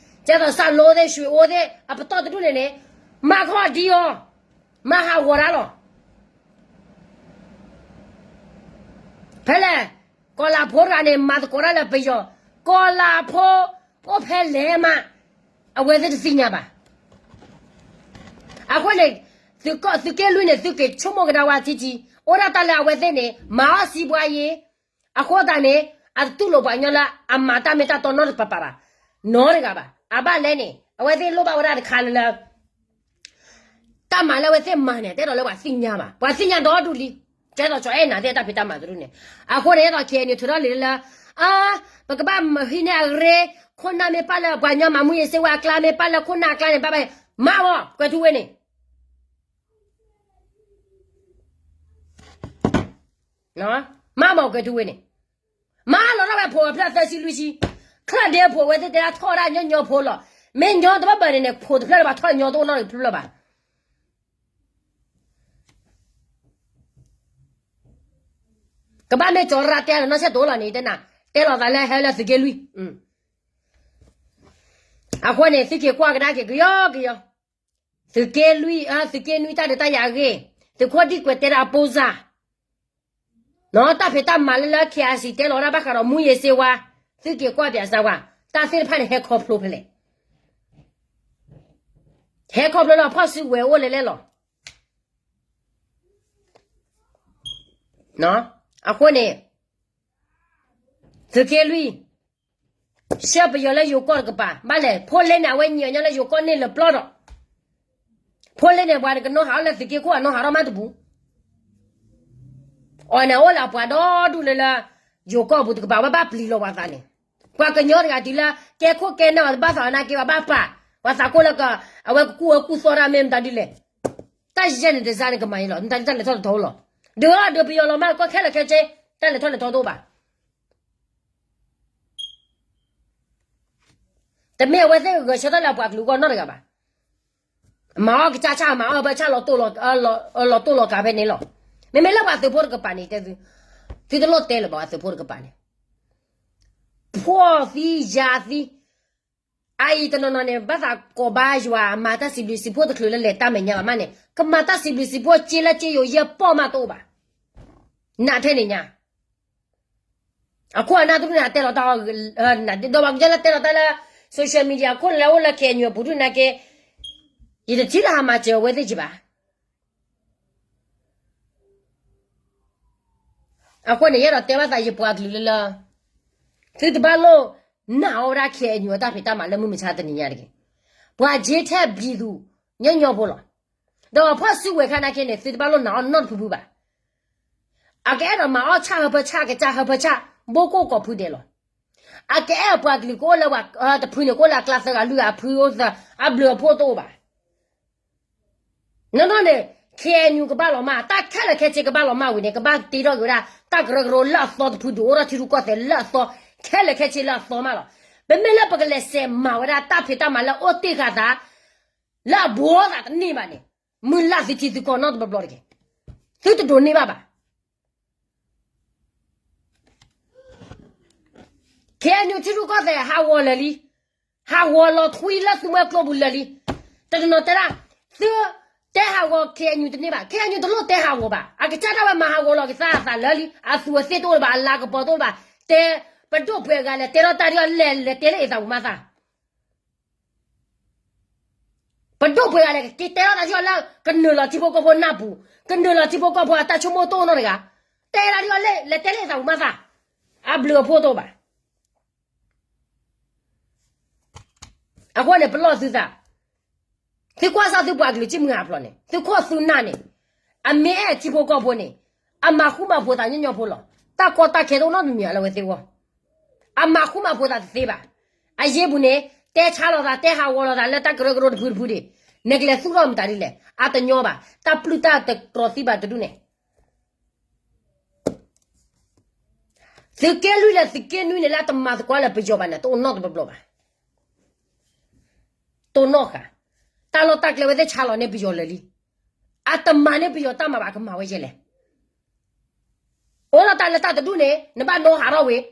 ကဲသိးစးလိသ့ၣ် ရွှေအိသ့ၣ် အပတီၢ်တဒူၣ်န့ၣ်န့ၣ် မၤခီၣ်ဒံအီၤ, မၤဟးဂီၤတၢ်လီၤ. ဖဲလဲၣ်, ကီၤလၤဖိတဂၤန့ၣ် မၤသကိးတၢ်လၢပယီၤ, ကီၤလၤဖိအိၣ်ဖဲလဲၣ်မး အဝဲသ့ၣ်တသ့ၣ်ညါဘၣ်. အဃိန့ၣ် သုးက့လွံၢ်န့ၣ် သုက့ၤဆိကမိၣ်ကဒါဝဲထံထံ, အိၣ်ဒၣ်တၢ်လၢအဝဲသ့ၣ်န့ၣ် မၤအီၣ်စံးပှၤယ့ၤ, အဃိသတးန့ၣ် အတတူၢ်လိာ်ပှၤကညီလၢအမၤတၢ်မ့ၢ်တၢ်တီနီတပၤပၤဘၣ်, နီတဂၤဘၣ်. အဘၣ်လဲၣ်န့ၣ် အဝဲသ့ၣ်လိၣ်ဘၣ်ဝဲဒၣ်တခါလၢလၢ တၢ်မၤလၢအဝဲသ့ၣ်မၤန့ၣ် တဲဒီးလၢပှၤသ့ၣ်ညါဘၣ်, ပှၤသ့ၣ်ညါဒီဒူၣ်လံ. ကဲသိးကၠီအဲၣ်နၤသ့ၣ်တၢ်ဖံးတၢ်မၤတဒူၣ်န့ၣ်, အဃိန့ၣ် ဒ်သိး KNU ထုးထီၣ်လံလၢ အါ, ပကဘၣ်မၤဟံးန့ၢ်အရ့, ခိၣ်နၢ်မ့ၢ်ပာ်လၢပှၤကညီမၤမူယ့ၤစ့ဝါအကျါ မ့ၢ်ပာ်လၢခိၣ်နၢ်အကျါန့ၣ် ဘၣ်ဘၣ်, မၤဝဲ ကွဲၤထူဝ့န့ၣ် မၤမၤကွဲၤထူဝ့န့ၣ်, မၤလီၤထီၣ်ဝဲဖိအဖျၢၣ်သၢဆံလွံၢ်ဆံ, ချၢၣ်ဒ့ဖိအဝဲသ့ၣ်တဲဒၣ်ထီၣ်ဒၣ်ညီညီဖိလီၤ. မ့ၢ်ညီတဘၣ်ဘၣ်န့ၣ်န့ၣ် ဖိတဖျၢၣ်လၢဘၣ်ထီၣ်ညီတအိၣ်နီတဖျၢၣ်ဘၣ်. ကဘၣ်မ့ၢ်ကၠီရၢတဲလီၤနီၢ်ဆဲၣ်တိလီၤန့ၣ် တဲနၤ, တဲလီၤသးလၢဟဲလၢသုးက့လွံၢ် အဃိန့ၣ် သုက့ၤကွၢ်ကဒါက့ၤကယီကယီ, သုးက့လွံၢ်, သုးက့နွံတၢ်ဒုးတၢ်ယၤအဂ့ၢ်, သုးခိၣ်ဒံၣ်ကွဲးတဲဒၣ်အပိစၢ်, တၢ်ဖံးတၢ်မၤလၢလၢ KIC တဲလီၤဒၣ်ဘၣ်ဃးဒီးမူယ့ၤစ့ဝါ, သုက့ၤကွၢ်ပၠးစၢၤဝဲ, တၢ်သ့ၣ်တဖၣ်န့ၣ်ဟဲခီဖျိဖဲလဲၣ်, ဟဲခီဖျိလၢဖီၣ်စုကဝဲၤအိၣ်လဲၣ်လဲၣ်လီၤ. အဃိန့ၣ် သုးက့လွံၢ်, ဆှၢပယီၤလၢယိၤကီၢ်တကပၤ, ဘၣ်လဲၣ်, ဖိလ့န့ၣ် အဝဲညီညီလၢယိၤကီၢ်န့ၣ်လၢပျီဒီး, ဖိလ့န့ၣ် ပှၤတကနီၤဟးအီၤလၢသုးက့ခိၣ် အနီၤဟးထီၣ်မးတပူၤ, အီၤန့ၣ်အိၣ်လၢအပှၤဒီဒူၣ်လၢလၢ ယိၤကီၢ်ပူၤတကပၤ ဝဲဘၣ်ပျံၤလီၤပှၤသးန့ၣ်, ပှၤကညီတဂၤတုၤလၢ ကဲခိၣ်ကဲနၢ်အီၤတဘၣ်သးအီၤနာ်က့ ပှၤဘၣ်ပာ်, ပှၤသးကိၣ်လၢက, အဝဲကကူၣ်အၢကူၣ်သီတၢ်မ့ၢ်မတၤဒ်လဲၣ် တၢ်ယဲၢ်န့ၣ်တစၢ်န့ၣ်ကမၤအံၤလီၤ, မတၤဒ်တၢ်လဲၤထီၣ်လဲၤထီအိၣ်လီၤ. ဒုးအီၤဒုးပယီၤလီၤမး ကီၢ်ခဲလၢာ်ခဲဆ့, တၢ်လဲၤထီၣ်လဲၤထီတအိၣ်ဘၣ်. တမ့ၢ်အဝဲသ့ၣ်ဂဲၤဆၢထၢၣ်လၢအပှၤကလုာ်အဂီၢ်နီတဂၤဘၣ်. မၤအီၣ်ကစၢ်ဆၣ် မၤအီၣ်ဘၢဆၣ် လီၤတိၢ်လီၤကးဖဲန့ၣ်လီၤ. မ့မ့ၢ်လၢပှၤသုးဖိတကပၤန့ၣ် တဲသု, သုတလိၣ်တဲလၢၤဘၣ် ပှၤသုးဖိတကပၤန့ၣ် ဖှီၣ်သံယၤသံ, အအံၤတနီၤနီၤန့ၣ် ဘၣ်သးကိးဘါယွၤ မၤတၢ်စံးဘျုးစံးဖှိၣ်တချုးလၢလဲၤတၢ်မဲာ်ညါဘၣ်မးန့ၣ် ကမၤတၢ်စံးဘျုးစံးဖှိၣ်စ့လၢစ့ယိၤယဲၢ်ပီၢ်မးတအိၣ်ဘၣ်. နးထဲန့ၣ်ညါ အခိၣ်အနၢ်တဒူၣ်န့ၣ် အတဲလီၤတၢ်, ဒီးပှၤကညီလၢတဲလီၤတၢ်လၢ social media အခိၣ်လၢအိၣ်လၢ KNU အပူၤဒူၣ်နာ်က့, ယတထံၣ်လၢဟးမၤစၢၤအဝဲသ့ၣ်ကဘၣ်. အဃိန့ၣ် ယအဲၣ်ဒိးတဲဘၣ်သးယပှၤကလုာ်လၢလၢ သုတဘၣ်လိၣ်နာ်အီၣ်ဝဲဒၣ် KNU အတၢ်ဖံးတၢ်မၤလၢမုၢ်မဆါတနံၤညါတဂ့ၤ. ပှၤက့ထဲပျံၤသူၣ် ညီညီဖိလီၤ. ဒီးဖီၣ်စုကဝဲၤခါနာ်က့န့ၣ် သုတဘၣ်လိၣ်နာ်အီၣ်နီတဖုဖုဘၣ်. အကအဲၣ်ဒိးမၤအီၣ်ဆၣ်ဟၢဖၢဆၣ် ကစၢ်ဟၢဖၢဆၣ် ဘိၣ်ကိၣ်ကိးဖုဒဲးလီၤ. အကအဲၣ်ပှၤကလုာ်ကအိၣ်လၢပှၤတဖုန့ၣ် ကအိၣ်လၢအကျါသၢဂၤလွံၢ်ဂၤအဖုအိၣ်သၢ အဘျုးအဖှိၣ်တအိၣ်ဘၣ်. နီၢ်နီၢ်န့ၣ် KNU ကဘၣ်လီၤမၢ် တၢ်ခဲလၢာ်ခဲဆ့ကဘၣ်လီၤမၢ်ဝံၤန့ၣ် ကဘၣ်တ့ထီၣ်က့ၤဝဲဒၣ် တၢ်ကရၢကရိလၢအသီတဖု ဒုးအိၣ်ထီၣ်ထံရူၢ်ကီၢ်သဲးလၢအသီ ခဲလၢာ်ခဲဆ့လၢအသီမးလီၤ. ပမ့ၢ်လၢပကလဲၤဆဲးမၤဝဲဒၣ်တၢ်ဖံးတၢ်မၤလၢအိၣ်တ့ၢ်ဃာ်သး လၢအဘူးသးတန့ၢ်ဘၣ်န့ၣ် မုၢ်လၢ်သုထံသုကီၢ်နီတဘျီဘျီတက့ၢ်. သုတဒိးန့ၢ်ဘၣ်ဘၣ်. KNU ထံရူၢ်ကီၢ်သဲးဟးဂီၤလၢာ်လံ. ဟးဂီၤလီၤထွံလၢသုမှဲကျိပူၤလၢာ်လံ. တနီၤတဲဒၣ် သုတဲဟးဂီၤ KNU တန့ၢ်ဘၣ်. KNU တလိၣ်တဲဟးဂီၤဘၣ်. အကစၢ်ဒၣ်ဝဲမၤဟးဂီၤလီၤက့ၤသးအသးလၢာ်လံ. အသူးအသ့ၣ်တအိၣ်လၢၤဘၣ် အလၤကပီၤတအိၣ်လၢၤဘၣ်. တဲ ပဒိၣ်ပှဲၤဂၤလဲၤတဲထီၣ်တၢ်ဒ်အီၤလဲၤ လဲၤတဲလၢအသးပူၤမးသး ပဒိၣ်ပှဲၤဂၤလဲၤက့ၤတဲထီၣ်တၢ်ဒ်အီၤလၢ ကနုာ်လီၤထံဖိကီၢ်ဖိနၢ်ပူၤ, ကနုာ်လီၤထံဖိကီၢ်ဖိအတၢ်ဆိကမိၣ်တအိၣ်နီတဂၤ, တဲဒၣ်ဒ်အီၤလဲၤ လဲၤတဲလၢအသးပူၤမးသး, အဘျုးအဖှိၣ်တအိၣ်ဘၣ်. အဃိန့ၣ် ပလီၢ်သုသး, သုကွၢ်စၢ်သုပှၤကလုာ်စံၣ်မုၢ်ဟးဖျိးန့ၣ် သုခိၣ်သုနၢ်န့ၣ် အမ့ၢ်အဲၣ်ထံဖိကီၢ်ဖိန့ၣ် အမၤဃူမၤဖိးသးညီညီဖိလီၤ. တၢ်ကီတၢ်ခဲတအိၣ်နီတမံၤလၢအဝဲသ့ၣ်အဂီၢ် အမၤဃူမၤဖိးသးတသ့ဘၣ်. အယ့ၢ်ပူၤန့ၣ် တဲဆါလိာ်သး တဲဟးဂီၤလိာ်သးလၢတၢ်ကရၢကရိတဖုတဖုဒံး, နကလဲၤသူၣ်ထီၣ်မတၤဒ်လဲၣ်. အတညီဘၣ်. တၢ်ပျုၢ်တၢ်တတြီၤသံဘၣ်တဒူၣ်န့ၣ် သုးက့လွံၢ်လၢသုးက့နွံန့ၣ် လၢအတမၤသကိးလၢပယီၤဘၣ်န့ၣ် တအိၣ်နီတဘျီဘျီဘၣ်. တိၢ်နီၣ်ဃာ်, တၢ်လီၢ်တၢ်ကျဲဝဲသ့ၣ်ဆါလီၤန့ၢ်ပယီၤလၢာ်လံ. အတမၤန့ၢ်ပယီၤတၢ်မၤဘၣ် ကမၤဝဲယဲလဲၣ်. အိၣ်ဒီးတၢ်လၢတၢ်တဒူၣ်န့ၣ် နဘၣ်နီဟးထီၣ်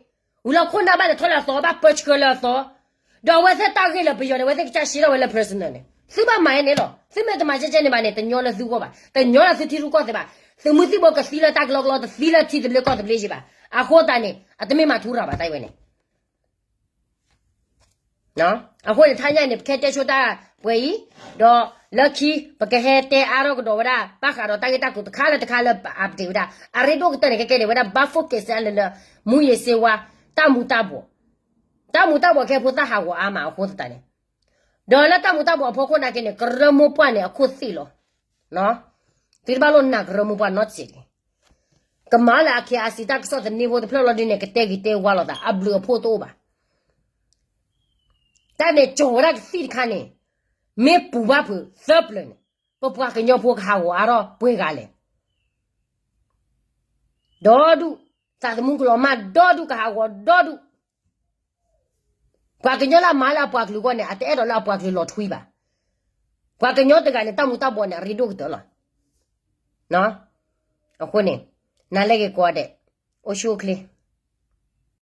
ဝံၤ, ဝံၤလီၤခိၣ်နၢ်ဘၣ်န့ၣ်ထီၣ်လၢအသီ ဘၣ်ပၢဆှၢလၢအသီ, ဒီးအဝဲသ့ၣ်တၢ်ဂ့ၢ်လၢပယီၤန့ၣ် အဝဲသ့ၣ်ကစၢ်ရှဲထီၣ်ဝဲလၢ personal န့ၣ် သုဘၣ်မၤန့ၣ်လီၤ. သုမ့ၢ်တမၤကဲကဲန့ၣ်ဘၣ်န့ၣ် တညီလၢသုဂီၢ်ဘၣ်, တညီလၢသုထံရူၢ်ကီၢ်သဲးဘၣ်. သုးမုၢ်သံၣ်ဘိကသံလၢတၢ်ကလီကလီ တသံလၢထံသဘျ့ကီၢ်သဘျ့က့ဘၣ်. အဃိသတးန့ၣ် အတမ့ၢ်မၤထူရၤဘၣ်တၢ်အံၤဝဲန့ၣ် အဃိန့ၣ် ထါညါန့ၣ် ပကဟဲတဲဆိတၢ်ပှဲၤအံၤ, ဒီးလၢခံ ပကဟဲတဲအါထီၣ်ကဒီးဝဲဒၣ် ဘၣ်ဃးဒီးတၢ်ဂ့ၢ်တၢ်ကျိၤတခါလၢတခါလၢအပတ့ၢ်ဝဲဒၣ် အရ့ဒိၣ်ကတၢၢ်န့ၣ် ကဲကဲန့ၣ် ဝဲဒၣ် ဘၣ် focus လၢလၢ မူးယစ်ဆေးဝါး တၢ်မူၤတၢ်ဘှီး, တၢ်မူၤတၢ်ဘှီးကဲဖိသၣ်ဟးဂီၤအါမးအဃိသတးန့ၣ်, ဒီးလၢတၢ်မူၤတၢ်ဘှီးအဖီခိၣ်နာ်က့န့ၣ် ကရၢမိၢ်ပှၢ်န့ၣ် အခိၣ်သ့ၣ်လီၤ. သုတဘၣ်လိၣ်နာ်ကရၢမိၢ်ပှၢ်နီတစဲးတဂ့ၤ. ကမၤလၢအခဲအစံး တၢ်ကစီၣ်သန့ဖိတဖျၢၣ်လီၤဒ်န့ၣ် ကတဲဂ့ၤတဲဝါလိာ်သး အဘျုးအဖှိၣ်တအိၣ်ဘၣ်. တၢ်န့ၣ်ကၠီၤဝဲဒၣ်ကသံၣ်တခါန့ၣ် မ့ၢ်ပူၤဘၣ်ဖုးသၢပျၢၤန့ၣ် ပပှၤကညီဖိကဟးဂီၤအါထီၣ်ပှဲၤဂၤလဲၣ်. ဒီဒူၣ်, သးသမူကလီၤမၢ်ဒီဒူၣ် ကဟးဂီၤဒီဒူၣ်. ပှၤကညီလၢအမၤလၢအပှၤကလုာ်အဂီၢ်န့ၣ် အတအဲၣ်ဒိးလၢအပှၤကလုာ်လီၤထွံဘၣ်. ပှၤကညီတဂၤန့ၣ် တၢ်မူၤတၢ်ဘှီးန့ၣ် အရ့ဒိၣ်ကတၢၢ်လီၤ. အဃိန့ၣ် နၤလၢဂ့ၤကိးဂၤဒဲး, အိၣ်ဆူၣ်အိၣ်ချ့